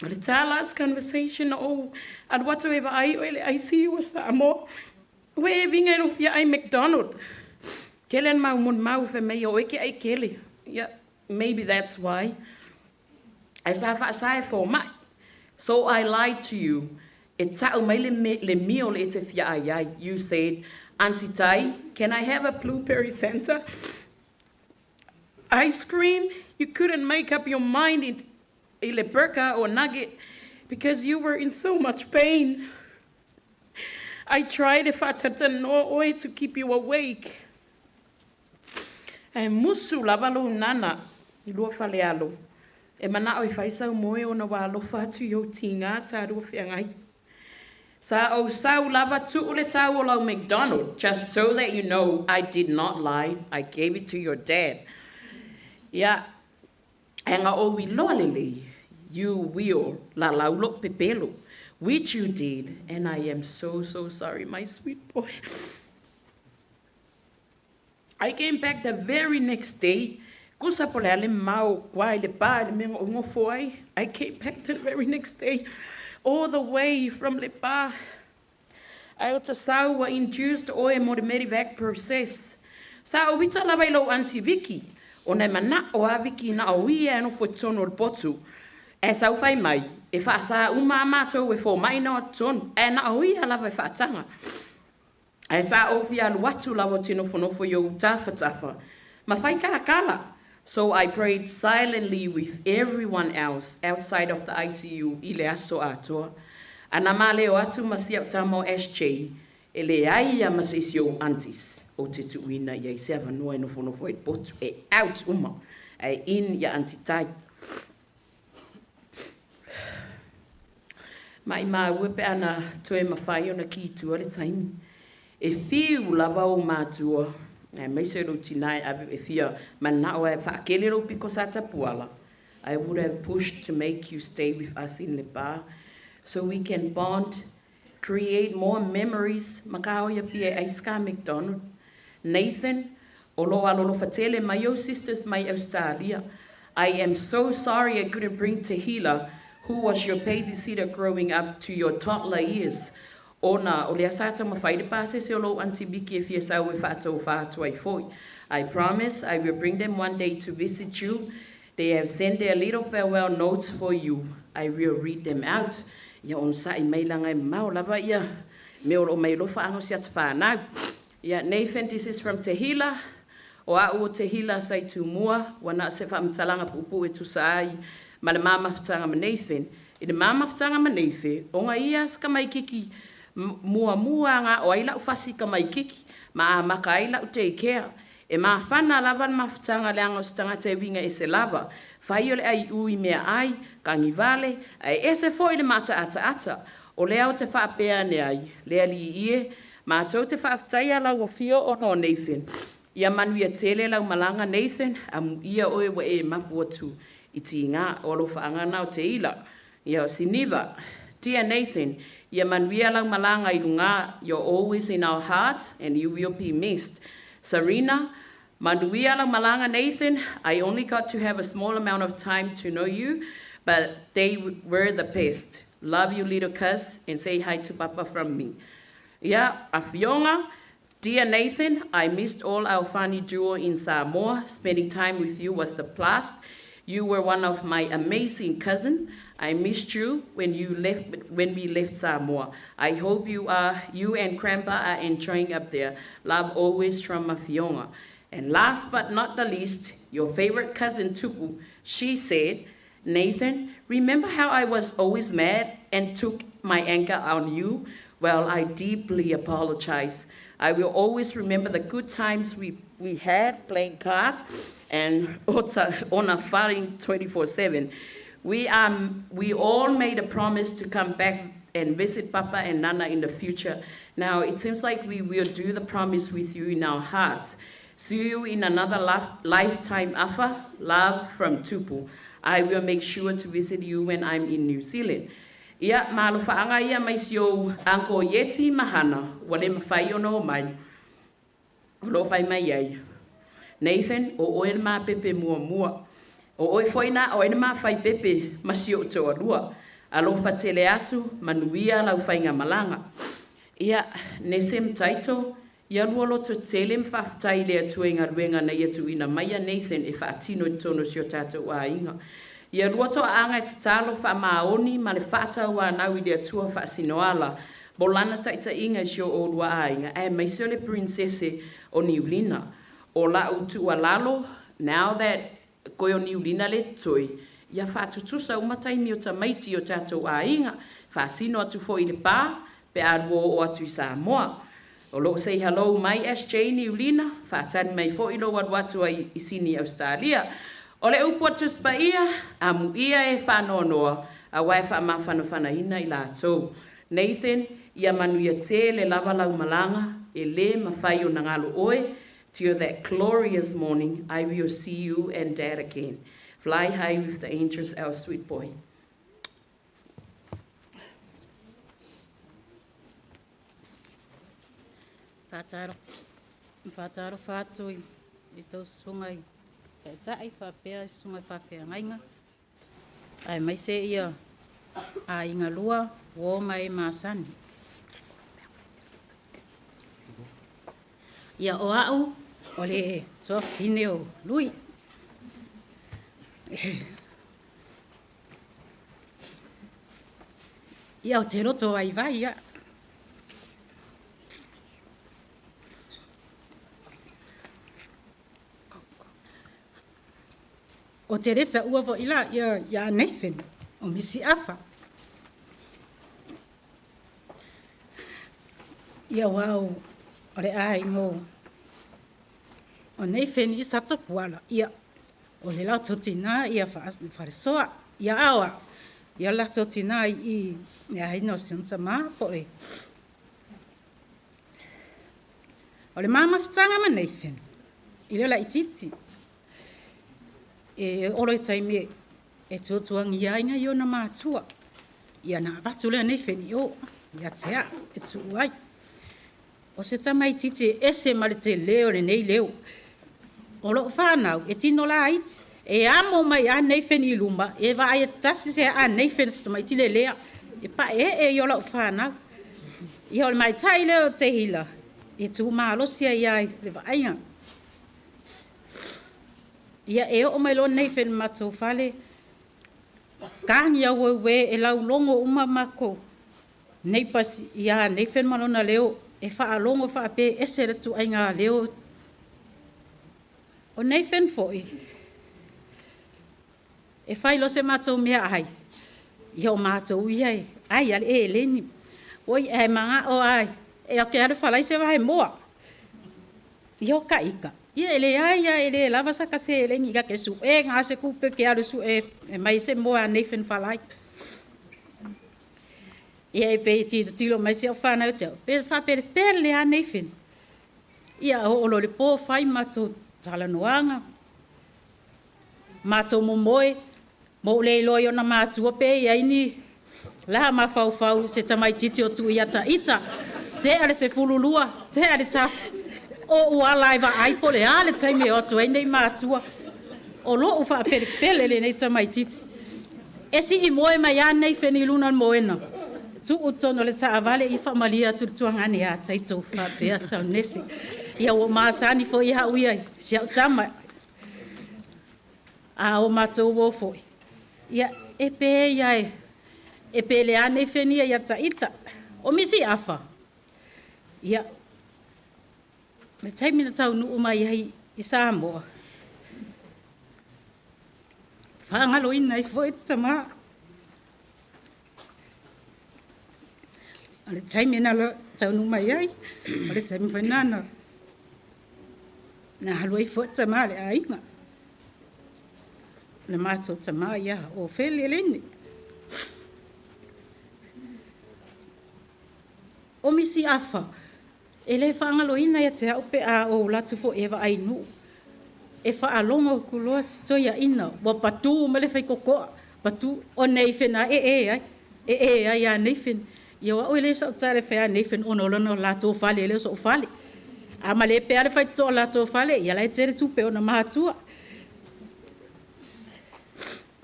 S3: O le ta last conversation na ou alu atu e vaai oe i le ICU o Samoa, ua e viga i lou fia ai McDonald. Kele na mau molimau fai mai o oe ke ai kele. Yeah, maybe that's why. Ae sa faasa e fomai. So I lied to you. E tau mai le, le meal e te fia ai ai. You said, Auntie Tai, can I have a blueberry Fanta? Ice cream? You couldn't make up your mind in, i le burger or nugget because you were in so much pain. I tried e whaatata no oe to keep you awake. Ae musu lava lou nana i lua falealo, e manao e fai sau moe ona ua alofa atu i ou tiga sa lua feagai. Sa ou sau lava tuu le tau o lau McDonald, just so that you know I did not lie, I gave it to your dad. Ia, e nga ou iloa lelei, you will lalau lou pepelo, which you did, and I am so, so sorry, my sweet boy. I came back the very next day. Kusa po le ale mau kwa i le pa i le mea o ngofo ai. I came back the very next day, all the way from Lepa. Ai o ta sau ua induced oe mo le medevac process. Sa ou ita lava i lou aunty Vicky, ona e mana'o a Vicky na o ia e nofo i totonu o le potu. Ae sau fai mai, e faasā uma a matou e fomai na o totonu, ae na o ia lava e faataga. Ae sa ou fia alu atu lava ou te nofonofo i ou tafatafa ma fai kakala. So I prayed silently with everyone else outside of the ICU i le aso atoa. Ana maleo atu ma si au tama o SJ, e leai ia ma se isi o ou aunties ou te tuuina i ai se avanoa e nofonofo ai i le potu, e out uma, ae in ia Aunty Tai. Maimau pe ana toe mawhai ona ki tua le taimi. E whiu lava ou mātua, aemaise o lou tinā e ave e fia mana'o ai e whaakele lou piko sa tapuala. I would have pushed to make you stay with us in Lepa so we can bond, create more memories ma ka oia pia e Aiska McDonald. Nathan, o lo alolofa tele mai ou sisters mai Australia. I am so sorry I couldn't bring Tehila, who was your babysitter growing up to your toddler years. Ona, o lea sa taumafai le pasese o lou Aunty Vicky e fia sau e faatofā atu ai foi. I promise I will bring them one day to visit you. They have sent their little farewell notes for you. I will read them out. Ia onosai mai laga e mamao lava ia mea o loo mai alofa ago si ata whanau. Ia, Nathan, this is from Tehila. O a'u o Tehila sa i Tumua, ua na o se faamatalaga puupuu e tusa ai ma le ma mafutaga ma Nathan. I le ma mafutaga ma Nathe, ona ia se tamaitiiti muamua aga o ai la'u fasi tamaitiiti, ma amata ai la'u daycare. E mafana lava le mafutaga leaga o se tagata e uiga ese lava. Fai o le ai'u i meaai, tagivale, ae ese fo'i le mata'ata'ata. O lea ou te faapea ane ai, le Alii e, matou te faafetaia lau afio ona o Nathan. Ia manuia tele lau malaga Nathan, amuia oe ua e mapu atu i tiga o alofaaga na o te ila. Ia o Siniva. Dear Nathan, ia manuia lau malaga i luga, you're always in our hearts and you will be missed. Serena, manuia lau malaga Nathan, I only got to have a small amount of time to know you, but they were the best. Love you little cuz and say hi to Papa from me. Ia, Afioga, Dear Nathan, I missed all our funny duo in Samoa. Spending time with you was the blast. You were one of my amazing cousins. I missed you when you left when we left Samoa. I hope you are you and Grandpa are enjoying up there. Love always from Afioga. And last but not the least, your favorite cousin Tupu, she said, Nathan, remember how I was always mad and took my anger on you? Well, I deeply apologize. I will always remember the good times we had playing cards and on a fighting 24/7. We all made a promise to come back and visit Papa and Nana in the future. Now, it seems like we will do the promise with you in our hearts. See you in another lifetime, Afa. Love from Tupu. I will make sure to visit you when I'm in New Zealand. Ia, ma alofaaga ia mai si ou Uncle Ieti ma Hana, ua le mafai ona o mai. O loo fai mai ai, Nathan, o oe le mapepe muamua. O oe foi na oe le mafaipepe ma si ou toalua. Alofa tele atu, manuia lau faigamalaga. Ia, Nese ma Taito, ia lua loto tele ma faafetai i le Atua i galuega na ia tuuina maia Nathan e faatino i totonu o si o tatou aiga. Ia lua toaaga e tatalo faamaoni ma le faatauanau i le Atua faasinoala mo lana taitaiga i si o oulua aiga, aemaise o le Prinsese o Niulina. O lau tuualalo, now that koe o Niulina le totoe, ia faatutusa uma taimi o tamaiti i o tatou aiga, faasino atu foi i le pa pe a lua oo atu i Samoa. O loo say hello mai SJ Niulina, faatali mai foi lou alu atu ai i Sini Ausetalia. O le upu a Tusi Paia, Amuia e faanoanoa, aua e faamafanafanaina i latou. Nathan, ia manuia tele lava lau malaga, e lē mafai ona galo oe. Till that glorious morning, I will see you and Dad again. Fly high with the angels, our sweet boy.
S10: Faatalofa atu i tou susuga i taitai faapea i susuga i faafeagaiga aemaise ia aiga lua uo ma e masani. Ia o au o le tuafafine o Lui. Ia o te loto vaivai ia. O te leta ua fo'i la ia ia Nathan o Misi Afa. Ia wau o le aiga o Nathan i Satapuala ia o le latou tina ia falesoa ia aoa ia latou tina i le aiga o si ona tama po o o le mamafutaga ma Nathan i le laitiiti e olo i taimi e tuatuagia ai nai ona matua. Ia na avatu lea Nathan i o ia te a'u e tuu ai. O se tamaitiiti e ese ma le telē o lenei leo. O loo fanau e tino laiti e amo mai a Nathan i luma e vaai e tasi se a Nathan se tamaiti lelea e paeee i o lau fanau. Ia o le maitai lea o Tehila e tumalosi ai ai le vaaiga. Ia e oo mai loa Nathan matou fale tagi auauē e laulogo uma makou neighbours ia Nathan ma lona leo e faalogo faapea e ese le ituaiga leo. O Nathan foi e fai loa se matou meaai ia o matou ia e ai a le eleni. Oi ae magao ai e ake alu falai se vae moa. Ia o ka ika. Ia e leai ia e le lava sa ka seleni ka ke suʻe ga se kupe ke alu suʻe e mai se moa a Nathan falai. Ia e pe tilotilo mai si au fanau te au pe faapelepele a Nathan. Ia oo loa le po fai matou talanoaga matou momoe mo ou le iloa i ona matua pe iai ni la mafaufau se tamaititi o tuu ia taʻita tea le 12 tea le 1 o ou ala e vaai po o le a le taimi e o atu ai nei matua. O loo faapelepele lenei tamaititi. E sii moe mai a Nathan i luna o le moena. Tuu totonu o le taavale i faamalia atu i le tuagane ia Taito faapea taunese. Ia ua masani foi au ia i si au tama. A o matou o foi. Ia e pe ia e pele a Nathan ia ia taʻita. O Misi Afa. Ia le taimi na taunuu mai ai i Samoa. Faagaloina ai foi le tamā. O le taimi na taunuu mai ai, o le taimi foi lena na alu ai foi le tamā i le aiga. O le matou tamā ia o Fele Eleni. O Misi Afa, e le faagaloina ia te au pe a ou alu atu foi e vaai nuu. E faalogo atu loa si toeaina ua patu mai le faikokoa, patu o Nathan a e e ai, e e ai ia Nathan. Ia o au e le sau tala e fai a Nathan ona o lona latou fale e le o so'u fale. A ma le pea le faitotoa o latou fale, ia la e tele tupe ona matua.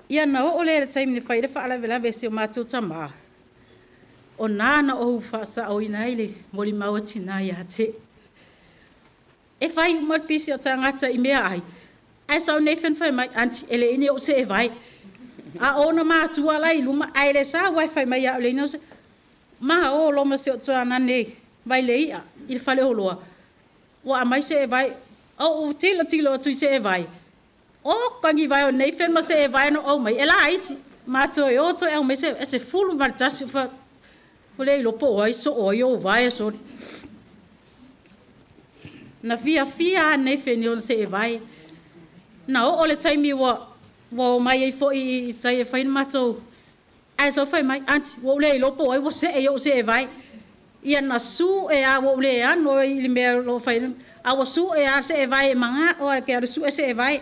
S10: Ia na oo lea i le taimi na fai ai le faalavelave i si o matou tamā, o nā na ou faasaoina ai le molimau a tinā ia te. E fai uma le pisi o tagata i mea ai, ae sau Nathan fai mai, Aunty, e leai ni ou seevai. A o ona matua la i luma, ae le sau lava e fai mai ia au e leai ni ou seevai. Ma o loa ma si ou tuanane mai le i'a i le faleoloa, ua aumai seevai. Ou tilotilo atu i seevai, oka ni vae o Nathan ma seevai na ou aumai, e laiti. Ma toe o toe aumai se e 11 fa ua le iloa po o ai soo ai ou vae soli. Na fiafia lava Nathan i ona seevai. Na oo le taimi ua omai ai foi i tai e fai le matou. Ae sau fai mai, Aunty, ua ou le iloa po o ai ua see i ou seevai. Ia na su'e lava, ua ou le ano i le mea o lo o fai ai, a ua su'e lava seevai e maga'o lava e te alu su'e seevai.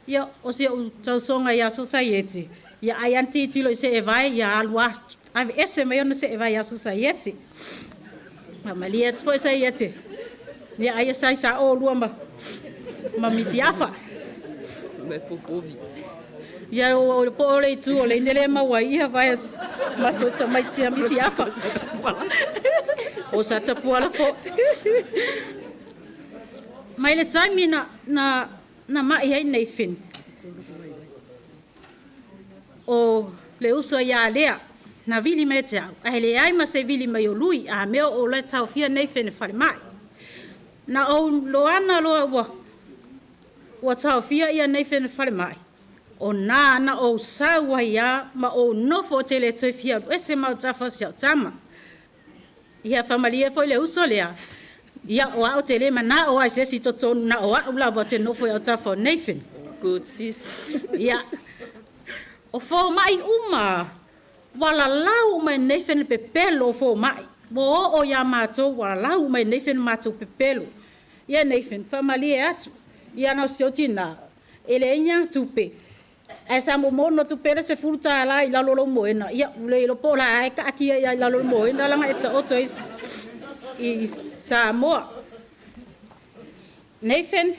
S10: Ia, o si ou tausoga ia Sosaiete, ia ai lava na tilotilo i seevai, ia alu lava aveese mai ona seevai ia Sosaiete. Faamalie atu foi Saiete, ia ai e sai sa'o oulua ma Misi Afa. Ia o po o le itu o le ine le maua ai ia vae matou tamaiti a Misi Afa. O sa tapuala foi. Mai le taimi na ma'i ai Nathan, o le uso ia Lea na vili mai te au, ae leai ma se vili mai o Lui, a mea o la e taofia Nathan e falemai. Na ou loana loa ua taofia ia Nathan e falemai, o nā na ou sau ai lava ma ou nofo ou te le toe fia alu ese ma autafa o si au tama. Ia faamalie foi le uso lea, ia o au te le mana'o ai se isi i totonu na o a'u lava te nofo i autafa o Nathan.
S3: Good sis.
S10: Ia, o foma'i uma, ua lalau uma e Nathan le pepelo o foma'i. Ua oo iā matou ua lalau uma e Nathan le matou pepelo. Ia Nathan, faamalie atu, ia na o si ou tinā, e leai ni tupe, ae sa momono atu pea le $10 i lalo o lou moena, ia ua le iloa po o le a e taatia ai i lalo o le moena laga e taoto ai i Samoa. Nathan,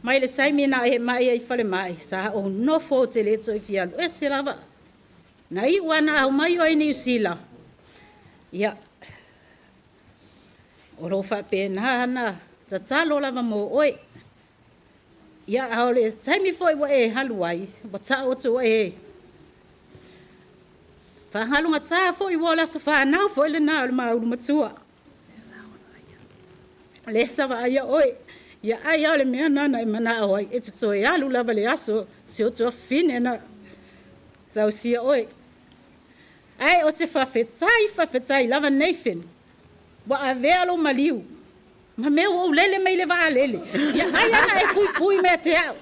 S10: mai le taimi na e ma'i ai i falemai, sa ou nofo ou te le toe fia alu ese lava. Na iu lava na aumai oe i Niu Sila, ia, o lo o faapena ona tatalo lava mo oe. Ia, a o le taimi foi ua e alu ai, ua ta'u atu ua e faagalugatā foi ua o le aso fanau foi lenā o le maulu matua. O lea sa vaaia oe, ia ai lava o le mea lena na e mana'o ai, e te toe alu lava i le aso si ou tuafafine na tausia oe. Ae o te faafetai, faafetai lava Nathan, ua avea lou maliu ma mea ua ou lele mai le vaalele. Ia ai ana e puipui mea te au.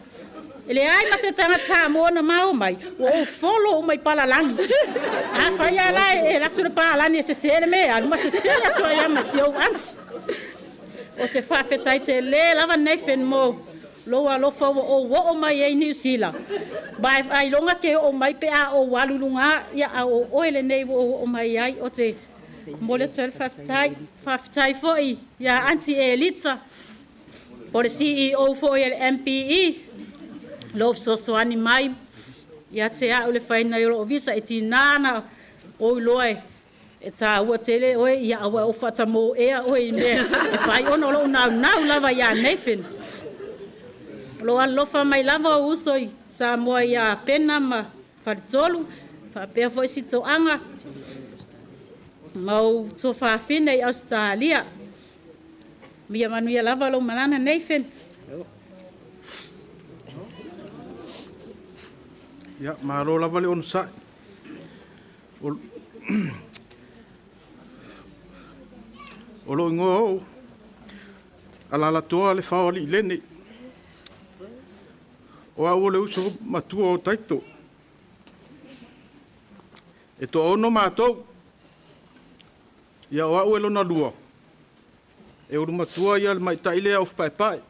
S10: E leai ma se tagata Samoa na mao mai, ua ou folo uma i palalagi. Afai lava la e alu atu le palani e sese le mea e alu, ma sese atu ai lava ma si ou aunty. O te faafetai telē lava Nathan mo lou alofa ua ou oo mai ai i Niu Sila. Ma e ailoga ke oo mai pe a ou alu i luga, ia a o oe lenei ua ou oo mai ai. O te momoli atu ai le faafetai. Faafetai foi ia Aunty Elita, po o le CEO foi a le MPE, lou fesoasoani mai ia te au i le faiina o lou visa. E tinā na ou iloa e tāua tele oe, ia aua e ou faatamō ea oe i mea e fai ona o lou naunau lava iā Nathan. O lou alolofa mai lava o uso i Samoa iā Pena ma Faletolu, faapea foi si toaga ma ou tuafafine i Ausetalia. Ia manuia lava lou malana Nathan.
S1: Ia, malo lava le onosai. O lou igoa o Alalatoa le Faoaliilene. O au o le uso matua o Taito. E toaono matou. Ia o au e lona lua. E ulu matua ia le maita'i lea o Paepae.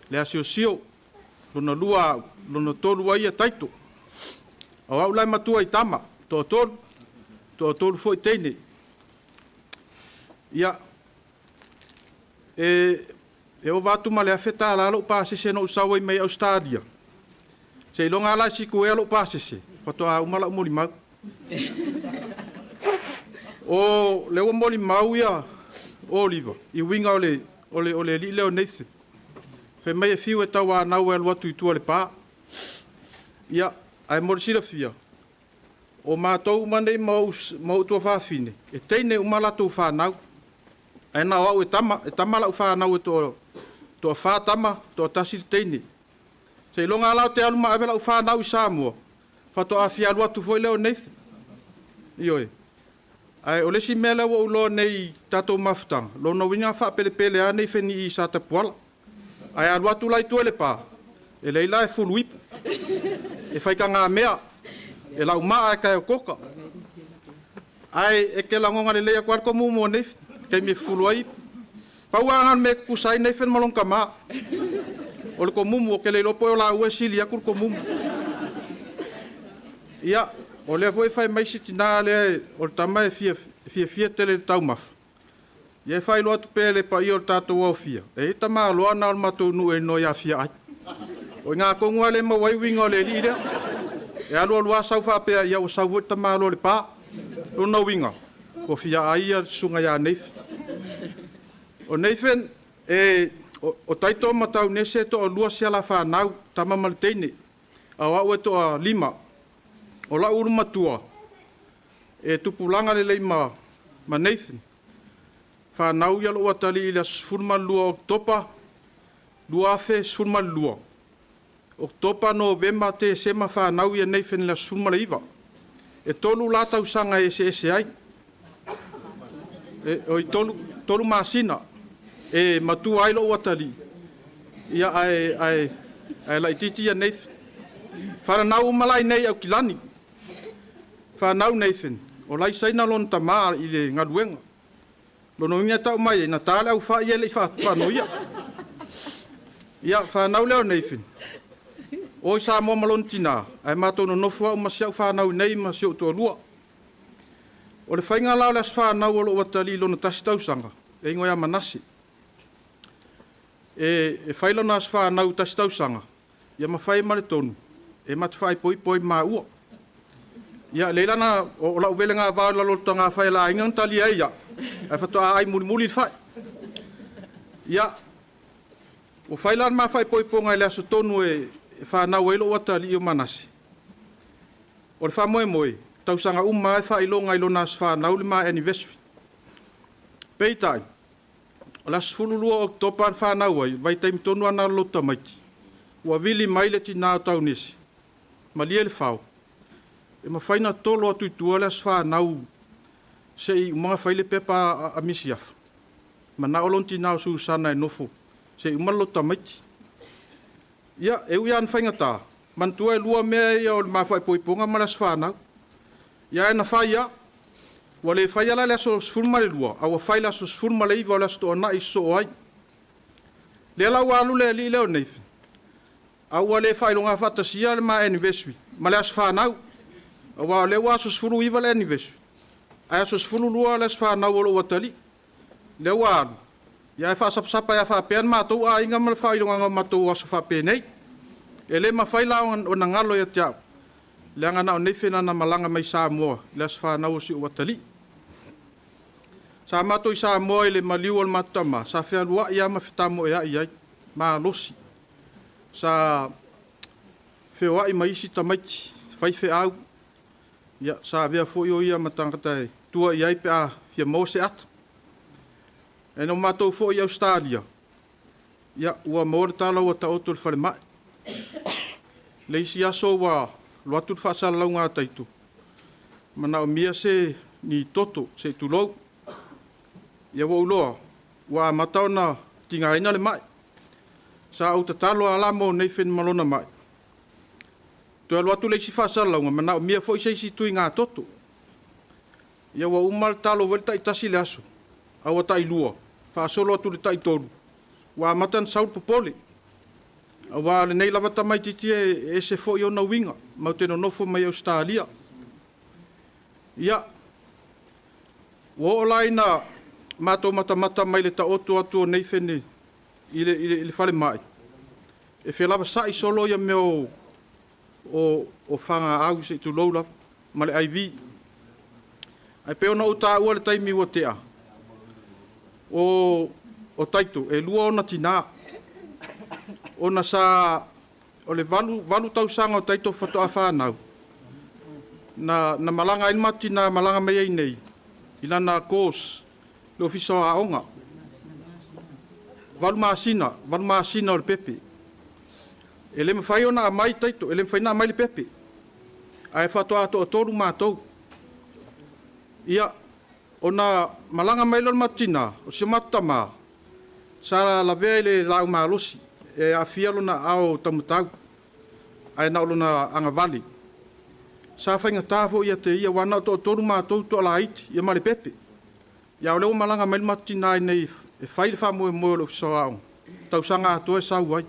S1: Le asiosio. Lona lua au. Lona tolu ai ia Taito. O au la e matua i tama. Toatolu. Toatolu foi teine. Ia, E ova atu ma le $1,000 lo'u pasese na ou sau ai mai Ausetalia. Seiloga lava la e sikuea lo'u pasese, faatoa uma la'u molimau. O lea ua molimau ia Oliva i uiga o le o le alii lea o Nathan. Fai mai e fiu e tauanau e alu atu i tua i le pa. Ia, ae mo le silafia, o matou uma nei ma ou tuafafine, e teine uma latou fanau. Ae na o au e tama, e tama lau fanau e toa-fa tama, toatasi le teine. Seiloga lava la ou te alu ma ave lau fanau i Samoa, faatoa fia alu atu foi lea o Nathan. Ioe. Ae o le isi mea lea ua ou iloa nei i tatou mafutaga, lona uiga faapelepele lava Nathan i Satapuala. Ae alu atu la i tua i Lepa, e leai la e fulu ipu, e faikagamea, e laumaa e kaeokoka. Ae e te lagona lelei atu lava le tomumu o Nathan, taimi e fufulu ai ipu. Pau lava lena o le mea e tutusa ai Nathan ma lona tama. O le tomumu, ou te le iloa po o laua e sili atu le tomumu. Ia, o lea foi e fai mai si tinā lea o le tama e fiafia tele i le taumafa. Ia e faailoa atu pea i le paia o le tatou aofia, e i ai tamaloa na o le matou nuu e igoa ia Fiaai. O i ina tonu lava lea e maua ai uiga o le alii lea. E alu alu lava sau faapea, ia ua sau foi le tamaloa o le pa. Lona uiga, ua fiaai le susuga ia Nathan. O Nathan, e, o Taito ma Taunese e toalua si alafanau, tama ma le teine, a o au e toalima. O lau ulu matua, e tupulaga lelei ma Nathan. Fanau ia lou atalii i le aso 12 o Oketopa 2012. Oketopa, Novema, Tesema fanau ia Nathan i le aso 19. E tolu la tausaga e eseese ai. E, oi, tolu masina e matua ai lou atalii. Ia ae laitiiti ia Nathan. Fananau uma la i nei Aukilani. Fanau Nathan, o la i Saina lona tamā i le galuega. Lona uiga e tau mai ai, na ta le aufai e le i faanoia. Ia, fanau lea o Nathan. O i Samoa ma lona tinā, ae matou nonofo au ma si au fanau nei ma si ou toalua. O le faiga la o le aso fanau o lou atalii i lona tasi tausaga, e igoa ia Manase. E fai lona aso fanau tasi tausaga, ia ma fai ma le tonu, e ma te faaipoipo ai ma maua. Ia, leai la na, o lau velega vao i lalo o le togafai a le aiga na talia ai au, ae faatoa aai mulimuli le fai. Ia, ua fai la le ma faaipoipoga i le aso tonu e fanau ai lou atalii o Manase. O le faamoemoe, tausaga uma lava e faailoga i lona aso fanau le ma anniversary. Peitai, o le aso 12 o Oketopa na fanau ai, vaitaimi tonu lava na o le loto tamaiti, ua vili mai le tinā o Taunese, malie le fao, e mafai ona tolo atu i tua le aso fanau se i uma ona fai le pepa a Misiafa. Manao lona tinā o Susana e nofo se i uma le loto tamaiti. Ia, e ui lava ina faigata, manatua e lua mea ia o le ma faaipoipoga ma le aso fanau. Ia ae na fai lava. Ua le faia la le aso 12, a ua fai le aso 19 o le aso Toonai i sosoo ai. Lea la ua alu le alii lea o Nathan, a ua le faailoga faatasia le ma anniversary ma le aso fanau, aua o lea ua aso 19 le anniversary, ae aso 12 le aso fanau o lou atalii. Lea ua alu, ia ae faasapasapa ai faapea le matou aiga ma le faailogaga o matou aso faapenei. E le mafai la ona galo ia te au, leaga na o Nathan na malaga mai Samoa i le aso fanau o si ou atalii. Sa matou i Samoa i le maliu o le matou tama, sa fealuai lava ma fetamoeai ai, malosi. Sa feoai ma isi tamaiti, faifeau. Ia, sa avea foi o ia ma tagata e tua i ai pe a fia maua se ata. Ae na matou foi i Ausetalia, ia, ua maua le tala ua taoto i le falemai. Le isi aso ua alu atu le faasalalauga a Taito, manaomia se ni toto, se i tulou. Ia ua ou iloa, ua amata ona tigaina le mai. Sa ou tatalo lava la mo Nathan ma lona mai. Toe alu atu le isi faasalalauga, manaomia foi se isi tuiga toto. Ia ua uma le talo foi le tai-1 le aso, a ua tai-2, faasolo atu i le tai-3, ua amata ona sau le popole. Aua o lenei lava tamaitiiti e ese foi ona uiga, matou te nonofo mai Ausetalia. Ia, ua oo la ina Matou matamata mai le taoto atu o Nathan i le falemai, e felavasa'i solo ia mea o fagaau se i tulou lava ma le IV. Ae pei ona ou tāua le taimi ua tea, o Taito, e lua ona tinā. Ona sa o le 8 tausaga o Taito faatoa fanau, na malaga ai le matou tinā malaga mai ai nei, i lana course, le ofisa o aoga. 8 masina, 8 masina o le pepe. E le mafai ona aumai Taito, e le mafai ona aumai le pepe. Ae faatoa toatolu matou. Ia, ona malaga mai lea o le matou tinā, o si o matou tamā, sa lavea i le laau malosi, e aafia lona aao taumatau, ae na o lona agavale. Sa faigata foi ia te ia, ua na o toatolu matou toalaiti, ia ma le pepe. Ia o lea ua malaga mai le matou tinā i nei e fai le faamoemoe o le ofisa o aoga, tausaga atoa e sau ai.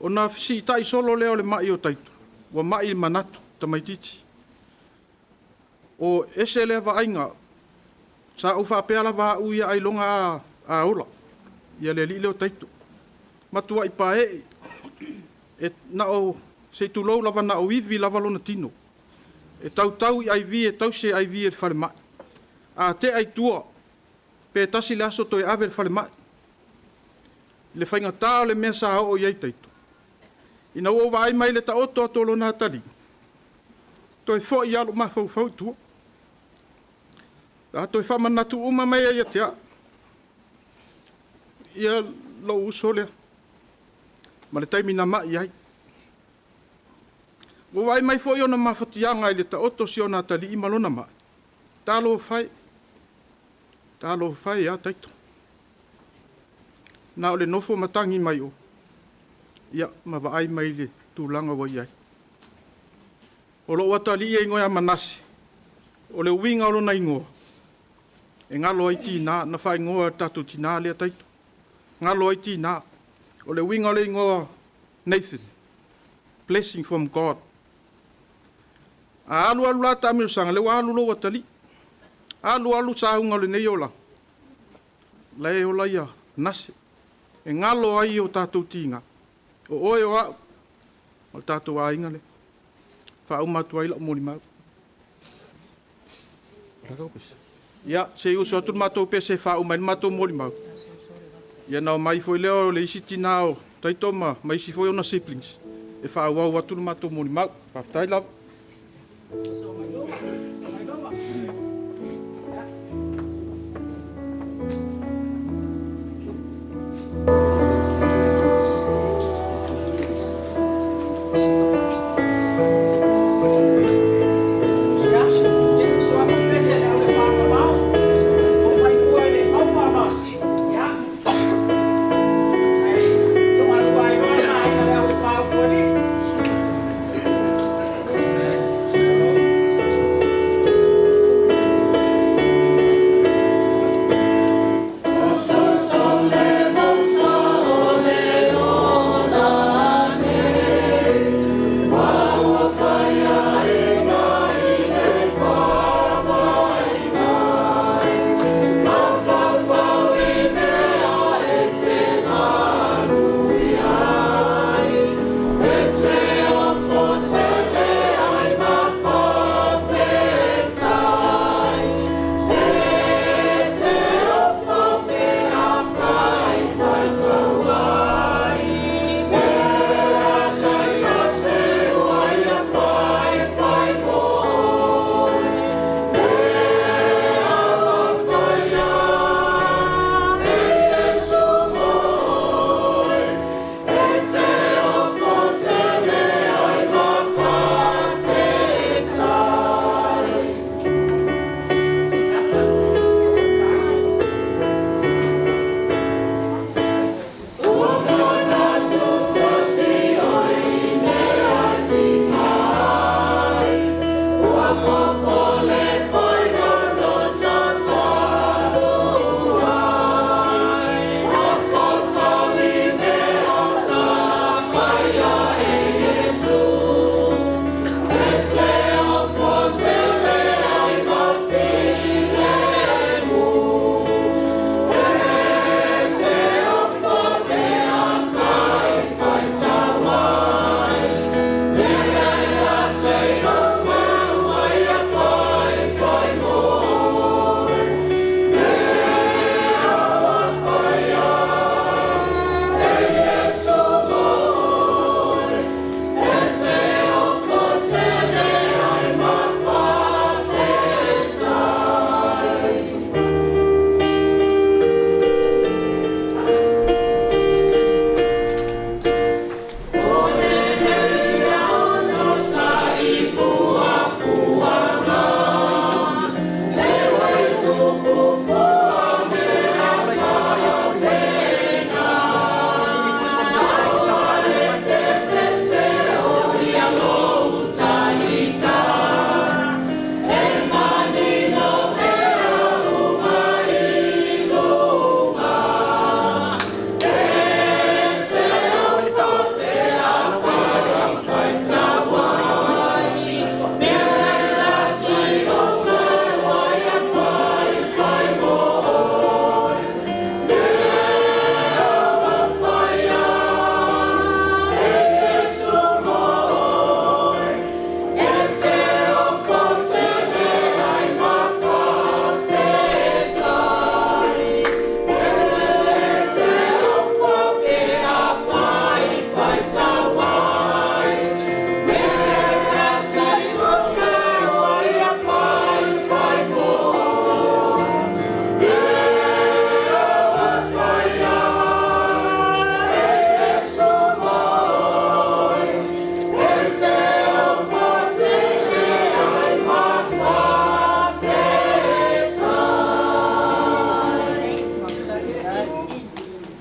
S1: Ona fesiitai solo lea o le mai o Taito, ua mai i manatu tamaitiiti. O ese lea vaaiga, sa ou faapea lava au ia ailoga a ola, ia le alii lea o Taito. Matuai paee, e na o, se i tulou lava na o ivi lava lona tino. E tautau i IV, e tausi e IV e le falemai. A tea i tua, pe tasi le aso toe ave le falemai. Le faigata o le mea sa oo i ai Taito. Ina ua ou vaai mai le taoto atu o lona atalii, toe foi alu mafaufau i tua. A toe faamanatu uma mai ai ia te au. Ia lou uso lea. Ma le taimi na mai ai. Ua vaai mai foi ona mafatiaga i le taoto si ona atalii ma lona mai. Talofa e. Talofa e ia Taito. Na o le nofo matagi mai o. Ia, ma vaai mai le tulaga ua i ai. O lou atalii e igoa ia Manase, o le uiga o lona igoa, e galo ai tinā, na faaigoa e tatou tinā lea Taito. Galo ai tinā. O le uiga o le igoa Nathan, blessing from God. A alu alu la taamilosaga, le ua alu lou atalii. Alu alu sauga o lenei ola. La e ola ia Nase. E galo ai o tatou tiga. O oe o au. O le tatou aiga le. Faauma atu ai lau molimau. Ia, se i uso atu le matou pese e faauma ai le matou molimau. Ia na o mai foi lea o le isi tinā o Taito ma isi foi ona siblings. E faaauau atu le matou molimau. Faafetai lava.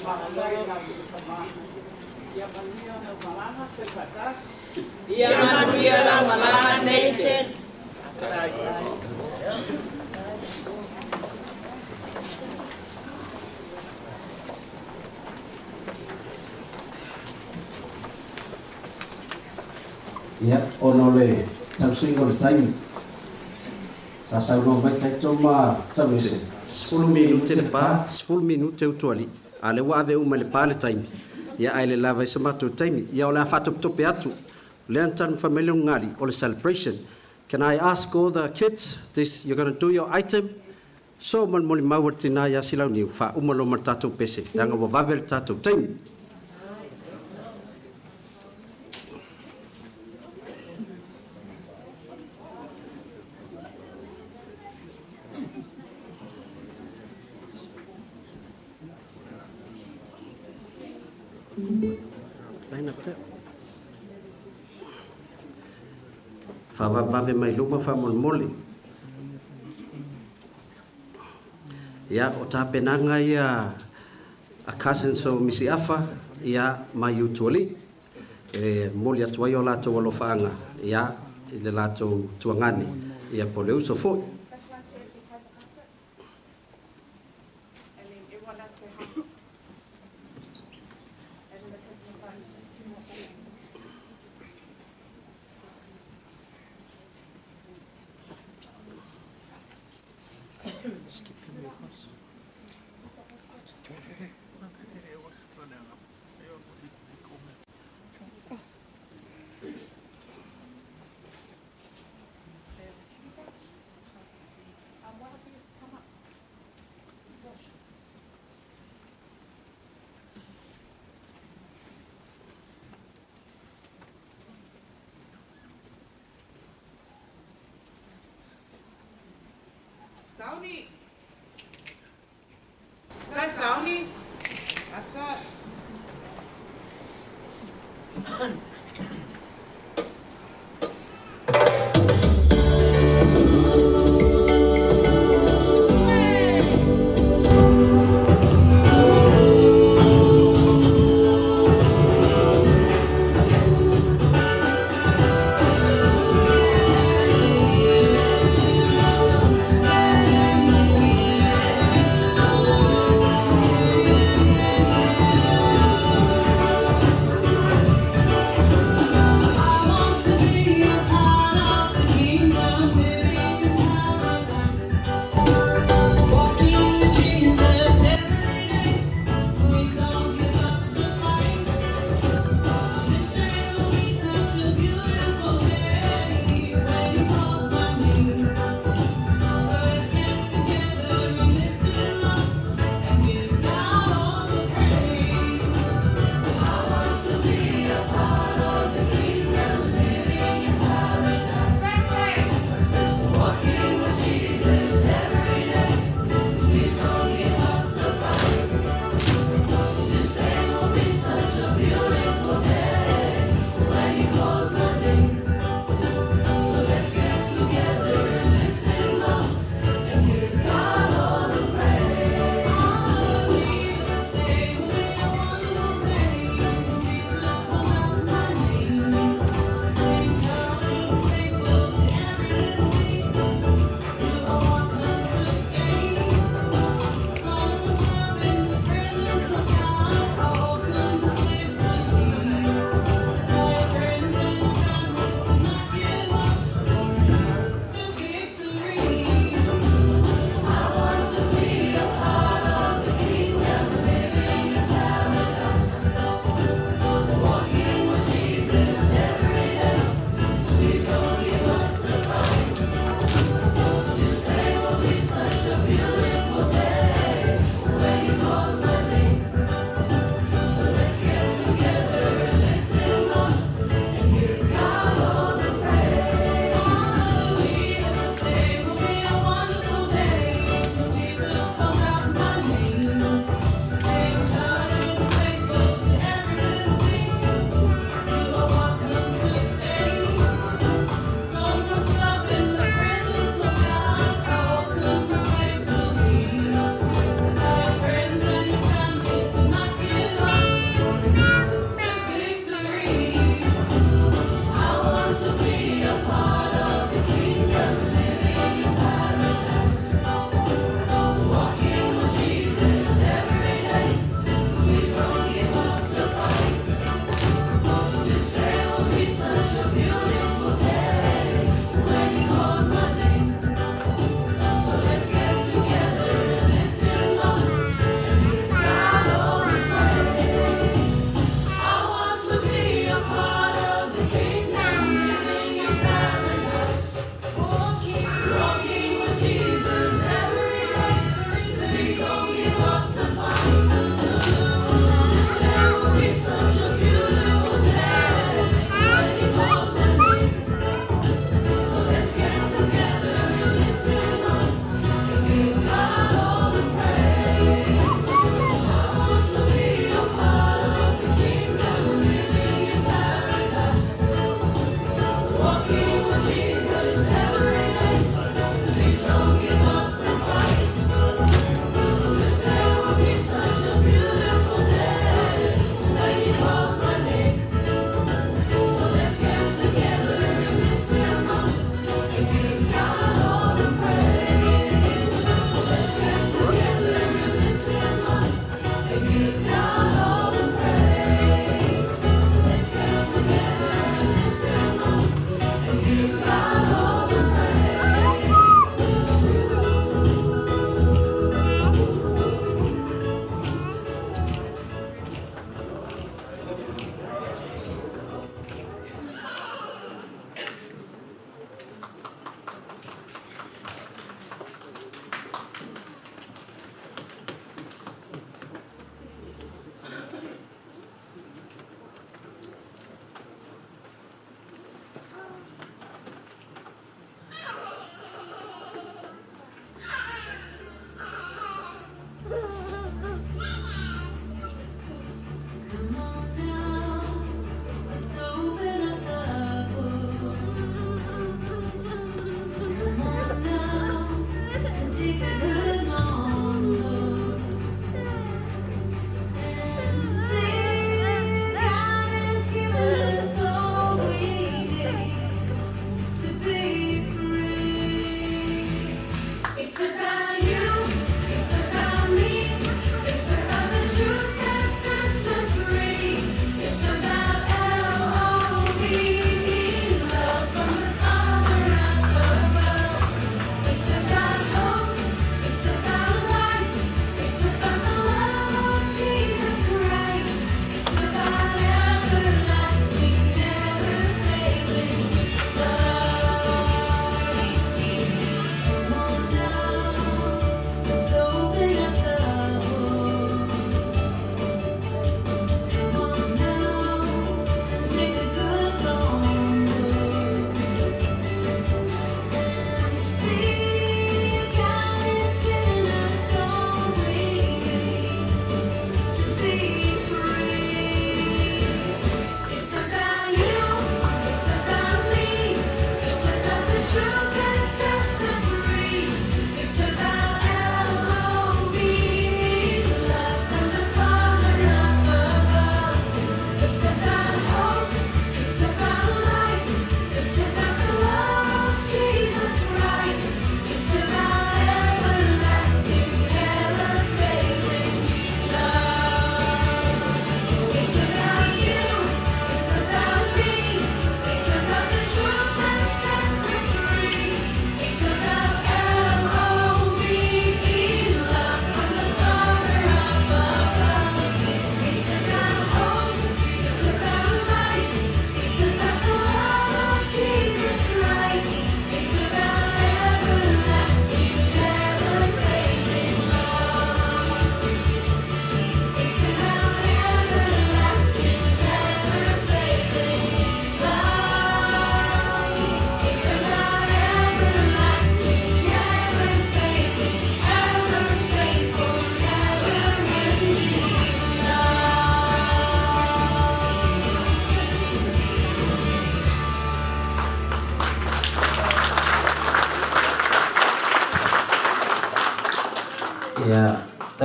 S4: Ia manuia lau malaga, toe faatasi.
S3: Ia manuia lau malaga, Nathan.
S6: Ia, ona o le tausiga o le taimi, sa saunoa mai taitoma Tauese. 10 minute le pa, 10 minute utuali. A le ua ave uma i le pa le taimi. Ia, ae le lava i se matou taimi. Ia, o le a faatopetope atu. O lea na taumafai mai le ulugali, o le celebration. Can I ask all the kids, this, you're going to do your item? So ma le molimau a le tinā ia Silauniu, faauma loa ma le tatou pese, leaga ua vave le tatou taimi. Line up there. Faavavevave mai luma faamolemole. Ia, o tapenaga ia a cousins o Misi Afa, ia, mai Utualii, e momoli atu ai o latou alofaaga, ia, i le latou tuagane, ia, po o le uso foi.
S4: Sauni. Sai Sauni. That's it.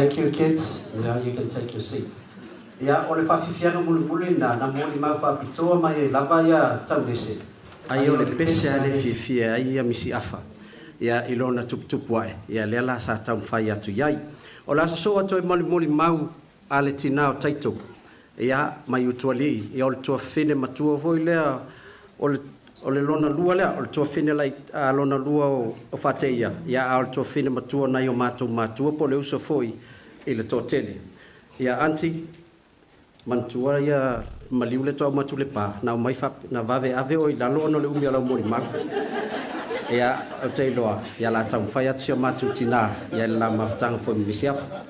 S6: Thank you kids, now you can take your seat. Ia, o le faafiafiaga mulimuli lena na molimau faapitoa mai ai lava ia Taunese. Ai o le pese lava lea e fiafia ai ia Misi Afa, ia, i lona tuputupu ae, ia lea la sa taumafai atu i ai. O le aso soo a toe molimau a le tinā o Taito, ia, mai Utualii, ia o le tuafafine matua foi lea o le O le lona lua lea, o le tuafafine lai, a, lona lua o, o Faateia, ia, a o le tuafafine matua nai o matou matua po o le uso foi i le toatele. Ia, aunty, manatua ia maliu le toauma atu le pa, na aumai faap, na vave ave oe i lalo ona o le umi o lau molimau. Ia, ou te iloa, ia, o le a taumafai atu si o matou tinā, ia, i le la mafutaga foi ma Misiafa.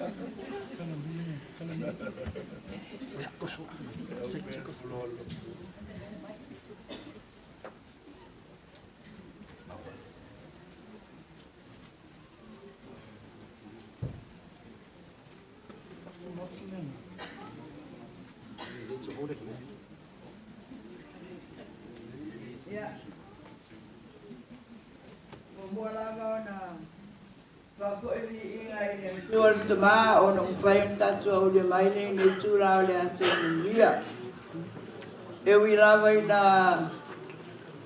S7: Ia, muamua lava ona faafoi viiga i le Atua le Tama ona ua mafai ona tatou aulia mai lenei itula o le aso manuia. E ui lava ina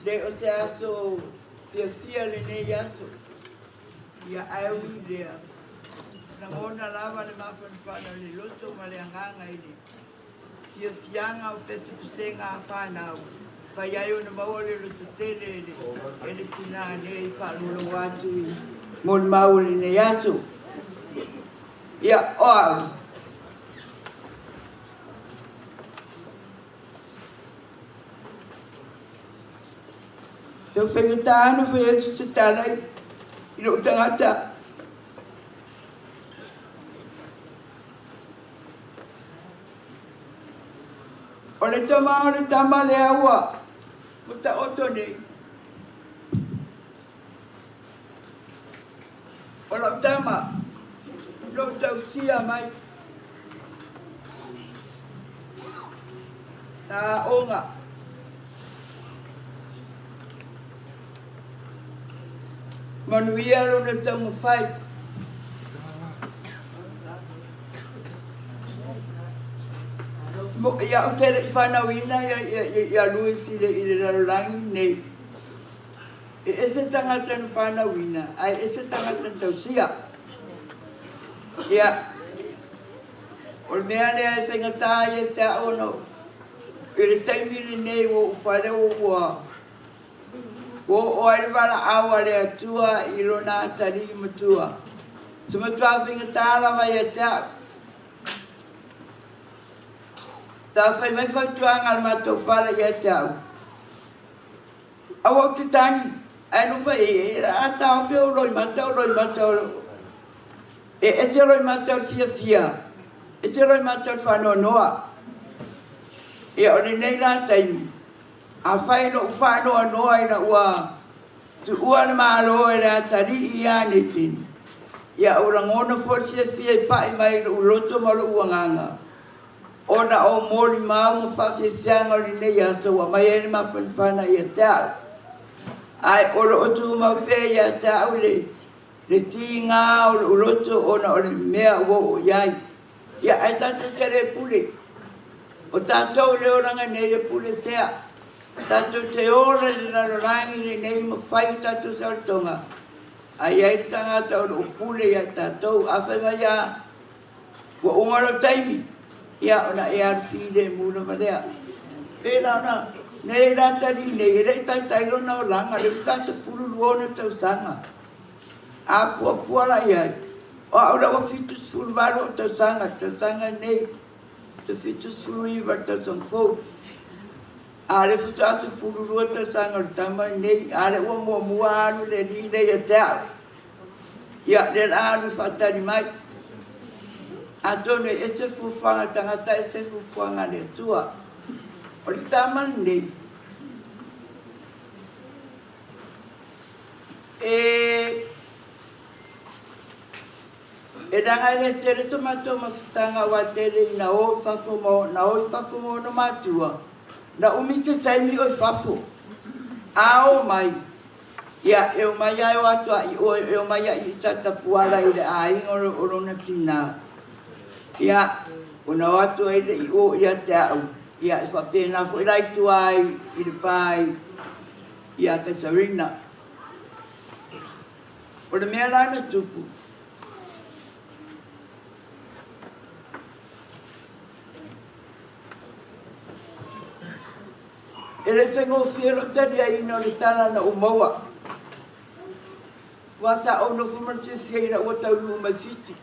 S7: le o se aso fiafia lenei aso, ia ae ui i lea, lagona lava le mafanafana o le loto ma le agaga i le fiafiaga o pesepesega a fanau, fai ai ona maua le lototele e le, e le tinā nei faalogologo atu i molimau o lenei aso. Ia, o au, Tau faigata ona fai atu se tala i lou tagata. O le tama o le tama lea ua taoto nei. O lau tama, lou tausia mai. Sa aoga. Manuia lona taumafai. Ia ou te le i fanauina ia Louis i le lalolagi nei. E ese tagata na fanauina, ae ese tagata na tausia. Ia, o le mea lea e faigata ai ia te au ona i le taimi lenei ua ou fale ua oo ai le valaau a le Atua i lona atalii matua. Se matua faigata lava ia te au. Sa fai mai fautuaga a le matou fale ia te au. Aua ou te tagi, ae nofo e a taofi ou loimata, o loimata o e ese loimata o le fiafia, ese loimata o le faanoanoa. Ia o lenei la taimi, afai na ou faanoanoa ina ua tuua le Malo e le atalii ia Nathan, ia ou lagona foi le fiafia i pai mai i lou loto ma lou agaga, ona o molimau ma faafiafiaga o lenei aso ua aumai ai le mafanafana ia te au. Ae o lo o tumau pea ia te au le, le tiga o lou loto ona o le mea ua oo i ai. Ia, ae tatou te le pule. O tatou le olaga nei e pule sea. Tatou te ola i le lalolagi lenei ma fai o tatou saolotoga. Ae i ai le tagata o lo o pule ia i tatou. Afai mai a Ua uma lou taimi, ia ona e alu filemu lava lea. Pēlā ona, nei la atalii nei, e le i taitai lona olaga, lea faatoa 12 ona tausaga. A fuafua la i ai, o au la ua 78 ou tausaga, le tausaga nei, te 79 le tausaga fou. A lea faatoa 12 tausaga o le tama lenei, a lea ua muamua alu le alii lea ia te au. Ia, lea la alu e faatali mai. Atonu e ese fuafuaga a tagata, ese fuafuaga a le Atua. O le tama lenei, e e leaga e le tele to matou mafutaga aua tele ina o i fafo ma na o i fafo ma ona matua, na umi se taimi o i fafo. A o mai, Ia, e omai lava e o atu a i oe, e omai a i i Satapuala i le aiga o lona tinā. Ia, ona o atu ai le i o ia te au, ia e faapena foi la i tua i le pa ia Katarina. O le mea la na tupu, e le faigofie lou taliaina o le tala na ou maua. Ua sa ou nofo ma le fiafia ina ua taunuu mai Fiti.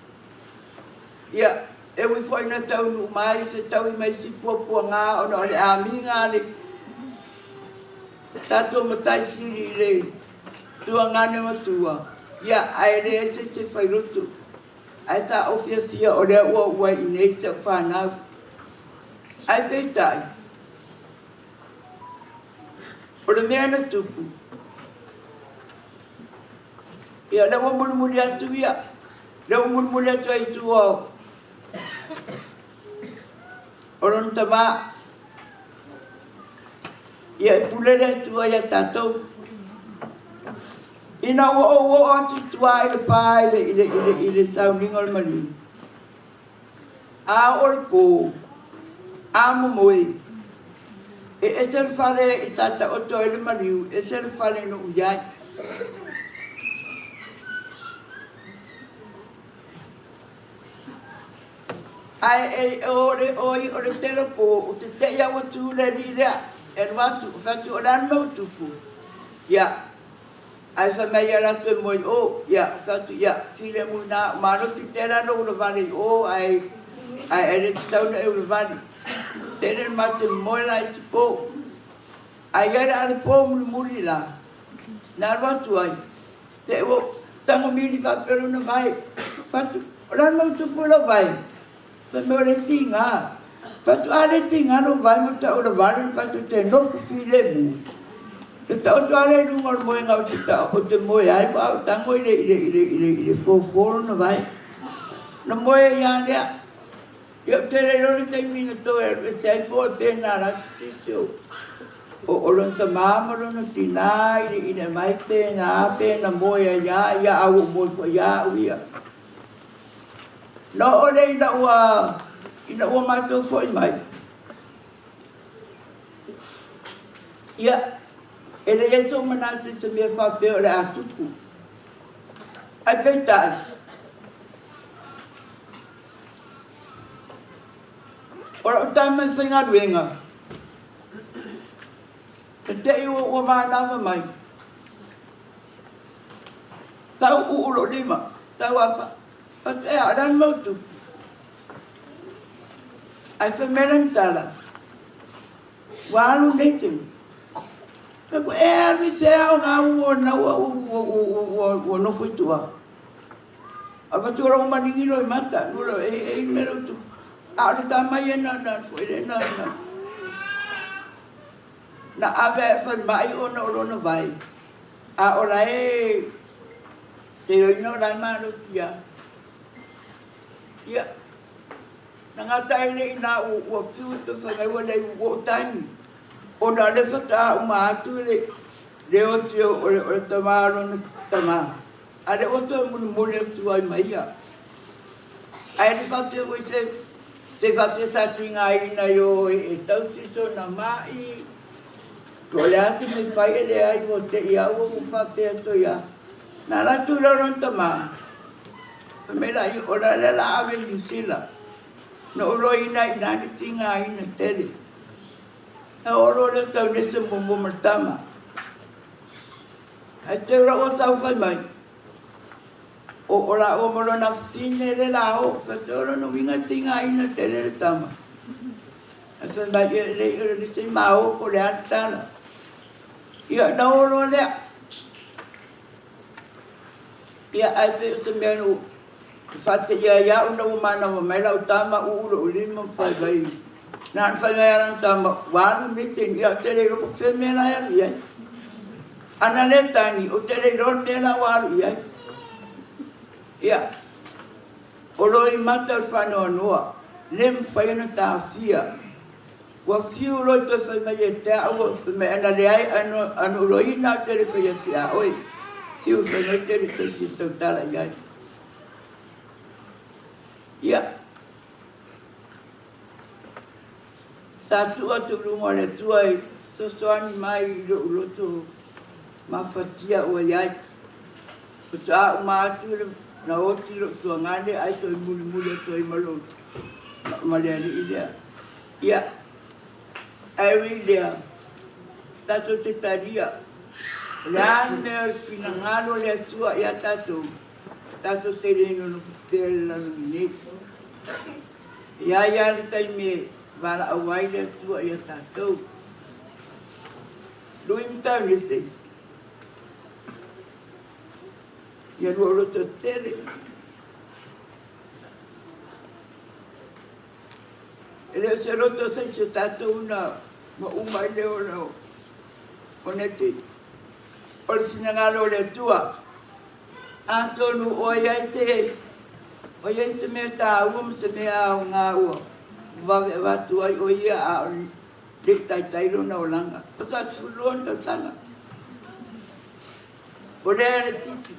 S7: Ia, e ui foi ina taunuu mai fetaui ma isi puapuaga ona o le amiga a le tatou matai sili i le tuagane matua, ia, ae leai se isi e failotu. Ae sa ou fiafia o lea ua oo ai i inei si au fanau. Ae peitai, o le mea na tupu, ia lea ua mulimuli atu ia, lea ua mulimuli atu ai i tua o lona tamā. Ia e pule le Atua ia tatou. Ina ua ou oo atu i tua i le pa i le sauniga o le maliu, a oo le pō, a momoe, e ese le fale i sa taoto ai le maliu, ese le fale na ou i ai. Ae e o le oi o le tele o pō, ou te te i au atu le alii lea, e alu atu, ou fai atu, o le a le mea ua tupu? Ia, ae fai mai ia latou e moe i o, ia, ou fai atu, ia, filemu i ina, ua malosi tele lava lou ulavale i o, ae, ae e le tatau ona e ulavale. Tele le matou moe la i isi pō. Ae i ai la le pō mulimuli la, na alu atu ai, te i ua tago mili faapea lona vae, fai atu, o le a le mea ua tupu i lau vae? Fai mai o le tiga. Fai atu, a le tiga lou vae ma tau ulavale, fai atu, te nofo filemu. Te taoto lava lea i luga o le moega ou te ou te moe ai, a ou tago i le i le i le i le i le fofo lona vae. Na moe ai lava lea. Ia ou te le iloa le taimi na toe alu ese ai po o pena la sisi o o lona tamā ma lona tinā i le i le mai pena pena moe ai lava ia a ua ou moe foi lava au ia. Na oo lea ina ua ina ua matou foi mai. Ia, e leai sou manatu i se mea faapea o le a tupu. Ae peitai, o lau tama e faigaluega, e te i ua manava mai, tau uu lou lima, tau apa, atu e a, o le a le mea ua tupu? Ae fai mai lana tala, ua alu nei taimi. Fai atu, e alu i fea o ngā ua na ua ua ua ua ua nofo i tua. Avatu o lou maligi loa i mata, nu lo e e i mea lau tupu. A o le tā mai e na na foi le na na na ave e falemai ona o lona vai. A o la e te ioina o la e malosi ia. Ia, na gata ai le ina ua fiu te fai mai ua lei ua ou taimi. Ona o lea faatoa uma atu le le oti o le o le tama o lona tama. A lea ua toe mulimuli atu ai ma ia. Ae le faapea foi se se faapea sa tigaina i o e tausi sona ma'i. Po o le a se mea fai e leai ua te i au ua faapea atu ai a. Na alu atu loa lona tama. Fai mai la ia, o le a lea o le a ave i Niu Sila. Na ou loina ai i ina le tigaina tele. E oo loa lea o taunese muamua ma le tama. Ae te ora ua tau fai mai, o o lāua ma lona fine le la o, fai atu, o lona uiga e tigaina tele le tama. Ae fai mai, e lei o le se mao po o le a le tala. Ia, na oo loa lea. Ia, ae pei o se mea na faateia ai au ina ua manava mai lau tama uu lou lima ma fai mai. Na ona fai mai lava lana tama, ua alu nei taimi, ia ou te le iloa po o fea le mea la e alu i ai. Ana le tagi, ou te le iloa le mea la ua alu i ai. Ia, o loimata o le faanoanoa, le mafai ona taofia. Ua fiu loa toe fai mai ia te au, ua fai mai, ana leai, ana ou loina ou te le fai atu ia oe. Fiu fai mai te le toe fia tautala i ai. Ia, Sa tuu atu i luga o le Atua e fesoasoani mai i lou loto mafatia ua i ai. Faatoa uma atu na oti lou tuagane ae toe mulimuli atu ai ma lou ma le alii lea. Ia, ae ui i lea, tatou te talia. O le a le mea o le finagalo o le Atua ia tatou, tatou te le nonofo pea i le lalolagi nei. E i ai lava le taimi e valaau ai le Atua ia tatou. Lui ma Taunese, ia lua loto tele. E le o se loto o se isi o tatou na mauu mai le ola o Nete. O le finagalo o le Atua. Atonu ua i ai se ua i ai se mea taua ma se mea aoga ua vave avatu ai o ia a o le i taitai lona olaga. Faatoa 12 ona tausaga. O lea le titi.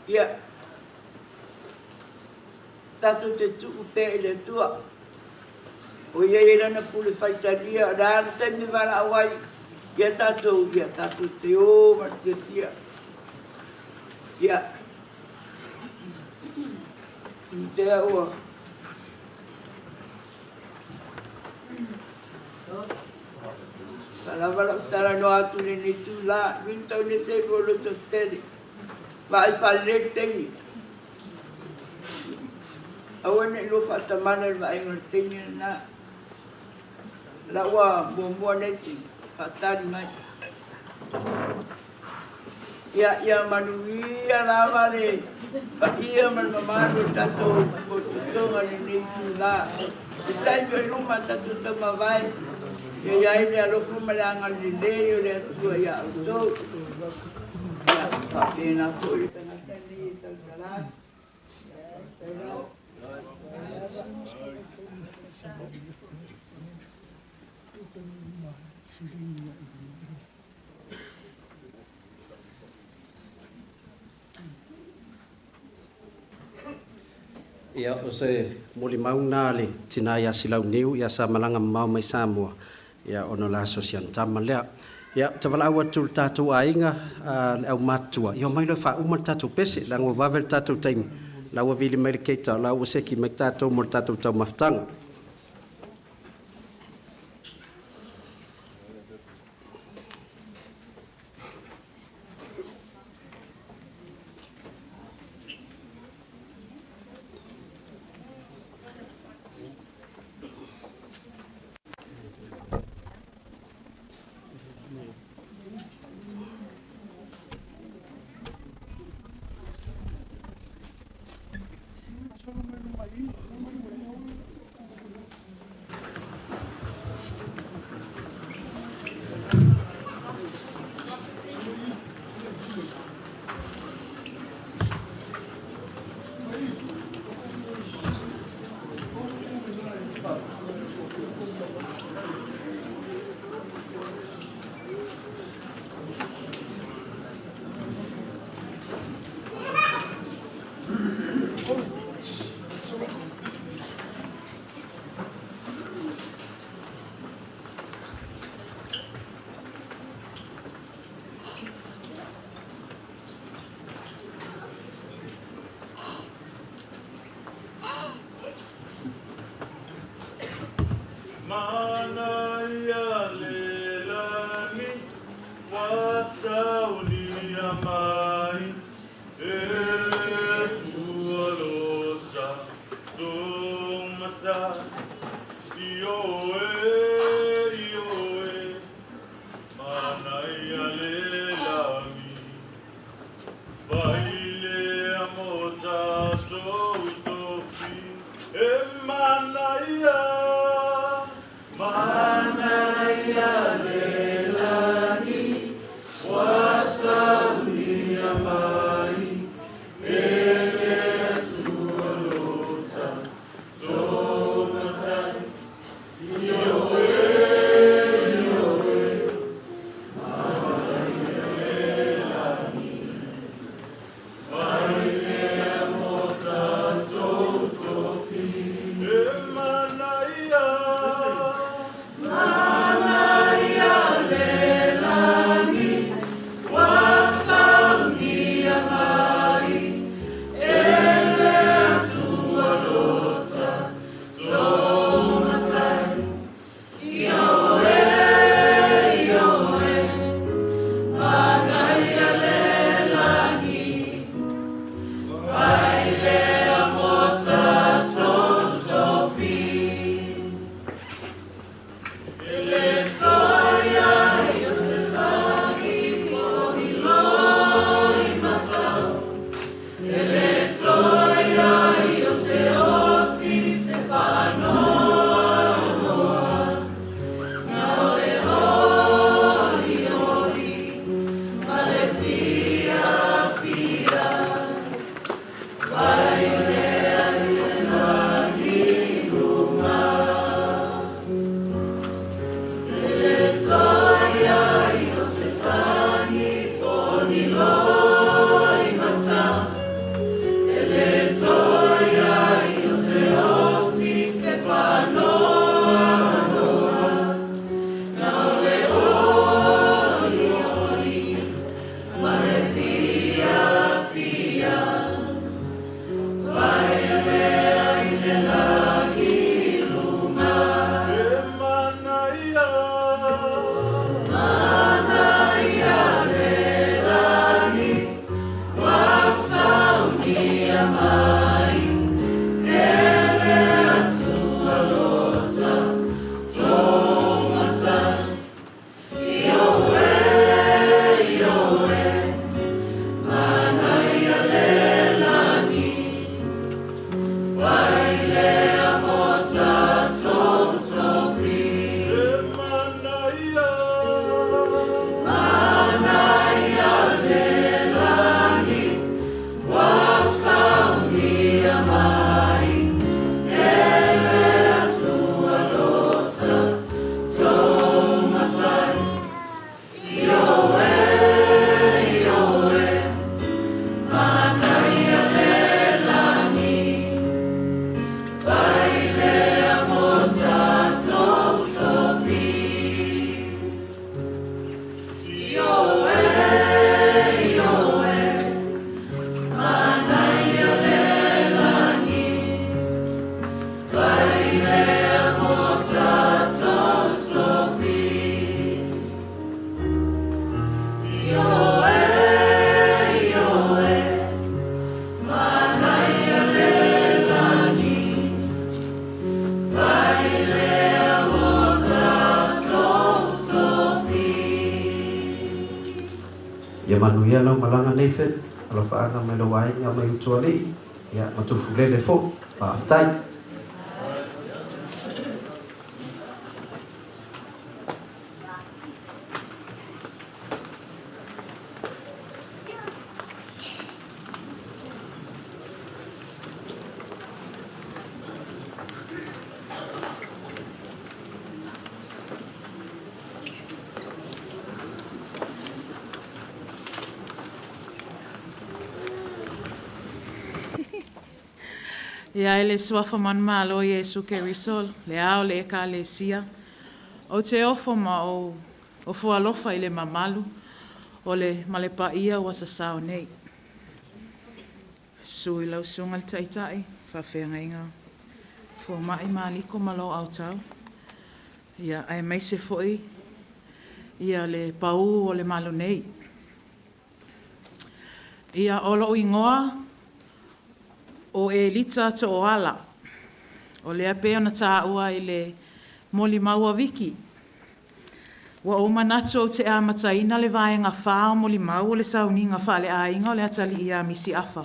S7: Ia, tatou te tuu pea i le Atua. O ia i lana pule faitalia, o le a le taimi e valaau ai ia tatou, ia tatou te o ma le fiafia. Ia, Timotea ua Lava lau talanoa atu i lenei itula, lui ma Taunese lua loto tele. Vaai faalelei le taimi. Aua ne i lua faatamala i le vaaiga o le taimi lena. O la ua muamua nesi faatali mai. Ia, ia manuia lava le paia ma le mamalu o le tatou potopotoga i lenei itula. I taimi o i luma tatou taumavae, ia i ai le alofa ma le agalelei o le Atua ia outou. Ia, faapena foi le tagata lenei e tautala atu.
S6: Ia, o se molimau lena a le tina ia Silauniu, ia sa malaga mamao mai Samoa, ia, ona o le aso si ana tama lea. Ia, ou te valaau atu i le tatou aiga, le aumatutua, ia omai loa e faauma le tatou pese, leaga ua vave le tatou taimi, la ua vili mai le keita, la ua seki mai tatou mo le tatou taumafataga. manuia lau malaga Nathan, alofaaga mai lou aiga mai Utualii, ia ma Tufulele foi. Faafetai.
S10: Ia e le suafa manumalo o Iesu Keriso, le ao o le Ekalesia, ou te ofo ma ou ofo alofa i le mamalu o le ma le paia ua sasao nei. Susu i lau Susuga i le Taitai, faafeagaiga fomai ma aliko ma lou autau, ia aemaise foi ia le pau o le malu nei. Ia o lou igoa o Elita Tooala, o lea pei ona taua i le molimau a Viki. Ua ou manatu ou te amataina le vaega 4 o molimau o le sauniga faaleaiga o le atalii ia Misiafa.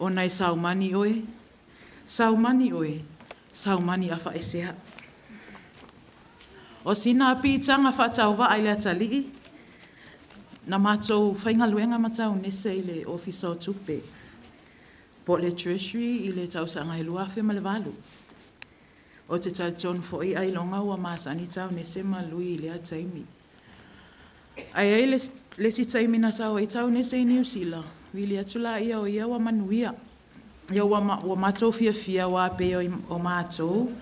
S10: Ona e saumani oe, saumani oe, saumani afaesea. O sina piitaga faatauvaa i le atalii, na matou faigaluega ma taunese i le Ofisa o Tupe, po o le Treasury i le tausaga e 2008. O te talitonu foi ailoga ua masani taunese ma lui i lea taimi. Ae ai le isi taimi na sau ai taunese i Niu Sila, vili atu laia o ia ua manuia. Ia ua matou fiafia ua pei o matou,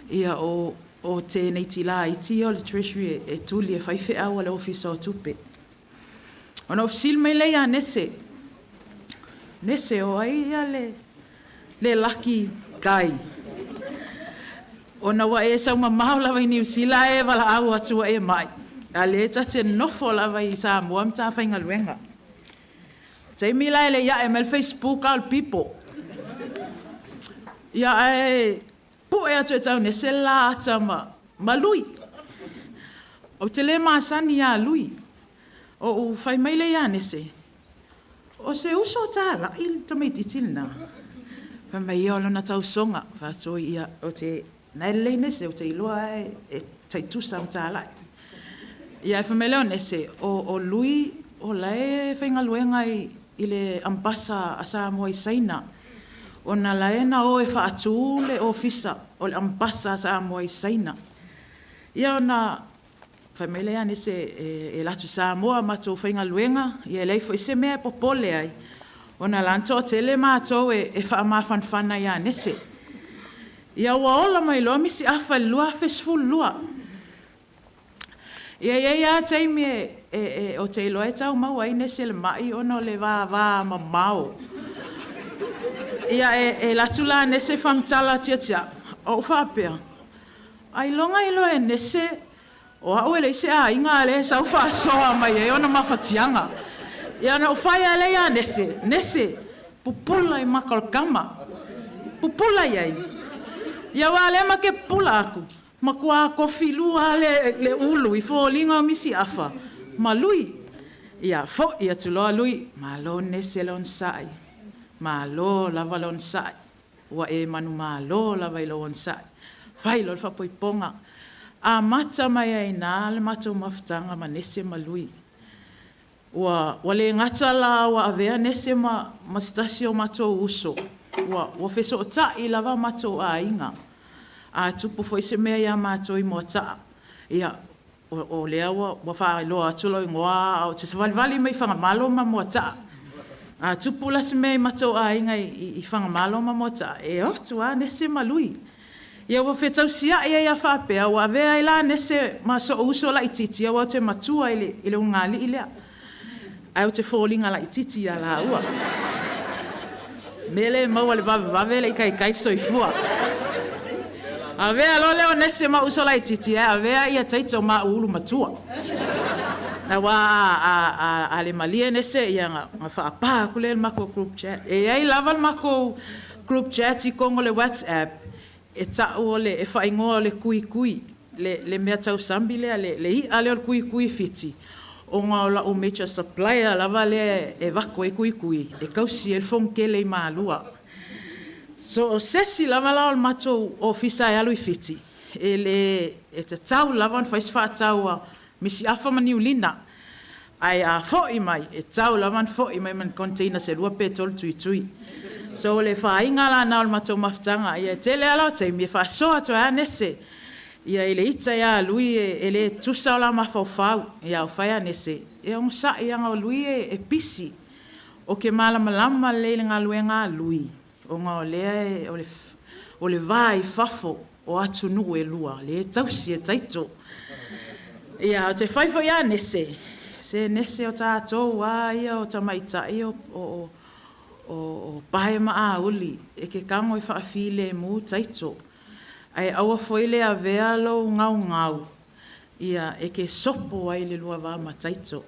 S10: ia o tēneiti laiti o le Treasury e tuli e fai feau a le Ofisa o Tupe. Ona ou fesili mai lea ia Nese, Nese o ai ia le lucky guy. Ona ua e saumamao lava i Niu Sila e valaau atu ua e mai. A le ta te nofo lava i Samoa ma ta faigaluega. Taimi la e le iae mai le Facebook a o le pipo. Ia ae pue atu e taunese la ata ma lui. Ou te le masani ia lui. O ou fai mai le ia Nese, o se uso tālai le tamaitiiti lena. Fai mai ia o lona tausoga, faatoi ia o te nai lelei Nese o te iloa e taitusa ma tālai. Ia e fai mai lea o Nese, o lui o lae faigaluega i le ambasa a Samoa i Saina. Ona lae na o e faatū le ofisa o le ambasa a Samoa i Saina. Ia ona fai mai lea Nese e latu Samoa matou faigaluega, ia e leai foi se mea e popole ai. Ona la na toatele matou e faamafanafana ia Nese. Ia ua ola mai loa misi afa i le 2012. Ia ia ia taimi e o te iloa e tau maua ai Nese le mai ona o le vava mamao. Ia e latu la Nese whamtala tia tia. O whapea. Ai longa iloa e Nese o au e leise a inga le sau whaasoa mai e ona mawhatianga. Ia na o whai ale ia Nese. Nese, pupula i maka o le kama. Pupula iai. Ia wā le ma ke pupula aku. Ma kua kofilua le ulu i fōlinga o misi afa. Ma lui. Ia fo ia tuloa lui. Ma lo Nese lon sai. Ma lo lava lon sai. Ua e manu ma lo lava i lo on sai. Whai lo le whapoiponga. A mata mai ai nā le matou mafutaga ma Nese ma lui. Ua le gata la ua avea Nese ma se tasi o matou uso. Ua fesoota'i lava matou aiga. A tupu foi se mea ia matou i Moata'a. Ia, o lea ua faailoa atu lau igoa o te savalivali mai Fagamalo ma Moata'a. A tupu la se mea i matou aiga i Fagamalo ma Moata'a, e otu a Nese ma lui. Ia ua fetausia'i ai a faapea, ua avea ai la Nese ma so'o uso laitiiti, ia ua te matua i le ugali'i lea. Ae o te fōliga laitiiti ia laua. Mea le maua le vavevave le i kaikai soifua. Avea loa lea o Nese ma uso laitiiti, ae avea ia taito ma ulu matua. Na wā a le malie Nese, ia nga whaapā aku le makou group chat. E ai lava le makou group chat i kongo le WhatsApp, e tau o le, e whaingoa o le kui kui, le mea tausambi lea, le i'a lea o le kui kui fiti. Ona o la'u major supplier lava lea e vako ai kuikui e kausi ai le fonotele i Malua. So o sesi lava la o le matou ofisa e alu i Fiti, e le e tatau lava ona fai se faatau a Misiafa ma Niulina. Ae a fo'i mai, e tau lava ona fo'i mai ma ni container se lua pe tolu tuitui. So o le fāiga lana o le matou mafutaga, ia e tele lava la o taimi e faasoa atu ai lava nese. Ia i le ita ia Lui e le tusa o la mafaufau, ia o fai a nese, e ogosa'i aga o Lui e pisi. O ke malamalama lelei i le galuega a Lui, ona o lea e o le va i fafo o atunuu e lua, lea e tausi e Taito. Ia, o te fai foi a nese, se nese o tatou a ia o tamaitai o pae ma auli, e ke tago e faafilemu Taito. Ae aua foi le avea lou gaugau, ia e ke sopo ai le lua va ma Taito.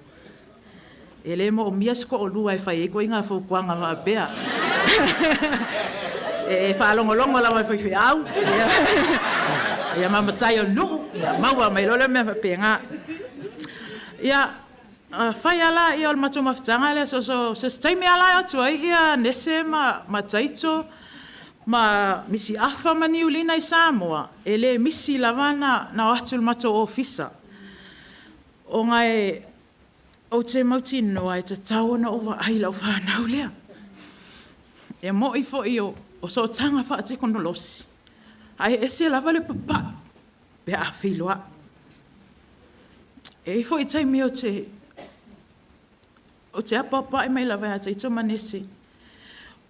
S10: E le moomia se to'olua e fai ai ituaiga fautuaga faapea. E faalogologo lava i faifeau, ia ma matai o le nuu, ia maua mai loa le mea faapena. Ia, fai ala ia o le matou mafutaga lea, so se taimi ala e atu ai ia Nese ma Taito ma Misiafa ma Niulina i Samoa, e le misi lava na o atu le matou ofisa. Ona e ou te mautinoa e tatau ona ou vaai lau whanau lea. E mo'i fo'i o sootaga faatekonolosi, ae ese lava le papa'i pe a feiloa'i. E i ai fo'i taimi o te apoapoai mai lava ia Taito ma Nese,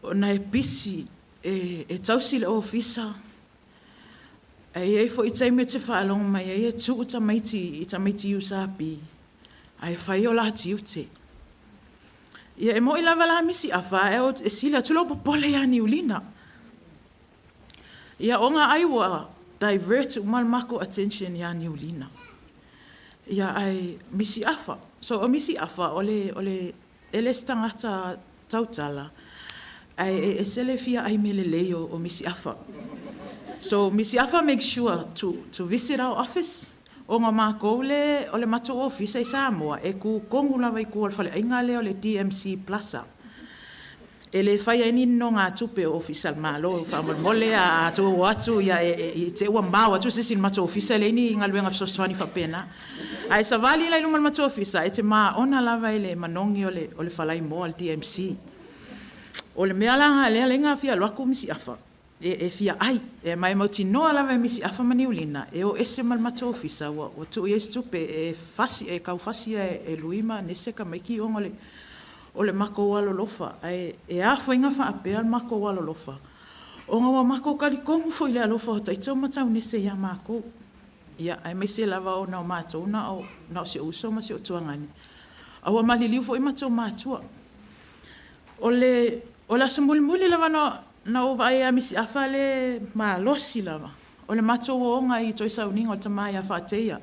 S10: ona e pisi e tausi le ofisa. Ae i ai fo'i taimi o te faalogo mai ai e tuu tamaiti i tamaiti USP, ae fai o la tiute. Ia e mo'i lava la misi afa e sili atu lou popole ia Niulina. Ia ona ai ua divert uma le makou attention ia Niulina. Ia ai misi afa. So o misi afa o le ele se tagata tautala, ae e ese le fia ai mea lelei o misi afa. So misi afa make sure to visit our office. Ona makou le o le matou ofisa i Samoa e kūkonu lava i tua o le faleaiga lea o le DMC Plaza. E le fai ai ni nonogatupe o ofisa le Malo faamolemole a tou o atu ia e te ua mao atu se isi i le matou ofisa e leai ni galuega fesoasoani faapena. Ae savali la i luma o le matou ofisa e te maona lava i le manogi o le falaimoa le DMC. O le mea la lea lea fia alu atu misi afa e fia ai e mai mautinoa lava e misi afa ma Niulina e o ese ma le matou ofisa ua tuu i ai se tupe e fasi e kaufasi e Lui ma Nese tamaiti ona o le makou alolofa ae e afoiga faapea le makou alolofa. Ona ua makou talitonu foi i le alofa o Taito ma Taunese ia makou. Ia aemaise lava ona o matou na o si ou uso ma si ou tuagani. A ua maliliu foi matou matua. O le aso mulimuli lava na ou vaai ia misi afa le malosi lava. O le matou ooga i toe sauniga o le tama ia Faateia.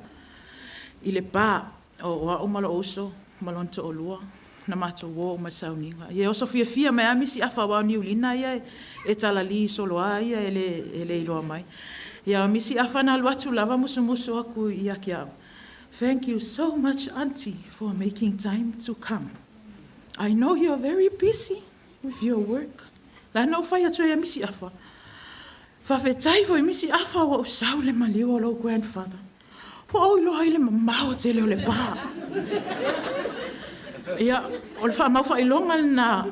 S10: I le pa o a'u ma lou uso ma lona to'olua na matou o ma le sauniga. Ia e oso fiafia mai a misi afa aua o Niulina ia e talali soloa ia e le iloa mai. Ia o misi afa na alu atu lava musumusu aku ia te a'u. Thank you so much, Auntie, for making time to come. I know you're very busy with your work. La na ou fai atu ai ia misi afa. Faafetai foi misi afa ua ou sau le maliu o lou grandfather. Ua ou iloa ai le mamao tele o le pa. Ia, o le faamau faailoga lena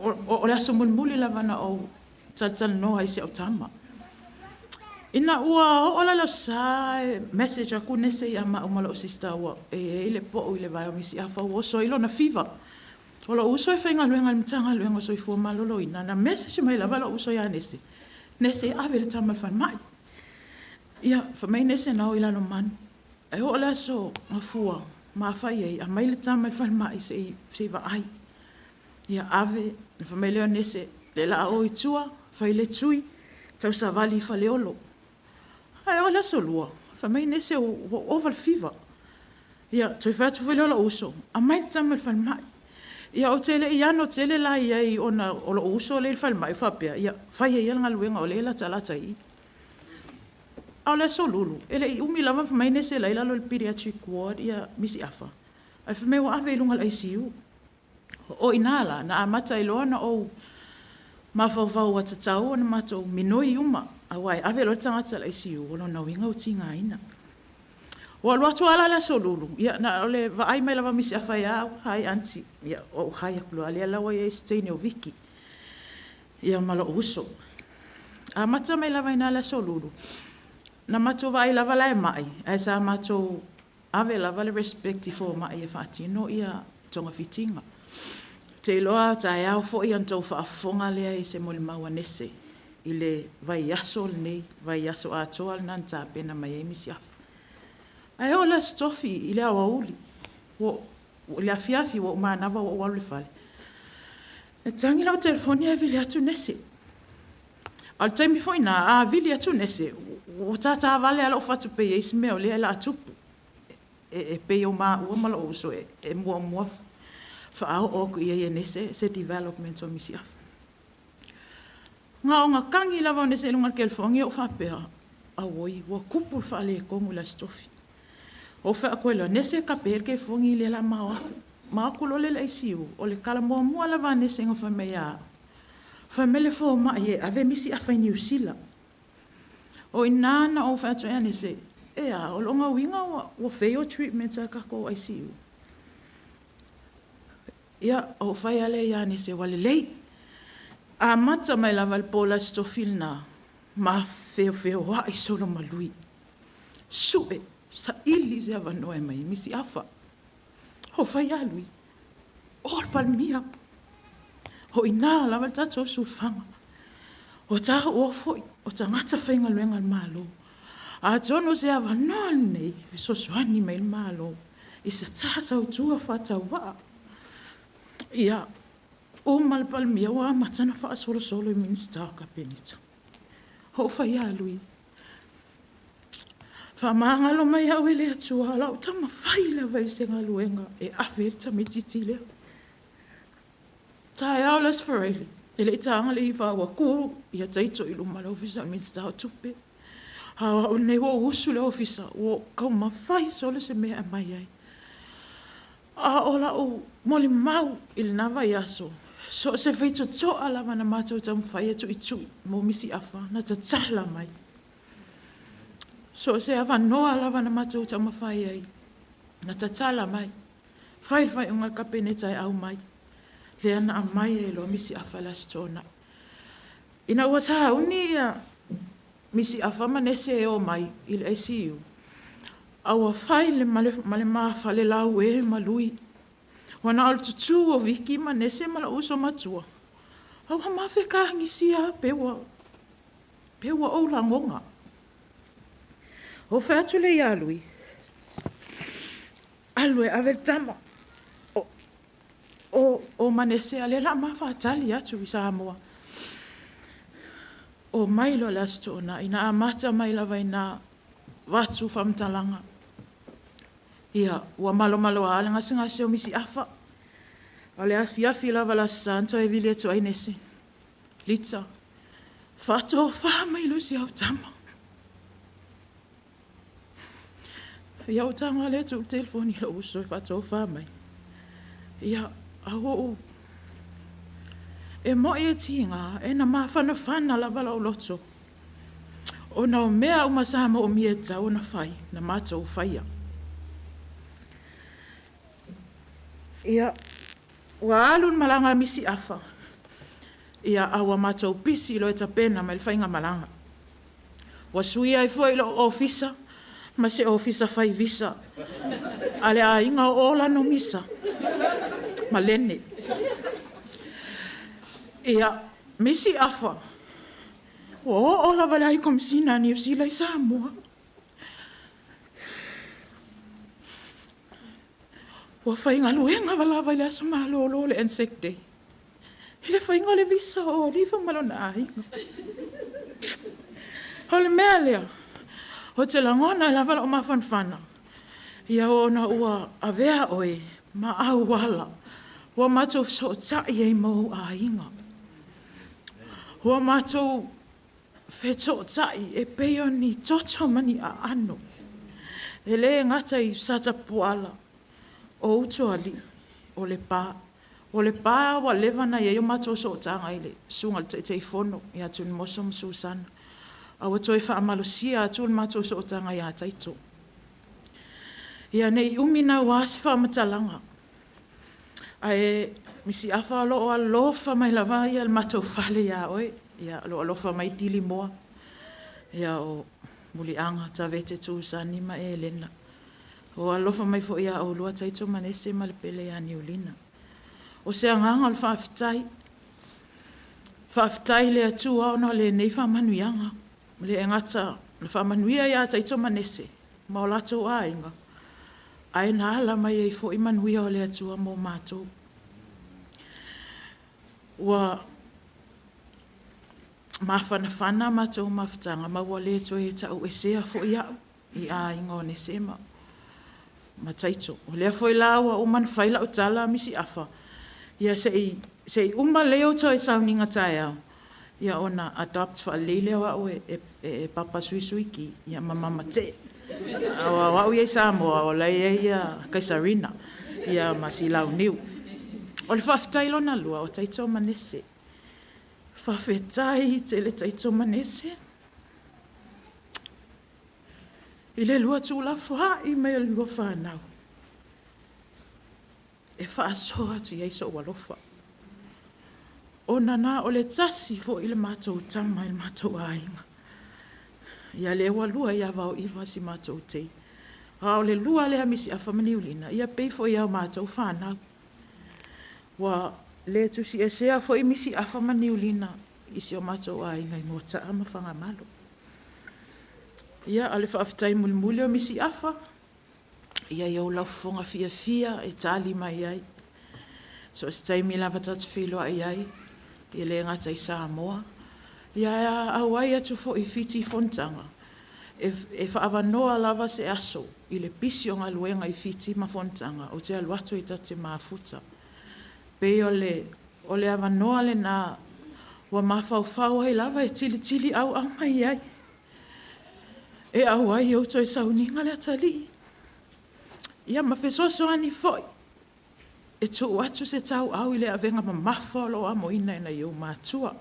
S10: o le aso mulimuli lava na ou talatalanoa ai si au tama. Ina ua oo la le sa e message aku nese ia ma'u ma lo'u sister ua e ai le po'u i le vae o misi afa ua oso ai lona fiva. O lou uso e faigaluega i le Matagaluega o Soifua Maloloina, na message mai lava lou uso ia Nese. Nese ave le tama i le falemai. Ia, fai mai Nese na o i Lalomanu. Ae oo le aso Gafua, mafai ai, aumai le tama i le falemai se i vaai. Ia ave, na fai mai lea o Nese, le la o i tua, fai le tui, tausavali i Faleolo. Ae oo le aso Lua, fai mai Nese ua ova le fiva. Ia, toe fai atu foi lea o lou uso, aumai le tama i le falemai. Ia ou te le i ano tele la i ai ona o lou uso lea i le falemai faapea, ia fai ai ia le galuega o lea e latalata i i. A o le aso Lulu, e le i umi lava fai mai Nese la i lalo i le pediatric ward ia misi afa. Ae fai mai ua ave i luga o le ICU. O i ina la, na amata ai loa ona ou mafaufau ua tatau ona matou minoi uma, aua e ave loa le tagata i le ICU, o lona uiga ua tigaina. Ua alu atu lava la le aso Lulu, ia na o le vaai mai lava o Misi Afa ia au, hi aunty, ia ou hi atu loa, lea la ua i ai se teine o Viki, ia ma lou uso. Amata mai lava i ina le aso Lulu, na matou vaai lava la e mai, ae sa matou ave lava le respect i fomai e faatino ia togafitiga. Ou te iloa o taeao foi ona tou faafofoga lea i se molimau a nese i le vaiaso lenei, vaiaso atoa lena na tapena mai ai Misi Afa. Ae oo le Aso Tofi i le aoauli, i le afiafi ua ou manava ua ou alu i le fale, e tagi lau telefoni ae vili atu nese. A o le taimi foi lena, a vili atu nese, ua tātā vale lava lou fatu pei e i ai se mea o lea o le a tupu. E pei o maua ma lou uso e muamua faaoo atu i ai e nese se development o Misi Afa. Na ona tagi lava o nese i luga o le telefoni ou faapea, auoi, ua tupu le faaletonu i le Aso Tofi. Ou fai atu ai loa, nese kape le telefoni lea o le a ma o atu. Ma o atu loa lea i le ICU, o le tala muamua lava a nese na fai mai ia au, fai mai le fomai e ave Misi Afa i Niu Sila. O i ina na ou fai atu ai ia nese, e a, o lona uiga ua fail treatment a tatou ICU. Ia, ou fai lava lea ia Nese, ua lelei. Amata mai lava i le po o le Aso Tofi lena, ma feofeoai solo ma lui. Sue, saili se avanoa e aumai ai Misi Afa. Ou fai ia Lui, o le Palemia, o i ina lava le tatou sulufana. O taua foi, o tagata faigaluega a le Malo. Atonu o se avanoa lenei e fesoasoani mai ai le Malo i se ta tautua faatauvaa. Ia, uma le Palemia ua amata ona faasolosolo i Minisita o Kapeneta. Ou fai ia Lui, faamagalo mai au e le Atua, o lau taumafai lava i se galuega e ave ai le tamaitiiti lea. Taeao le Aso Faraile, e le i taina le 9 ua tu ia Taito i luma o le Ofisa o le Minisita o Tupe. A o au lenei ua ou usu i le ofisa, ua ou taumafai solo se mea e aumai ai. A o lau molimau i lena vaiaso, so o se faitotoa lava na matou taumafai e tuitui mo Misi Afa, na tatala mai. So o se avanoa lava na matou taumafai ai, na tatala mai. Fai le faaiuga a le Kapeneta e aumai, lea na aumai ai loa Misi Afa i le Aso Toonai. Ina ua sauni ia Misi Afa ma nese e omai i le ICU, a ua fai le ma le mafale laue ma lui. Ua na o le tutū o Viki ma nese ma lou uso matua, a ua mafekagisia pe ua pe ua ou lagoga. Ou fai atu lea ia Lui, alu e ave le tama o Manese, a o lea o le a ma faatali atu i Samoa. Omai loa le Aso Toonai, na amata mai lava i ina avatu faamatalaga. Ia, ua malomaloa le gasegase o Misi Afa. O le afiafi lava o le Aso Sa na toe vili atu ai nese. Lita, faatofa mai loa si au tama. Ia, ua taga lea tuu le telefoni i lou uso e faatofa mai. Ia, a ua ou... E moi e tiga, e na mafanafana lava lou loto. Ona o mea uma sa moomia e tatau ona fai, na matou faia. Ia, ua alu le malaga a Misi Afa. Ia, a ua matou pisi loa e tapena mai le faigamalaga. Ua suia ai foi lou ofisa ma se ofisa fai visa a le aiga o Olano Misa ma Lene. Ia, Misi Afa, ua oo lava le High Komesina a Niu Sila i Samoa. Ua faigaluega lava i le aso malolo o le Anzac Day i le faiga o le visa o Oliva ma lona aiga. O le mea lea, ou te lagona ai lava lou mafanafana, ia ona ua avea oe ma auala ua matou fesootai ai ma ou aiga. Ua matou fesootai e pei o ni toto ma ni aano. E le gata i Satapuala,
S13: O utualii, o Lepā. O Lepā ua leva ona i ai o matou sootaga i le susuga i le Taitaifono ia Tunumoso ma Susana, a ua toe faamalosia atu le matou sootaga ia Taito. Ia ne i umi naua se faamatalaga, ae Misiafa o loo alofa mai lava ia le matou fale iā oe, ia o loo alofa mai Dilimoa, ia o Muliaga, Tavete, Tusani ma Elena. O alofa mai foi ia oulua Taito ma Nese ma le pele ia Niulina. O se agaga o le faafetai. Faafetai i le Atua ona o lenei faamanuiaga. Le e gata na faamanuia ia Taito ma Nese ma o latou aiga, ae na ala mai ai foi manuia o le Atua mo matou. Ua mafanafana matou mafutaga ma ua le toe tauesea foi au i aiga o Nese ma Taito. O lea foi la ua uma ona fai lau tala Misiafa, ia se i uma lelei ou toe sauniga taeao, ia ona adopt faalelei lea o au e Papa Suisuiki ia ma Mama Tee. Aua o au ia i Samoa, o la e i ai ia Kaisarina ia ma Silauniu. O le faafetai lona lua o Taito ma Nese. Faafetai tele Taito ma Nese i le lua tuulafoai mai o le lua fanau e faasoa atu i ai sou alofa. Ona na o le tasi foi le matou tama i le matou aiga. Ia lea ua lua ia Vaoiva si matou tei. A o le lua lea Misiafa ma Niulina, ia pei foi ia matou fanau. Ua le tusiesea foi Misiafa ma Niulina i si o matou aiga i Moata'a ma Fagamalo. Ia, o le faafetai mulimuli o Misiafa, ia i ou laufofoga fiafia e tali mai ai. So o se taimi lava tatou feiloai ai, e le gata i Samoa, ia auai atu foi i Fiti i fonotaga, e faavanoa lava se aso i le pisi o galuega i Fiti ma fonotaga, ou te alu atu i tatou te mafuta. Pei o le avanoa lena ua mafaufau ai lava e tilitili auau mai ai. E auai ou toe sauniga le atalii. Ia ma fesoasoani foi e tuu atu se tauau i le avega mamafa o loo amoina e nai ou matua.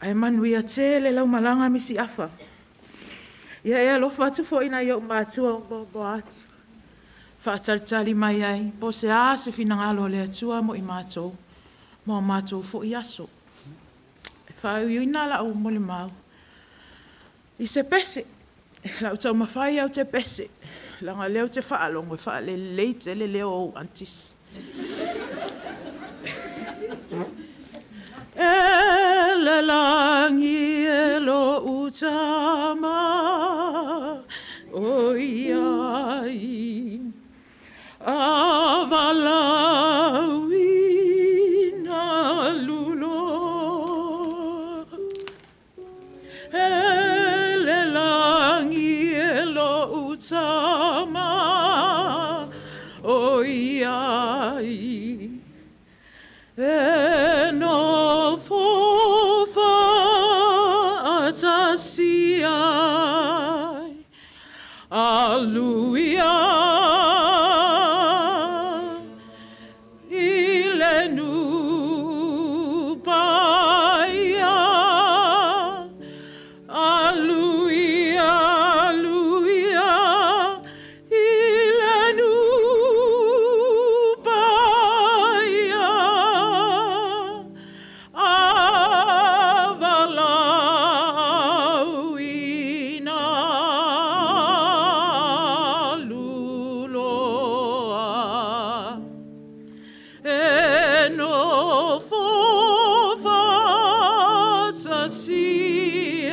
S13: Ae manuia tele lau malaga Misiafa. Ia e alofa atu foi nai ou matua o maomaoa atu. Faatalitali mai ai, po o se a se finagalo o le Atua mo i matou, ma o matou foi aso. E faaiuiuina lau molimau i se pese, lau taumafai au te pese, leaga o lea ou te faalogo e faalelei tele leo o ou aunties. E le lagi e lou tama o iai, a valaauina lulo. E le lagi e lou tama o iai, e nofo faatasi ai. Aleluia i le nuu paia. Aleluia, aleluia i le nuu paia. A valaauina luloa. E nofo faatasi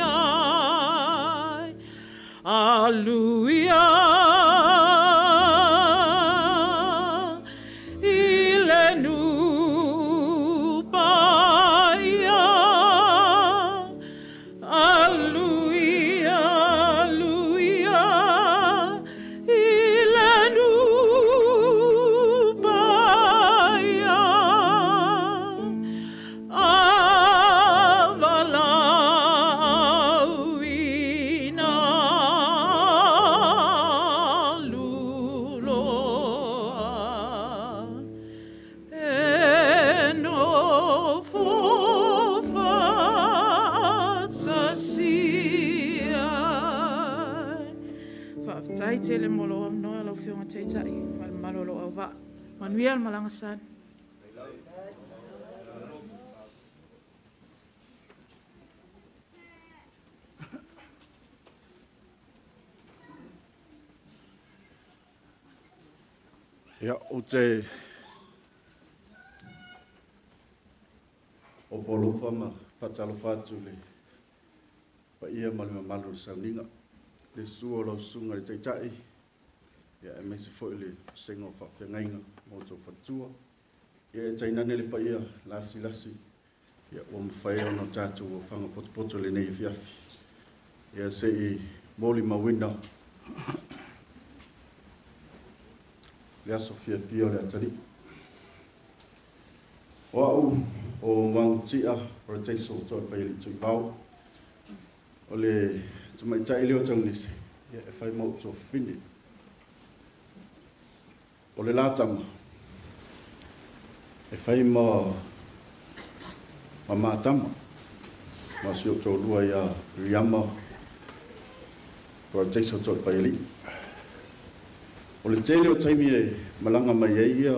S13: ai. Aleluia i le nuu paia. Aleluia, aleluia i le nuu paia. A valaauina Faafetai tele mo lou avanoa lau Afioga Taitai ma le mamalu o lou auvaa. Manuia le malaga sani.
S1: Ia, ou te ofo alofa ma faatalofa atu i le paia ma le mamalu o le sauniga, le susu o lau susuga i le Taitai, ia aemaise foi le vasega o faafeagaiga ma outou faletua. Ia e tainane le paia lasilasi ia ua mafai ona tatou ofaga potopoto i lenei afiafi. Ia se i molimauina le aso fiafia o le atalii. O au o Muagututia o le Taiso To'alepai Tuivao, o le tamaitai lea o Taunese, ia e fai ma ou tuafafine. O le latama e fai ma matama ma si ou toalua ia Riama o le Taiso To'alepaialii. O le tele o taimi e malaga mai ai ia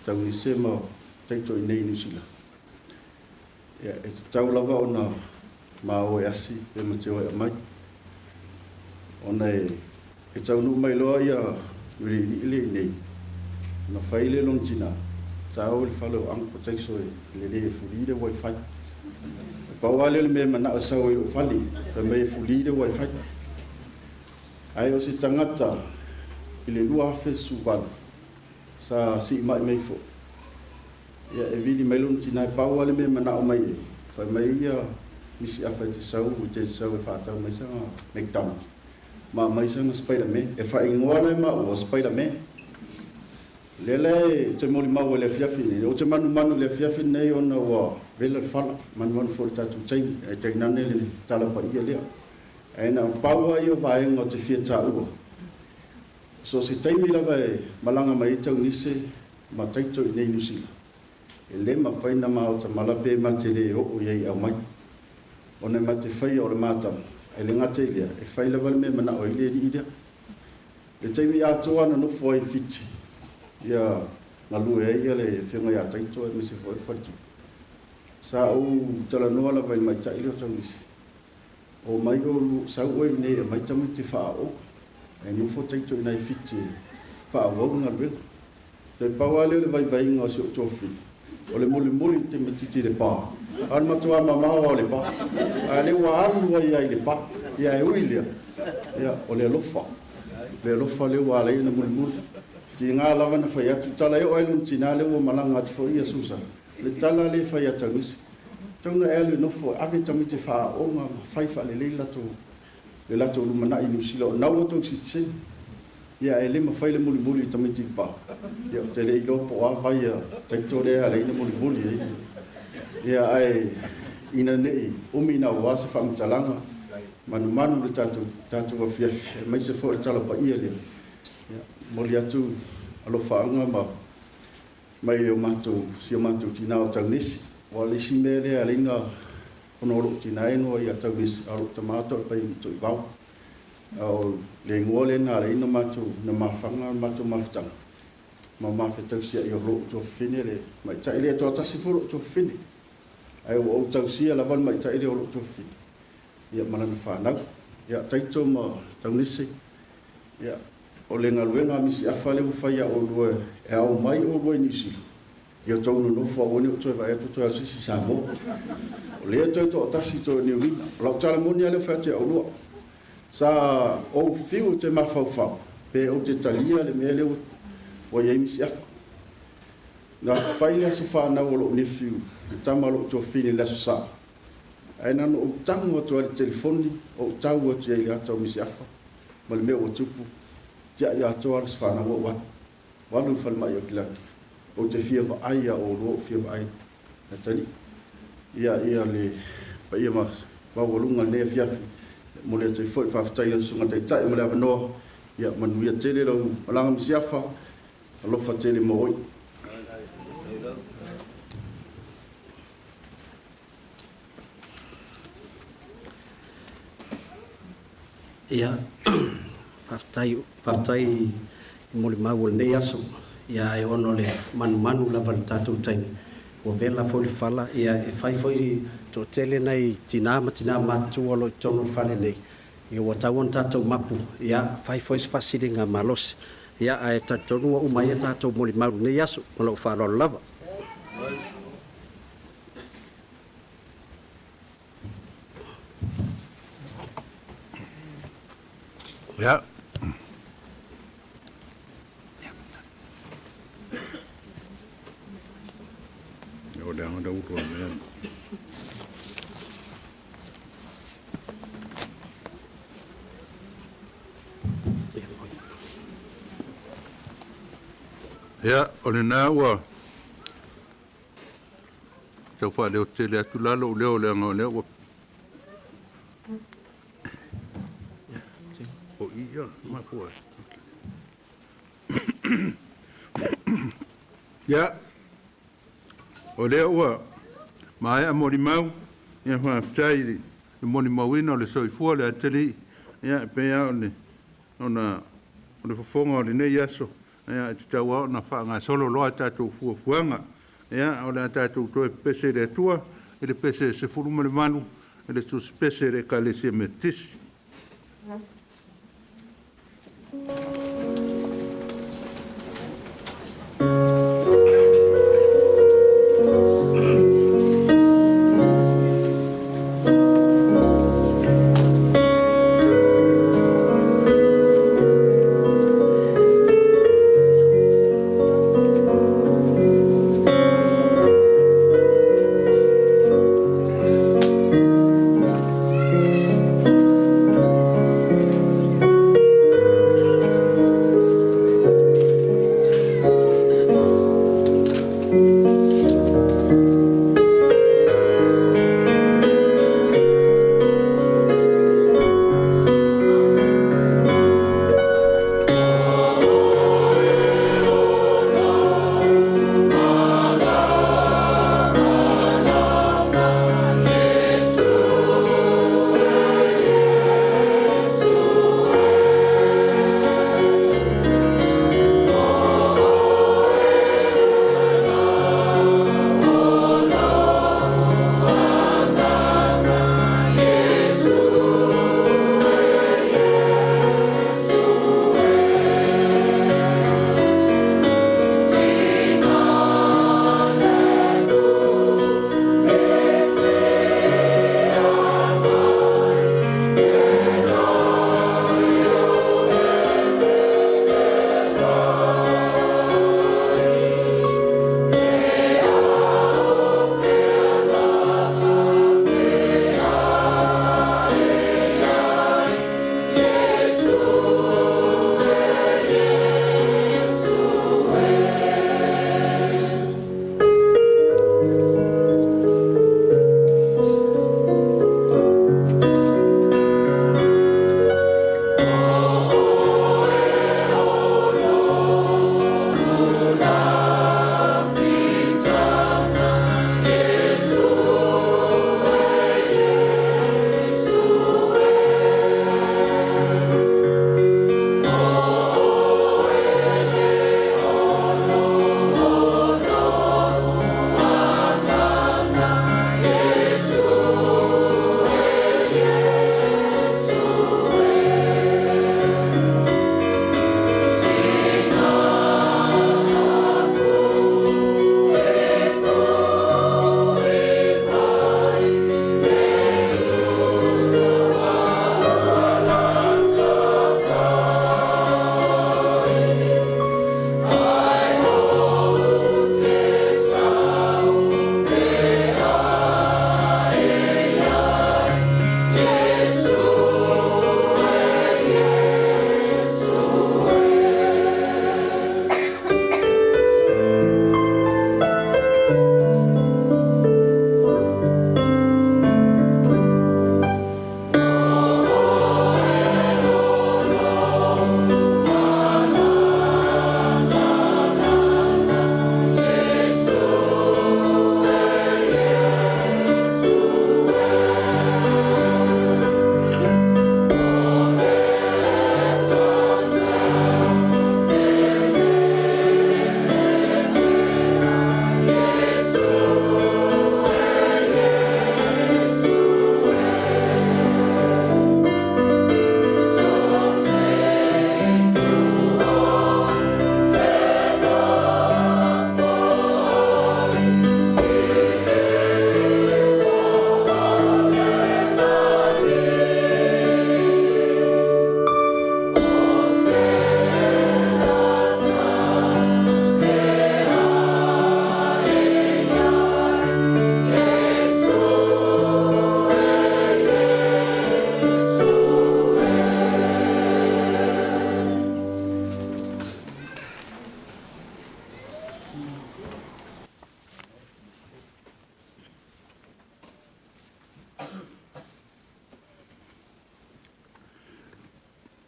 S1: Taunise ma Taito i nei Niu Sila, ia e tatau lava ona ma o e asi pe ma te o e aumai. Ona e taunuu mai loa ia Uiliilii le i nei, ona fai le lona tina, ta o i le fale o Uncle Taiso e lelei e fuli le wifi. E pau lava lea o le mea e manao e sau ai i lou fale, fai mai e fuli le wifi. Ae o se tagata i le 2018 sa siimai mai foi, ia e vili mai lona tina e pau lava le mea e manao mai ai, fai mai ia misi afa e te sau, e te sau e faatau mai saga McDonald's ma aumai saga Spiderman. E faaigoa la e maua o Spiderman. Lea la e te molimau ai i le afiafi nei, ou te manumanu i le afiafi nei ona ua vela le fala, manumanu foi i le tatou taimi, ae tainane le tala paia lea. Ae na o pau lava ia o vaega ou te fia taua. So o se taimi lava e malaga mai ai Taunise ma Taito i nei Niu Sila, e le mafai ona maota mala pe ma te le oo i ai i aumai. Ona e ma te faia o le matama, ae le gata i lea, e fai lava le mea e manao ai le alii lea. Le taimi atoa na nofo ai i Fiti, ia galue ai ia le afioga ia Taito aemaise foi o le faletupe. Sa ou talanoa lava i le maita'i lea o Taunise, o mai o sau oe i inei e aumai tamaiti e faaoo, ae nofo Taito i ina i Fiti e faaauau le galuega. Toe pau lava lea o le vaivaiga o si ou tuafafine, o le mulimuli i le tamaitiiti i le pa, a o le matua mamao lava o le pa, a o lea ua alu ai lava i le pa. Ia e ui i lea, ia o le alofa, le alofa lea ua ala ai ona mulimuli. Tiga lava na fai atu, tala e oo ai lona tina lea ua malaga atu foi ia Susan, o le tala lea e fai ia Taunise, tatau ona e alu e nofo e ave tamaiti e faaaooga ma fai faalelei le latou lumanai i Niu Sila o lena ua outou sitiseni. Ia ae le mafai le mulimuli i tamaiti i le pa. Ia ou te le iloa po o a vai a Taito lea e ala ai ona mulimuli ai. Ia ae ina ne i umi naua se faamatalaga, manumanu le tatou tatou afiafi aemaise foi o le tala paia lea. Ia momoli atu alofaaga ma mai o matou si o matou tina o Taunisi. Aua o le isi mea lea e ala ai ona o lou tina e noa ia Taunisi, a o lou tama Toalepai Tuivao. A o le igoa lea na ala ai ona matou na mafaga le matou mafutaga ma mafetausiai o lou tuafafine le maita'i lea. E toatasi foi lou tuafafine, ae ua ou tausia lava le maita'i lea o lou tuafafine ia ma lana fanau. Ia Taito ma Taunise, ia o le galuega a Misi Afa lea ua fai ia oulua e ao mai oulua i Niu Sila, ia outou nonofo aua ne i ou toe vaai atu toe alu se isi i Samoa. O lea toe toatasi toe o Niulina. O lau tala moni lava lea ua fai atu ia oulua. Sa ou fiu ou te mafaufau pe ou te talia le mea lea ua i ai Misi Afa. Na fai le aso fanau o lou nephew, le tama o lou tuafafine i le Aso Sa. Ae na ona ou tago atu lava i le telefoni, ou tau atu i ai i le ata o Misi Afa ma le mea ua tupu, tiai atoa le aso fanau ou alu. Ua alu i le falemai o Kilaki. Ou te fia vaai ia oulua, ou fia vaai Natali. Ia, ia le paia ma maualuga i lenei afiafi. E momoli atu ai foi le faafetai i lau Susuga Taitai mo le avanoa. Ia manuia tele lau malaga Misi Afa. Alofa tele mo oe.
S6: Ia, Faafetai, faafetai i molimau o lenei aso. Ia ae ona o le manumanu lava i le tatou taimi, ua vela foi le fala, ia e fai foi toatele nai tinā ma tinā matutua o lo o i totonu o le fale nei, ia ua tatau ona tatou mapu, ia fai foi se faasiliga malosi. Ia ae talitonu ua uma ai a tatou molimau i lenei aso. Ma lou faaaloalo lava.
S5: Ia. O le anga ulu mea. Ia, o lena ua tau faaleo tele atu la lou leo leaga o lea ua o i ia mafua. Ia, o lea ua maea molimau, ia faafetai i le molimauina o le soifua le atalii, ia e pei lava ona o le fofoga o lenei aso, ia e tatau lava ona faagasolo loa a tatou fuafuaga. Ia, o le a tatou toe pepese i le Atua i le pese 18 i le tusipese i le Ekalesia Metotisi.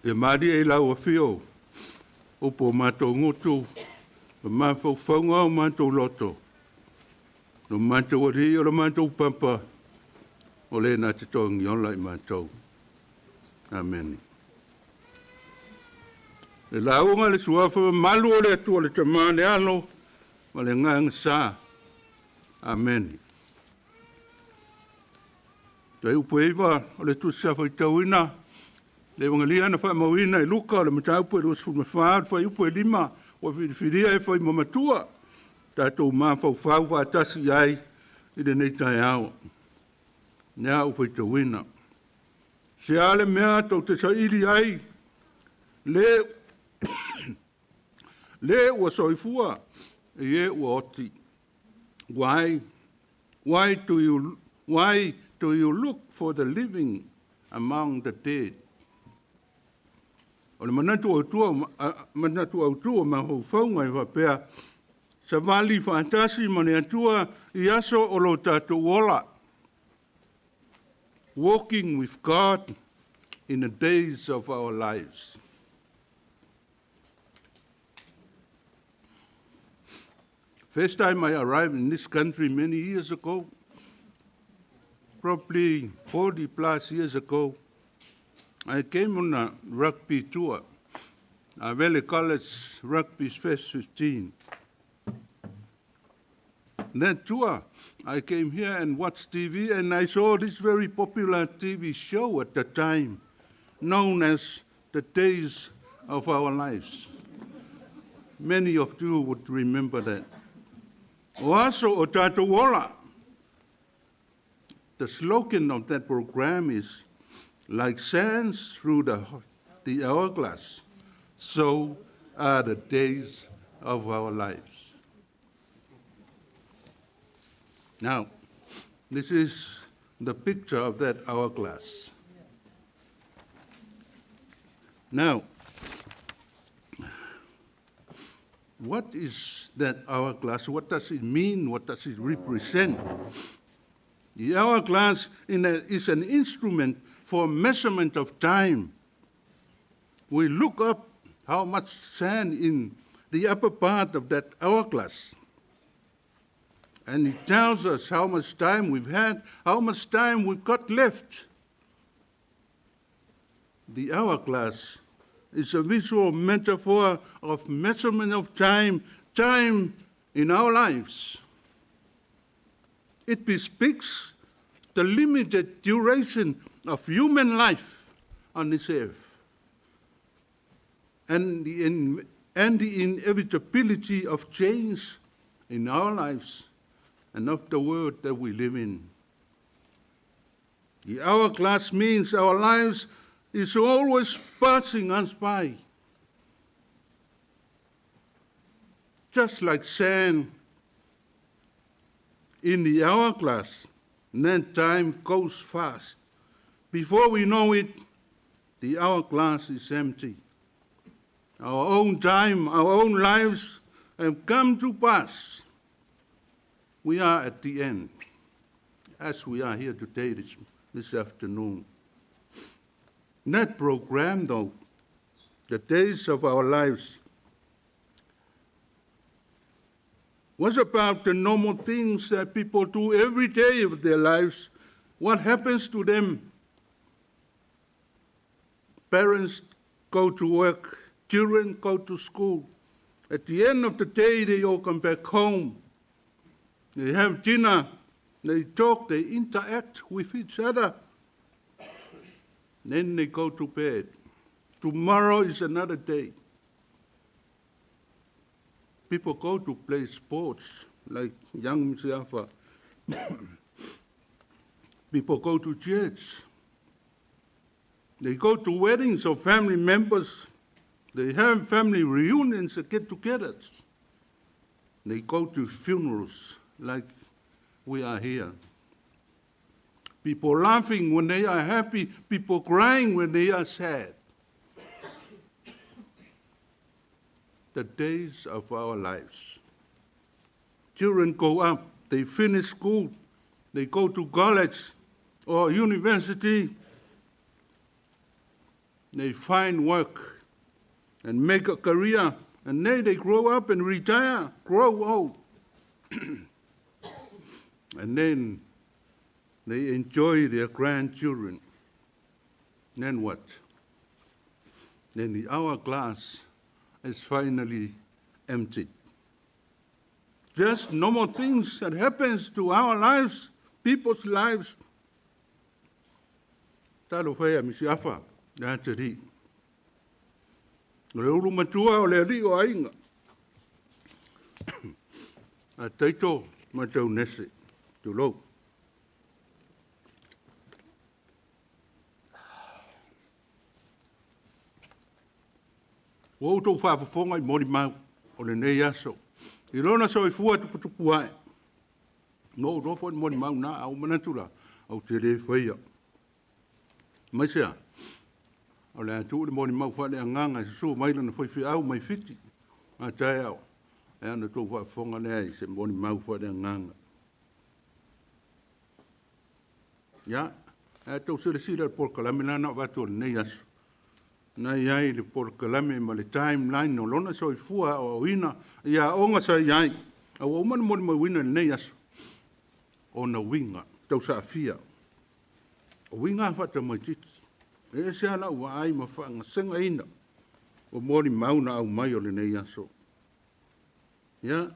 S5: Ia malie i lau afio upu o matou gutu ma mafaufauga o matou loto. Lo matou alii o le matou papa o le na te togi ola i matou. Amene. Le lauga le suafa mamalu o le Atua le Tama le Alo ma le Agaga Sa. Amene. Tai upu e 9 o le Tusi sa faitauina le Evagelia na faamauina i Luka o le mataupu e 24, le fuaiupu e 5, ua filifilia e fai ma matua tatou mafaufau faatasi ai i lenei taeao. Lea ua faitauina. Se a le mea tou te saili ai, le ua soifua, i e ua oti. Why do you look for the living among the dead? O le manatu autu o mafaufauga e faapea, savali faatasi ma le Atua i aso o lo tatou ola. Walking with God in the days of our lives. First time I arrived in this country many years ago, probably 40 plus years ago, I came on a rugby tour, a Valley College Rugby Fest 15. That tour, I came here and watched TV, and I saw this very popular TV show at the time, known as The Days of Our Lives. Many of you would remember that. O aso o tatou ola. The slogan of that program is, like sands through the hourglass, so are the days of our lives. Now, this is the picture of that hourglass. Now, what is that hourglass? What does it mean? What does it represent? The hourglass is an instrument for measurement of time. We look up how much sand in the upper part of that hourglass. And it tells us how much time we've had, how much time we've got left. The hourglass is a visual metaphor of measurement of time, time in our lives. It bespeaks the limited duration of human life on this earth and the inevitability of change in our lives and of the world that we live in. The hourglass means our lives is always passing us by. Just like sand in the hourglass, then time goes fast. Before we know it, the hourglass is empty. Our own time, our own lives have come to pass. We are at the end, as we are here today this afternoon. That program, though, the days of our lives, was about the normal things that people do every day of their lives. What happens to them? Parents go to work, children go to school. At the end of the day, they all come back home. They have dinner, they talk, they interact with each other. Then they go to bed. Tomorrow is another day. People go to play sports, like young Misiafa. People go to church. They go to weddings of family members. They have family reunions and get-togethers. They go to funerals like we are here. People laughing when they are happy, people crying when they are sad. The days of our lives. Children go up, they finish school, they go to college or university. They find work and make a career, and then they grow up and retire, grow old. And then they enjoy their grandchildren. Then what? Then the hourglass is finally emptied. Just normal things that happens to our lives, people's lives. Talofa e Misi Afa, le atalii. O le ulu matua o le alii o aiga. A Taito ma Taunese, tulou. Ua outou faafofoga i molimau o lenei aso. I lona soifua tuputupu ae. No ou iloa foi le molimau na, a ou manatu la, ou te le faia. Mai sea, o le a tuu le molimau faaleagaga e susu mai lana faifeau mai Fiti a taeao, e ana tou faafofoga lea i se molimau faaleagaga. Ia, ae tou silasila i le polokalame la na avatu o lenei aso. Na i ai le polokalame ma le timeline o lona soifua aoaoina i aoga sa i ai. A ua uma ona molimauina i lenei aso, ona uiga tausaafia. O uiga a faatamaitiiti. E ese lava lau vaai ma faagasegaina o molimau na aumai o lenei aso. Ia,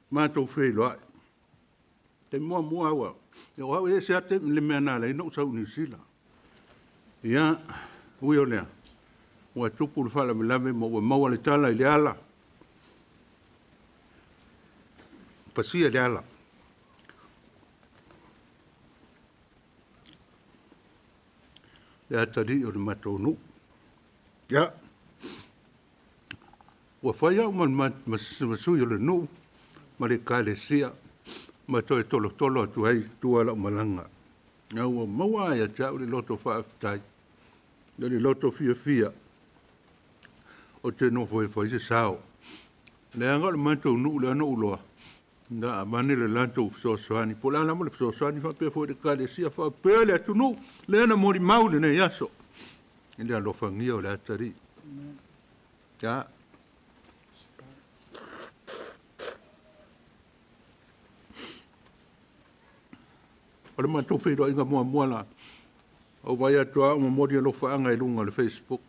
S5: matou feiloai. Taimi muamua ua, o au e ese lava taimi le mea na ala ai ona ou sau i Niu Sila. Ia, ui o lea, ua tupu le faalavelave ma ua maua le tala i le ala. Pasia le ala. Le atalii o le matou nuu. Ia, ua fai au ma sui o le nuu ma le ekalesia ma toe tolotolo atu ai tua lau malaga. Ia ua maua ai ia te au le loto faafetai, le loto fiafia o te nofo e fai se sao. Leaga o le matou nuu lea na ou iloa, na avane le latou fesoasoani, po o le a lava le fesoasoani faapea foi le ekalesia faapea le atunuu lea na molimau i lenei aso i le alofagia o le atalii. Ia. O le matou feiloaiga muamua la, ou vaai atu lava o momoli alofaaga i luga o le Facebook.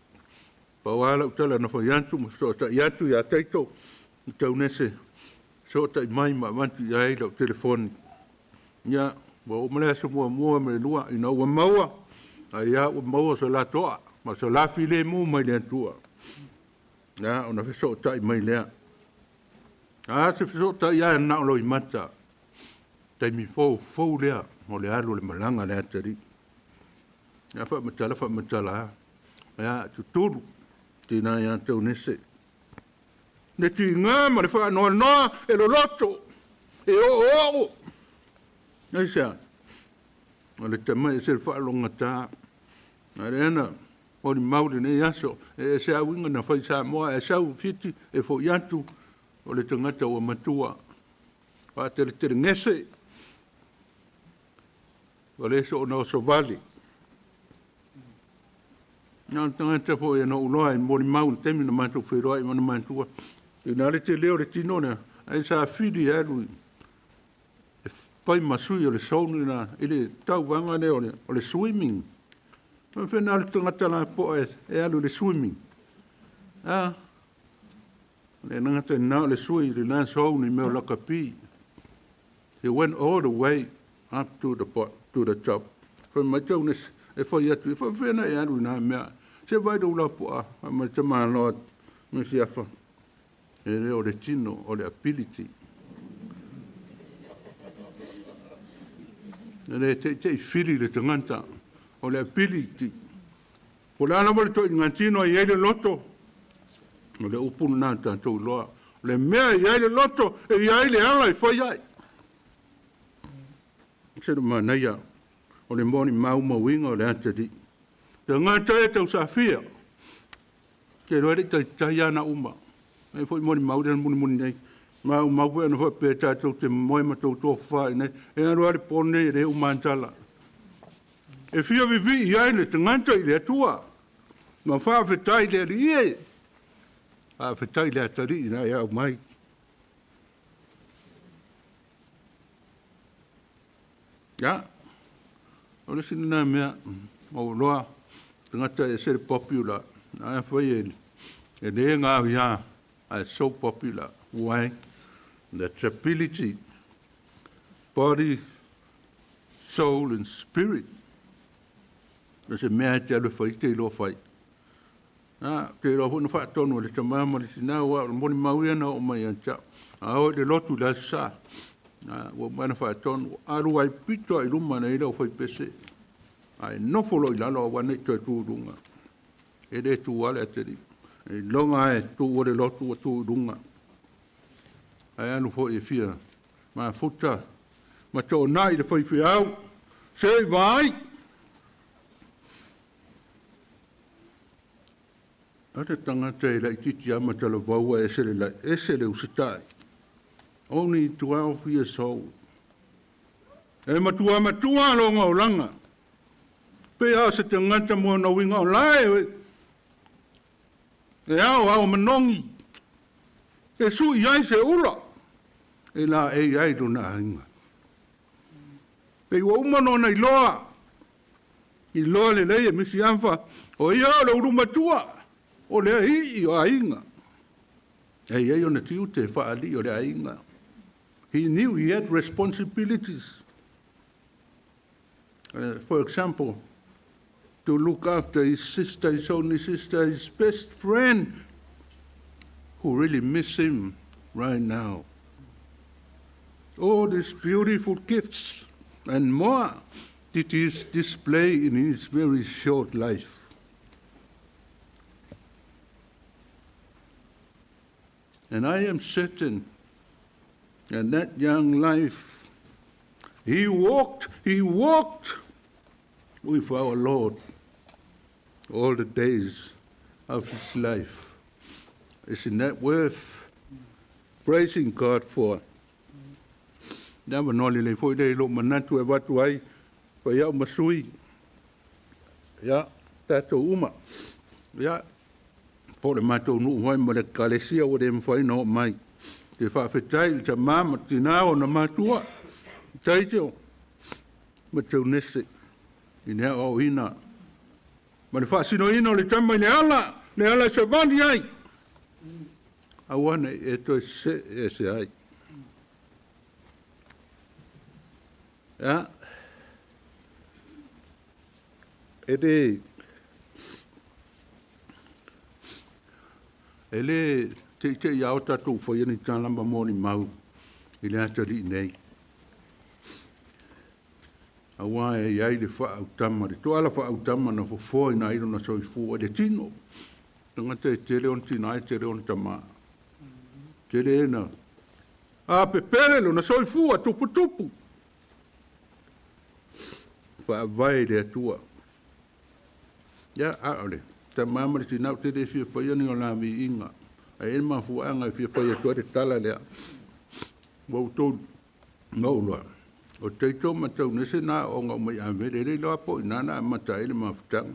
S5: Pau lava lau tala na fai atu ma fesootai atu ia Taito i Taunese, fesootai mai ma avatu i ai lau telefoni. Ia, ua oo mai le aso muamua ma le lua, ina ua maua, ai lava ua maua so la toa ma so la filemu mai le Atua. Ia, ona fesootai mai lea. A se fesootai lava na o loimata, taimi foufou lea mo le alu o le malaga a le atalii. Ia, faamatala, faamatala lava. Ia, tutulu, tina ia Taunese. Le tiga ma le faanoanoa e loloto, e oooo. Aisea? O le tamai e se le faalogogata. A lea na molimau lenei aso, e ese lava uiga na fai Samoa, ae sau Fiti e foi atu o le tagata ua matua. Faateletelegese, ua le soona osovale. Na o le tagata foi na ou iloa i molimau i le taimi na matou feiloai ma ona matua. Ina le tele o le tino lea, ae sa fili e alu e fai ma sui o le zone lena i le tauvaga lea o le swimming. Faapefea na alu tagata lapoa e alu i le swimming? A, o le gata lena o le sui i lena zone i mea o lakapi. He went all the way up to the, to the top. Fai mai Taunese e fai atu, e faapefea na e alu i na mea. Se vaai lou lapoa, fai mai tamaloa me siafa. E le o le tino, o le ability. E le teitei fili le tagata, o le ability. Po o le a lava le toaiga tino e i ai le loto, o le upu lena tatou iloa. O le mea e i ai le loto, e i ai le ala e fai ai. Se le manaia o le molimau mauiga o le atalii. Tagata e tausafia, te iloa e le i taitai ana uma. Ai foi molimau lea na mulimuli nei. Maumau foi ana faapea tatou te moe ma tou tofafa i inei. E alu lava le po lenei e le uma lava ni tala. E fia vivi i ai le tagata i le Atua. Ma faafetai i le Alii e. Faafetai i le Atalii na e aumai. Ia, o le isi lena mea ma ou iloa tagata e ese le popular. Afai e le gaoia, ae so popular. Why? That's ability, body, soul and spirit. O se mea e te alu e fai, te iloa fai. A, te iloa foi na faatonu e le tamā ma le tinā, aua o le molimau ia na oo mai ia te au. A oo i le lotu i le Aso Sa, a, ua uma ona faatonu, alu ai pito lava i luma na i ai le aufaipese, ae nofo loa i lalo aua ne i toe tu i luga. E le tu lava le atalii. Ailoga lava e tuua le lotu ua tu i luga. Ae alu foi e fia mafuta ma toonai le faifeau, se i vaai. A le tagata e laitiiti lava ma talavou ae ese le lai, ese le usitai. Only 12 years old. E matua matua lona olaga. Pei lava o se tagata mo ona uiga o la e e ao ao manogi. E sui ai se ula e laei ai lona aiga. Pei ua uma ona iloa, iloa lelei e Misi Afa, o ia o le ulu matua o le alii o aiga. E i ai ona tiute faa-alii o le aiga. He knew he had responsibilities. For example, to look after his sister, his only sister, his best friend, who really miss him right now. All these beautiful gifts and more did he display in his very short life. And I am certain in that young life, he walked with our Lord all the days of his life. Isn't that worth praising God for? Le avanoa lelei foi lea i lou manatu e avatu ai fai au ma sui, ia, tatou uma, ia, po o le matou nuu foi ma le Ekalesia ua le mafai ona oo mai. Te faafetai i le tama ma tina o ona matua, Taitio ma Teunese, i le aoaoina ma le faasinoina o le tama i le ala, le ala e savali ai, aua ne i e toe see ese ai. Ia, e le, e le teitei lava o tatou faia ni tala ma molimau i le atalii nei. Aua e i ai le faaautama, le toala faaautama na fofoina ai lona soifua i le tino. Tagata e tele ona tina e tele ona tama. Tele na a pepele lona soifua tuputupu. Faavae i le Atua. Ia, a o le tama ma le tina ou te le fia faia ni o la viiga. Ae i ai le mafuaaga e fia fai atu ai le tala lea. Ua outou maua loa. O Taito ma Taunese na aoga uma i Avele, e le iloa po o ina na amata ai le mafutaga.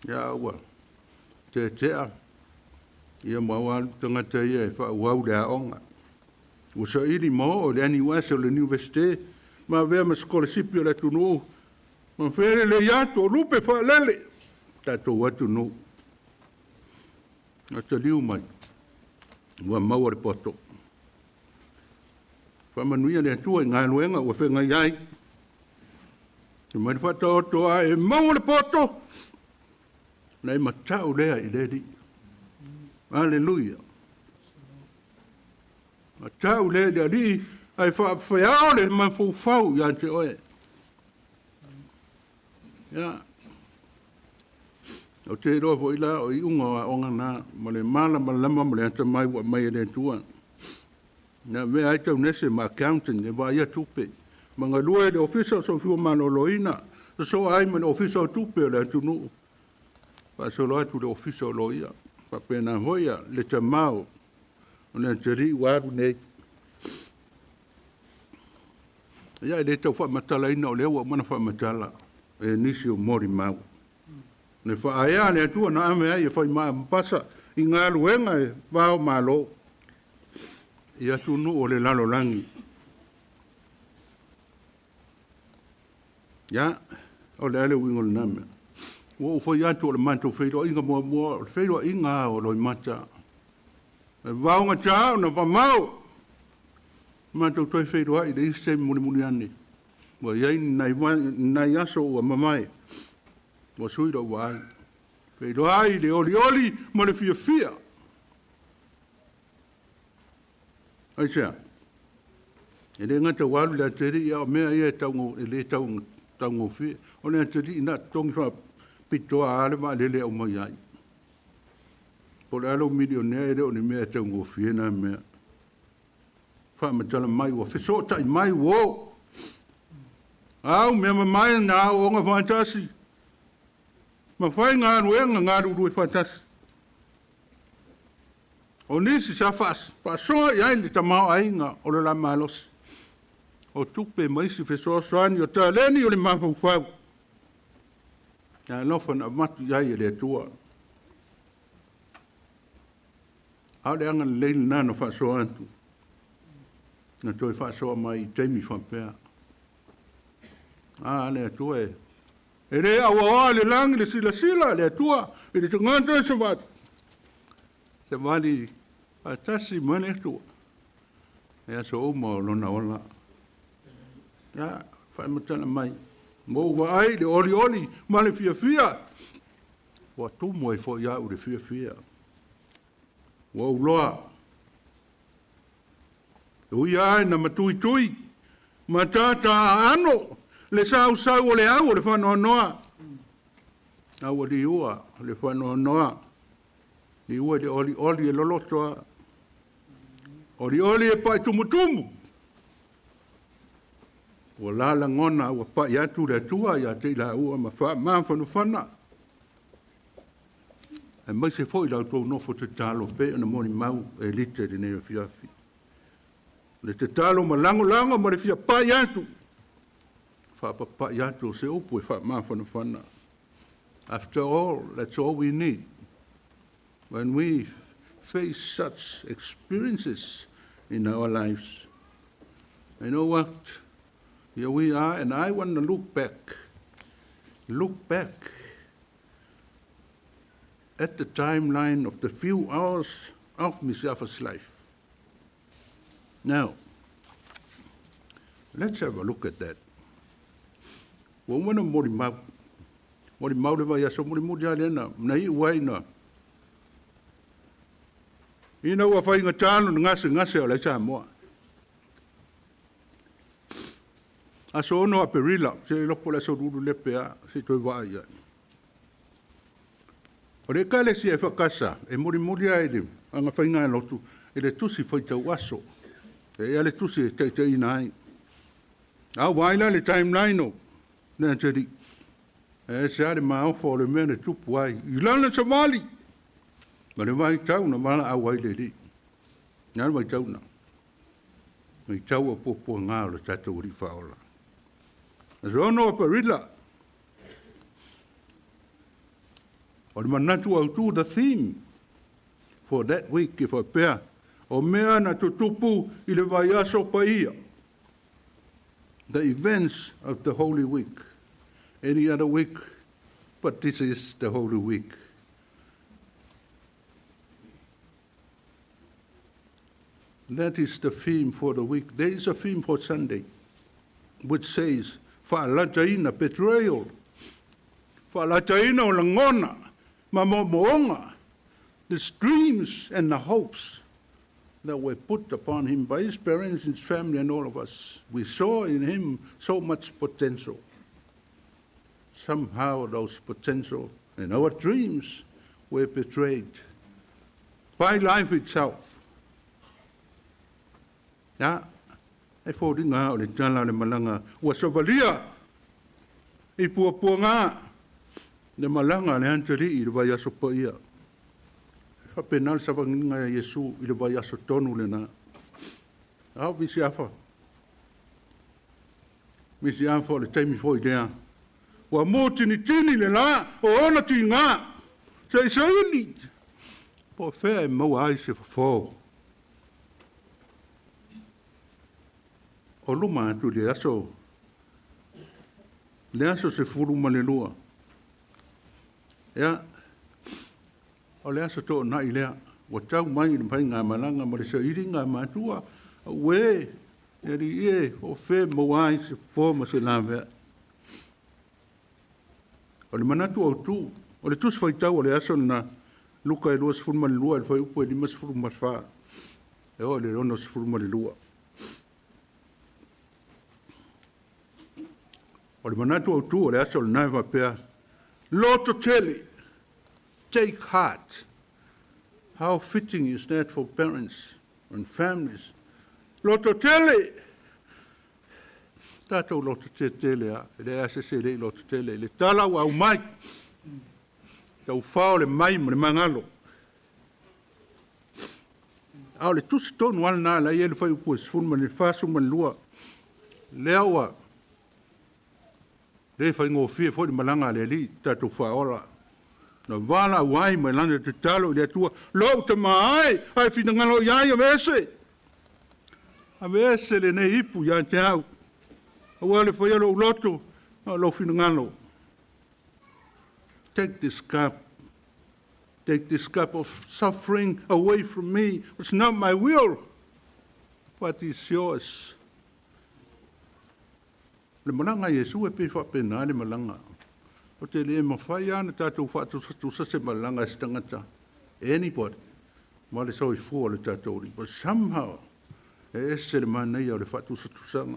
S5: Ia ua tetea ia ma ua alu tagata ia e faaauau le aoga. Ua saili ma oo i le NUS o le Universite ma avea ma sikolasipi o le atunuu ma felelei atu o lupe faalele tatou atunuu. Na taliu mai ua maua le poto. Faamanuia le Atua i galuega ua feagai ai. E mai le faataoto a e maua le poto, na e matau lea i le Alii. Aleluia. Matau lea i le Alii, ae faafeao le mafaufau ia te oe. Ia. Ou te iloa foi la o iuga o aoga na ma le malamalama ma le atamai ua aumai e le Atua. Na avea ai Taunese ma accountant e vaaia tupe, ma galue i le Ofisa o Soifua Maloloina, sosoa ai ma le Ofisa o Tupe o le atunuu, faasolo atu i le Ofisa o Loia. Faapena foi le tama o le atalii ua alu nei. Ia e le tau faamatalaina o lea ua uma ona faamatala e nisi o molimau. Le faaea le Atua na ave ai e faimaampasa i galuega e vao malo i atunuu o le lalolagi. Ia, o le a le uiga o lena mea. Ua ou fai atu o le matou feiloaiga muamua, o le feiloaiga o Loimata. E vaogatā ona mamao, matou toe feiloai i le isi taimi mulimuli ane. Ua i ai ni nai aso ua mavae, ua sui lou vaai. Feiloai le olioli ma le fiafia. Aisea? E le gata ua alu le atalii, a o mea ia e e le taugofie. O le atalii na totogi faapitoa lava le vaalele e aumai ai. Po o le a lou milionea e le o ni mea e taugofie na mea. Faamatala mai ua fesootai mai uo. Au mea mamae na aooga faatasi. Ma fai galuega galulue faatasi. O nisi sa faasoa i ai le tamaoaiga o le la malosi. O tupe ma isi fesoasoani o taleni o le mafaufau. Alofa na avatu i ai e le Atua. A o le agalelei lena na faasoa atu. Na toe faasoa mai i taimi faapea. A le Atua e. E le auaoa le lagi le silasila le Atua i le tagata e savali. Savali faatasi ma le Atua. E aso uma o lona ola. Ia, faamatala mai. Mo ou vaai le olioli ma le fiafia. Ua tumu ai foi au le fiafia. Ua ou loa. E ui ai na matuitui. Ma tata aano. Le sausau o le au o le faanoanoa. A ua liua le faanoanoa. Liua i le olioli e loloto a. Olioli e pa'i tumutumu. Ua lalagona ua pa'i atu le Atua ia te i laua ma faamafanafana. Aemaise foi la outou nofo tatalo pei ona molimau e lite i lenei afiafi. Le tatalo ma lagolago ma le fia pa'i atu. Faapapa'i atu o se upu e faamafanafana. After all, that's all we need. When we face such experiences in our lives. You know what? Here we are, and I want to look back. Look back at the timeline of the few hours of Misiafa's life. Now, let's have a look at that. Ua uma ona molimau. Molimau le vaiaso mulimuli lava lea na iu ai na. Ina ua faigata lona gasegase o la e Samoa. Aso 6 Aperila, ou te le iloa po o le aso Lulu lea pe a, se i toe vaai i ai. O le Ekalesia EFKS e mulimuli lava i le agafaiga-lotu i le tusi faitau aso. E i ai le tusi e taitaiina ai. A ua vaai la i le timeline o le atalii, e ese lava le maofa o le mea na tupu ai i lana savali ma le vaitau na valaau ai le Alii. O le a le vaitau lena? Vaitau o puapuaga o le tatou Alii Faaola. Aso 6 Aperila, o le manatu autu, the theme for that week e faapea, o mea na tutupu i le vaiaso paia. The events of the Holy Week. Any other week, but this is the Holy Week. That is the theme for the week. There is a theme for Sunday, which says, Faalataina, betrayal. Faalataina o lagona, ma moomooga, the dreams and the hopes that were put upon him by his parents, his family, and all of us. We saw in him so much potential. Somehow those potential and our dreams were betrayed by life itself. Ia, e foliga o le tala o le malaga ua savalia i puapuaga le malaga a le atalii i le vaiaso paia. E faapena le savaliga ia Iesu i le vaiaso tonu lena. A o Misiafa. Misi Afa o le taimi fo'i lea. Ua mutinitini le lā o ona tigā se'i po o fea e maua ai se fofō. O luma atu i le aso 12. Ia, o le aso to'ona'i lea, ua tau mai i le faigamalaga ma le sailiga a matua, auē le alii e, o fea e maua ai se fofo ma se laveai. O le manatu autū, o le tusi faitau o le aso lena, Luka e 22 i le fuaiupu e 54 e oo i le 62. O le manatu autū o le aso lena e faapea, loto tele, take heart. How fitting is that for parents and families? Loto tele, tatou loto tetele a, e leai se se le'i loto tele, le tala ua aumai, taufao le mai ma le magalo. A o le tusi tonu lava lena la i ai le fuaiupu e 42, lea ua lē faigofie foi le malaga a le alii tatou faaola. Na valaau ai mai lana tatalo i le Atua, lou tamā e, ae finagalo i ai aveese. Aveese lenei ipu ia te au. Aua le faia lou loto, a o lou finagalo. Take this cup. Take this cup of suffering away from me. It's not my will, but it's yours. Le malaga a Iesu e pei faapena le malaga. O te le mafai lava ona tatou faatusatusa se malaga e se tagata. Anybody. Ma le soifua o le tatou alii. But somehow, e ese le manaia o le faatusatusaga.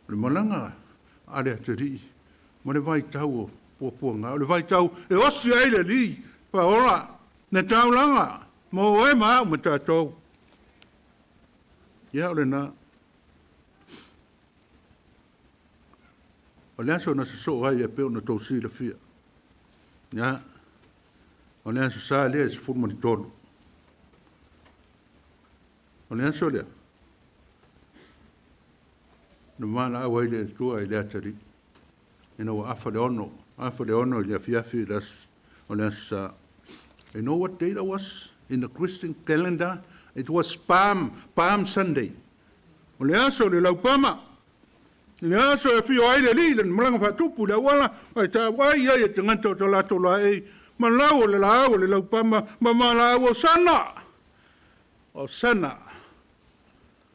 S5: O le malaga a le atalii ma le vaitau o puapuaga. O le vaitau e osi ai le alii faaola le taulaga mo oe ma au ma tatou. Ia o lena. O le aso na sosoo ai e pei ona tou silafia. Ia, o le aso Sa lea e 13. O le aso lea, na valaau ai le Atua i le atalii. Ina ua 5:30, 5:30 i le afiafi o le aso Sa. You know what date that was in the Christian calendar? It was Palm Sunday. O le aso o le laupama. Le aso e afio ai le alii le malaga faatupu le auala, ai taauai ai e tagata o talatou laei, ma lau o le laau o le laupama, ma valaau Hosana. Hosana.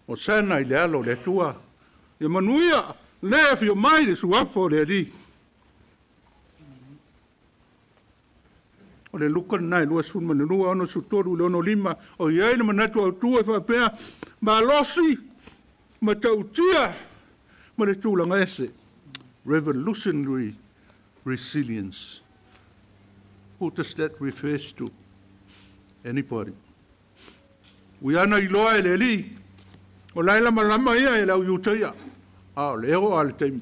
S5: Hosana i le alo o le Atua. Ia manuia le afio mai le suafa o le alii. O le Luka lena e 22, 63 i le 65, o i ai le manatu autū e faapea, malosi, matautia, ma le tulaga ese. Revolutionary resilience. Who does that refers to? Anybody? Ui ana iloa e le alii, o la e lamalama ia e le au Iutaia. A o le oo a le taimi.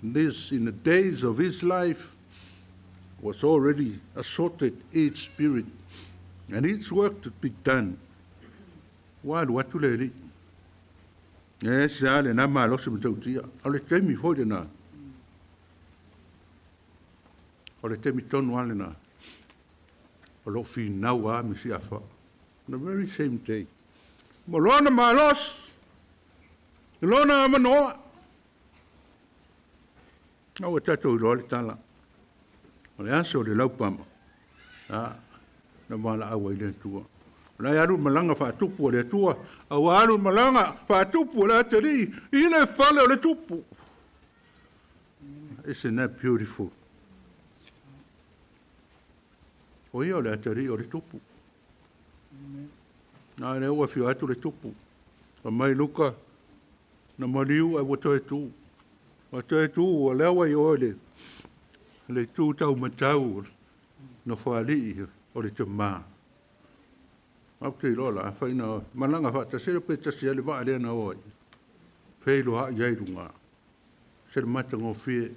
S5: This, in the days of his life, was already assorted each spirit and each work to be done. Ua alu atu le alii. E ese lava lena malosi matautia. O le taimi foi lena. O le taimi tonu lava lena. O loo finau lava Misi Afa. On the very same day. Ma lona malosi. Lona amanoa. A ua tatou iloa le tala. O le aso o le laupama. A, na valaau ai le Atua. O la e alu malaga faatupu a le Atua, a ua alu malaga faatupu a le atalii i le fale o le tupu. Isn't that beautiful? O ia o le atalii o le tupu. Na lea ua afio atu le tupu. Fai mai Luka, na maliu ae ua toe tu. Ua toe tu, o lea ua i o i le itu taumatau nofoalii o le tamā. Ou te iloa la, afai na malaga faatasi ai pe tasi ai le vaa lea na o ai. Feiloai ai i luga. Se le matagofie.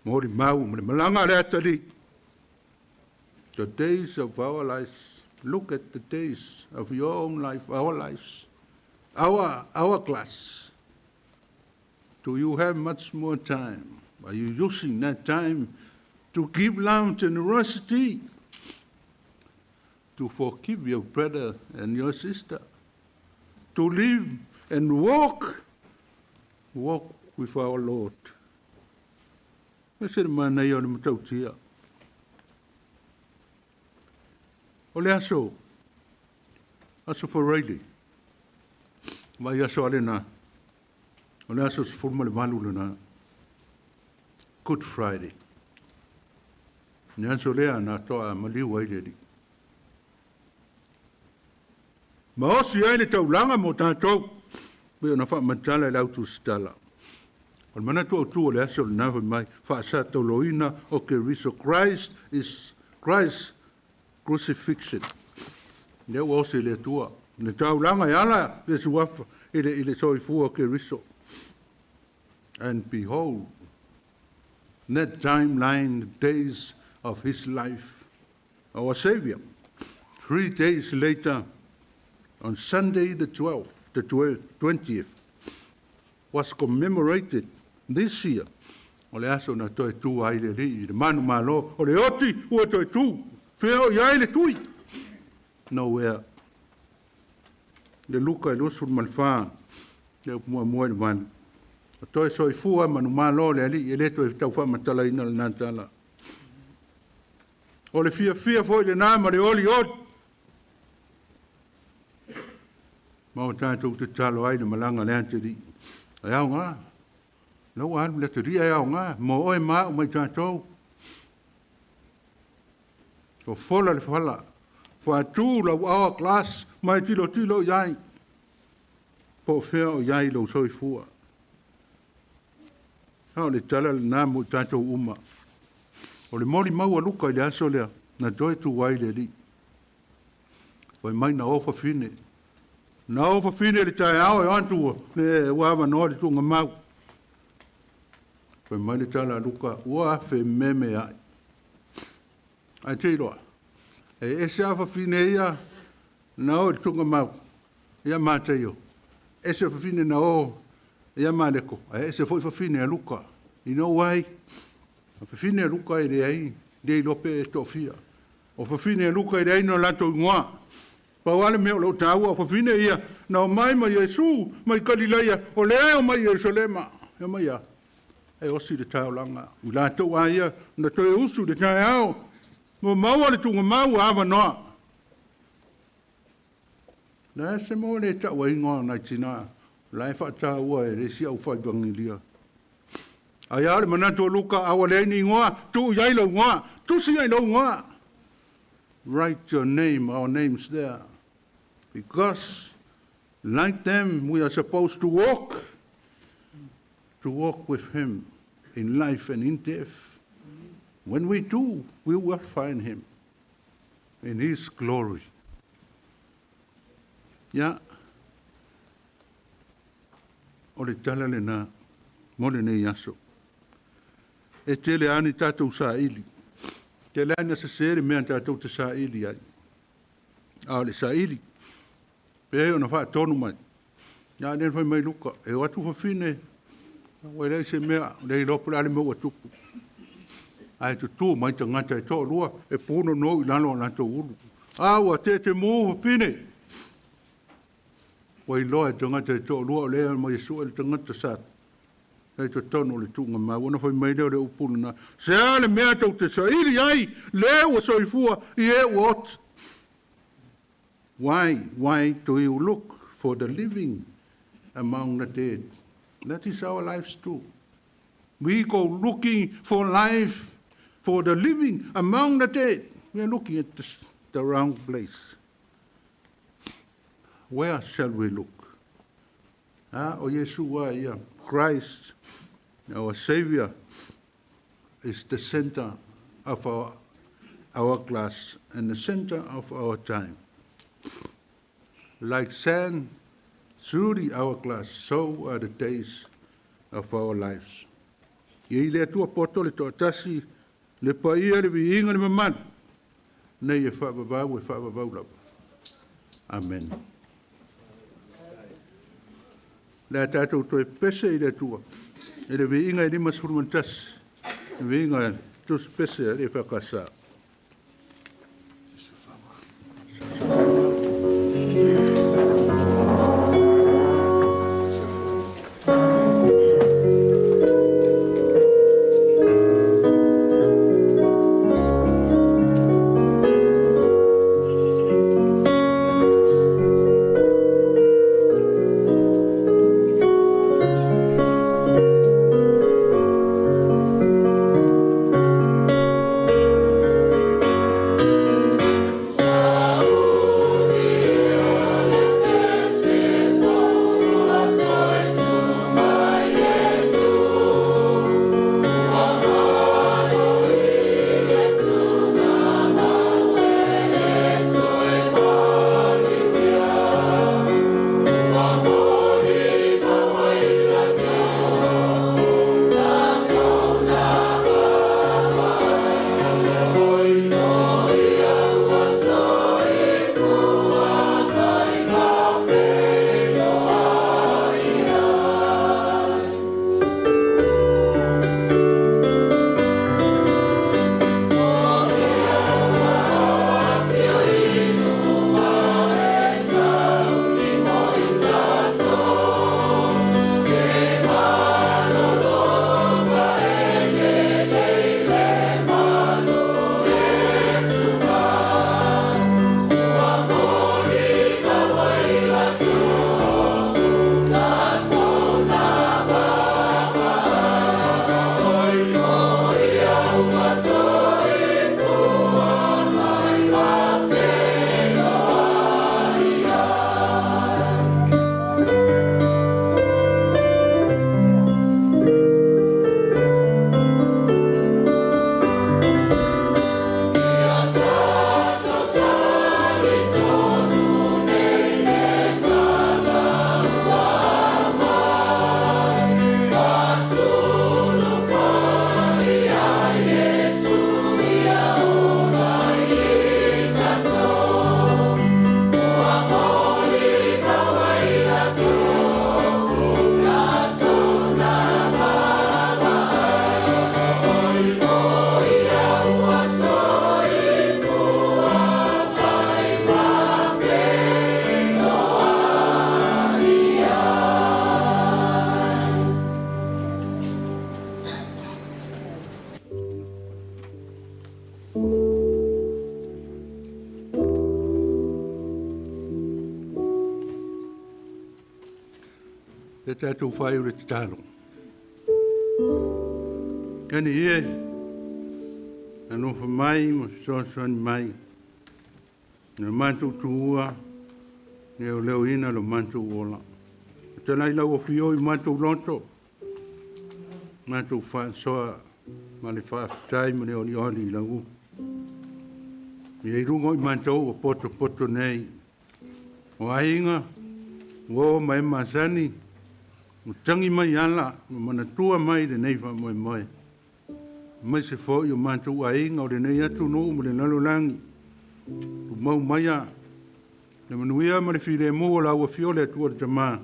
S5: Molimau ma le malaga a le atalii. The days of our lives. Look at the days of your own life, our lives, our class. Do you have much more time? Are you using that time to give love, generosity, to forgive your brother and your sister, to live and walk with our Lord? E se le manaia o le matautia. O le aso, aso Friday, mai aso alena, o le aso 18 lena, Good Friday. Ne aso lea na toa maliu ai le alii. Ma osi ai le taulaga mo tatou, pei ona faamatala i le autusitala. O le manatu autu o le aso lena fai mai, faasatoloina o Keriso, Christ is Christ crucifixion. Lea ua osi le Atua. Le taulaga e ala le suafa i le soifua o Keriso. And behold, that timeline, the days of his life, our Savior. 3 days later, on Sunday the 12th, the 20th, was commemorated this year. O le aso na toe tu ai le alii, le manu malo, o le oti ua toe tu, fea o iai le tui. Nowhere. Le Luka i 24, le upu muamua i le 8. O toe soifua manu malo le alii, e le toe tau faamatalaina le natala. O le fiafia foi le nā ma le oli oli. Ma o tātou te talo ai le malanga le atalii. Ai au ngā. Lau alu le atalii ai au ngā. Mo oe maa o mai tātou. O fola le whala. Whaatū lau awa klas mai tilo tilo iai. Po whea o iai lau soifua. O le tala le nā mo tātou uma. O le moli maua Luka i le aso lea, na toe tu ai le alii. Wai mai na ofa fine. Na ofa fine le tae ao e antua, le ua noa le tunga mau. Wai mai le tala Luka, ua afe meme ai. Ai te iloa. E ese afa fine ia, na o le tunga mau, ia māteio. Ese afa fine na o, ia maleko. E ese foi fafine a Luka. I no wai, a fafine a Luka e le ai, le ilope e tofia. O fafine a Luka e le ai no lato ingoa. Pau ale mea o lau tāua, o fafine ia, na o mai ma Iesu, mai Kalilaia, o le ai o mai Ierusalema. E mai ia, e osi le taulanga. U latou a ia, na toe usu le taeao, mo maua le tunga maua awa noa. Na se mo le taua ingoa nai tina, la e whaataua e le si au whaivangilia. Ai a le manatu o Luka, awa le ni ingoa, tu iai lau ingoa, tusi iai lau ingoa. Write your name, our names there. Because, like them, we are supposed to walk with him in life and in death. When we do, we will find him in his glory. Ia, o le tala le nā, mo le nei aso. E tele ani tātou saili. Tele ani sa sere mea tātou te saili ai. A o le saili, pe o na whaatonu mai. Ia nen whai mai Luka, e o atu whawhine, o e lei se mea, lei lopo le ale mea ua tupu. Ai tutu mai tangata e tō lua, e pūno no i lalo a lātou ulu. A ua te te mō whawhine. Ua iloa e tangata e tō lua, o lea mai Iesu e le tangata sa. Lei te tono le tūnga mau, ona whai mai leo le upuna nā. Se a le mea tau te saili ai, le ua soifua, i e ua oti. Why do you look for the living among the dead? That is our lives too. We go looking for life, for the living among the dead. We are looking at the wrong place. Where shall we look? Ah, o Yeshua, yeah. Christ, our Savior, is the center of our class and the center of our time. Like sand through the hourglass, so are the days of our lives. Ia i le atua poto le toatasi, le paia le viinga le mamalu, nei e whaavavau e whaavavau lava. Amen. Le a tātou toe pese i le atua. I le viiga e 51, le viiga e tusipese a le EFKS. E tātou whai o le tatalo. Kani ie, alofa mai ma fesoasoani mai. Le matou tuua, leoleoina lo matou ola. O talai lau afio i matou loto, matou faasoa ma le faafetai ma le olioli i lau upu. Ia i luga o i matou ua potopoto nei. O aiga, uo ma e masani, ua tagi mai ala ma manatua mai lenei faamoemoe. Aemaise foi o matou aiga o lenei atunuu ma le lalolagi. Tumau maia le manuia ma le filemu o lau afio le Atua le Tama.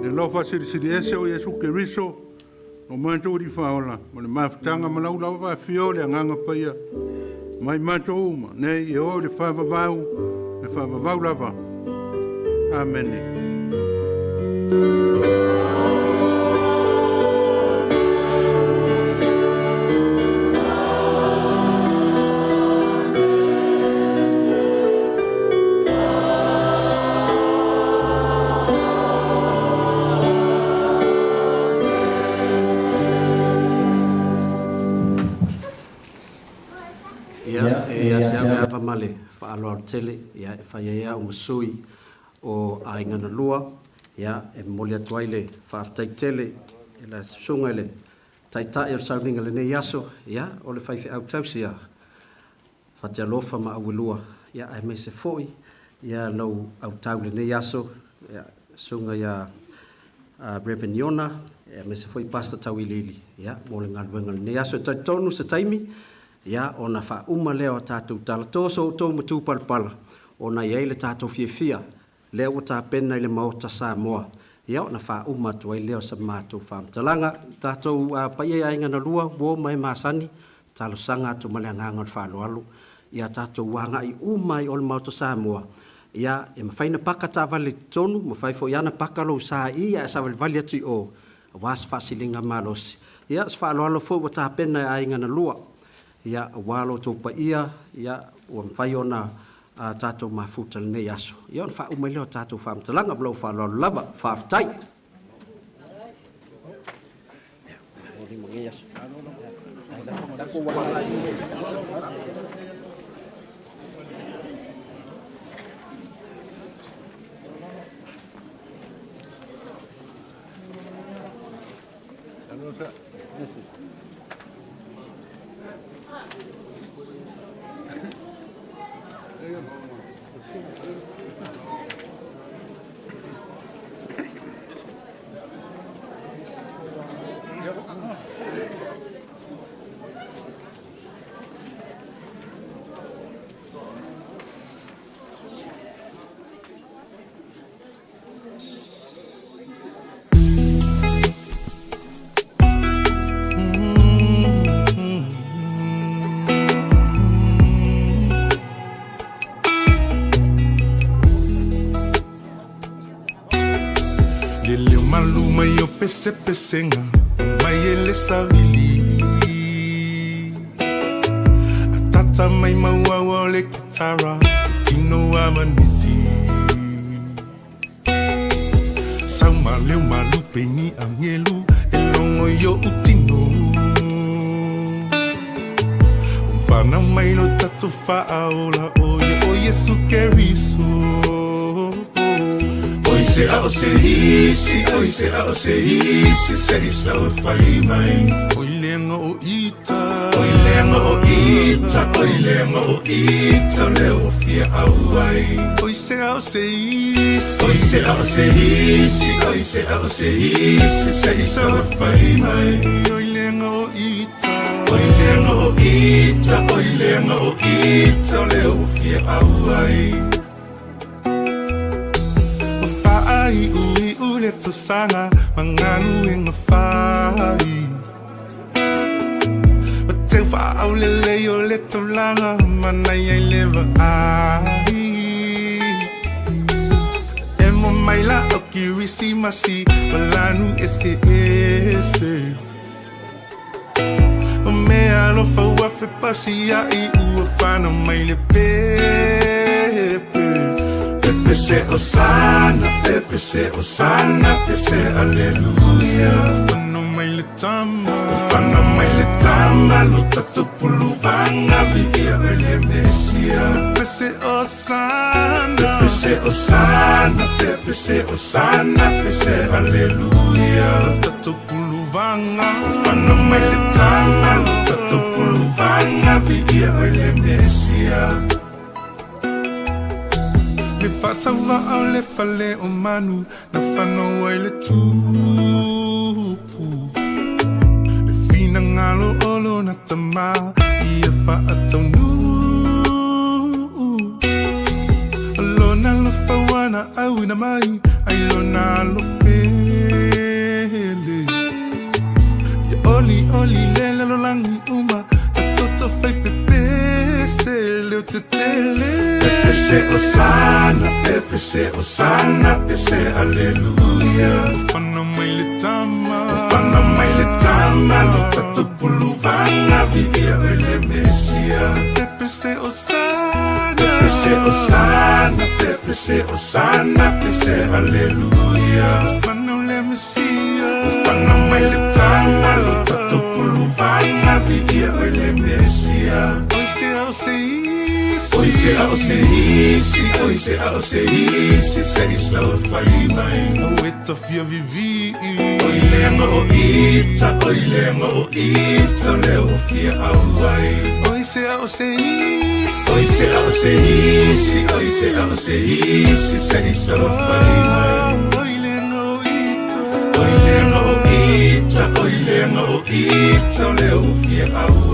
S5: Le alofa silisili ese o Iesu Keriso, o matou alii faaola, ma le mafutaga ma lau lava afio le Agaga Paia, mai matou uma, nei e oo i le faavavau, le faavavau lava. Amene.
S6: Ia, e ia te au le ava ma le faaaloalo tele, ia, e fai ai au ma sui o Aiga na Lua, ia, e momoli atu ai le faafetai tele i le susuga i le Taitai o le sauniga i lenei aso, ia, o le faifeau tausi a Fatialofa ma Auelua, ia, aemaise foi ia lou autau i lenei aso, ia, susuga ia Reverend Iona, aemaise foi Pastor Tauiliili, ia, mo le galuega i lenei aso. E talitonu se taimi, ia, ona faauma lea o a tatou tala. Toso outou ma tu palapala, ona e i ai le tatou fiafia, lea ua tapena i le Maota Samoa. Ia, ona faauma atu ai lea o sa matou faamatalaga. Tatou paia i aiga na lua, uo ma e masani, talosaga atu ma le agaga o le faaaloalo, ia tatou agai uma i o le Maota Samoa. Ia, e mafai ona paka taavale i totonu, mafai foi lava ona paka lou sa i i ae savalivali atu i o, aua se faasiligamalosi. Ia, se faaaloalo foi ua tapena e aiga na lua, ia, aua lo outou paia, ia, ua mafai ona tatou mafuta i lenei aso. Ia, ona faauma ai lea o tatou faamatalaga ma lou faaaloalo lava. Faafetai.
S8: Le leo malu mai o pesepesega mai e le savili Atata mai mauaua o le kitara tino a maniti Sau ma leo malu peni angelu e longo i o utino Whanau mai lo tatou faaola o ia o Iesu Keriso. Oi se a o se isi, oi se a o se isi, se i sau e whai mai. Oi lenga o ita, oi lenga o ita, oi lenga o ita, leo o fia au ai. Oi se a o se isi, oi se a o se isi, oi se a o se isi, se i sau e whai mai. Oi lenga o ita, oi lenga o ita, oi lenga o ita, leo o fia au ai. O whaai ui ule tosanga, manganu e ngā whai. O te whaau le lei o le taulanga, manai ai le vaai. E mo mai la o kirisi masi, malanu e se ese. O mea alofa ua fe pasi ai ua whana mai le pepe. Pepe se osana, pepe se osana, pepe se aleluia. Whana mai le tama, whana mai le tama, lo tatu puluvanga, vi ia o le Mesia. Pepe se osana, pepe se osana, pepe se osana, pepe se aleluia. Lo tatu puluvanga, whana mai le tama, lo tatu puluvanga, vi ia o le Mesia. Le whatawa au le fale o manu, na whanau ai le tupu. Le whina ngalo olo na tama, ia whaataunu. Alona lo whawana au ina mai, ai lona lo pele. Ia oli oli le lo langi uma, ta toto whai pepese leo te tele. Pepe se osana, pepe se osana, pepe se aleluia. Whana mai le tama, whana mai le tama, lo tatu puluvanga, vi ia o le Mesia. Pepe se osana, pepe se osana, pepe se osana, pepe se aleluia. Whana le Mesia, whana mai le tama, lo tatu puluvanga, vi ia o le Mesia. Oi se au se isi, oi se au se isi, oi se au se isi, se i sau e whai mai. O e tawhia vivi, oi lenga o ita, oi lenga o ita, leo o fia au ai. Oi se au se isi, oi se au se isi, oi se au se isi, se i sau e whai mai. Oi lenga o ita, oi lenga o ita, oi lenga o ita, leo o fia au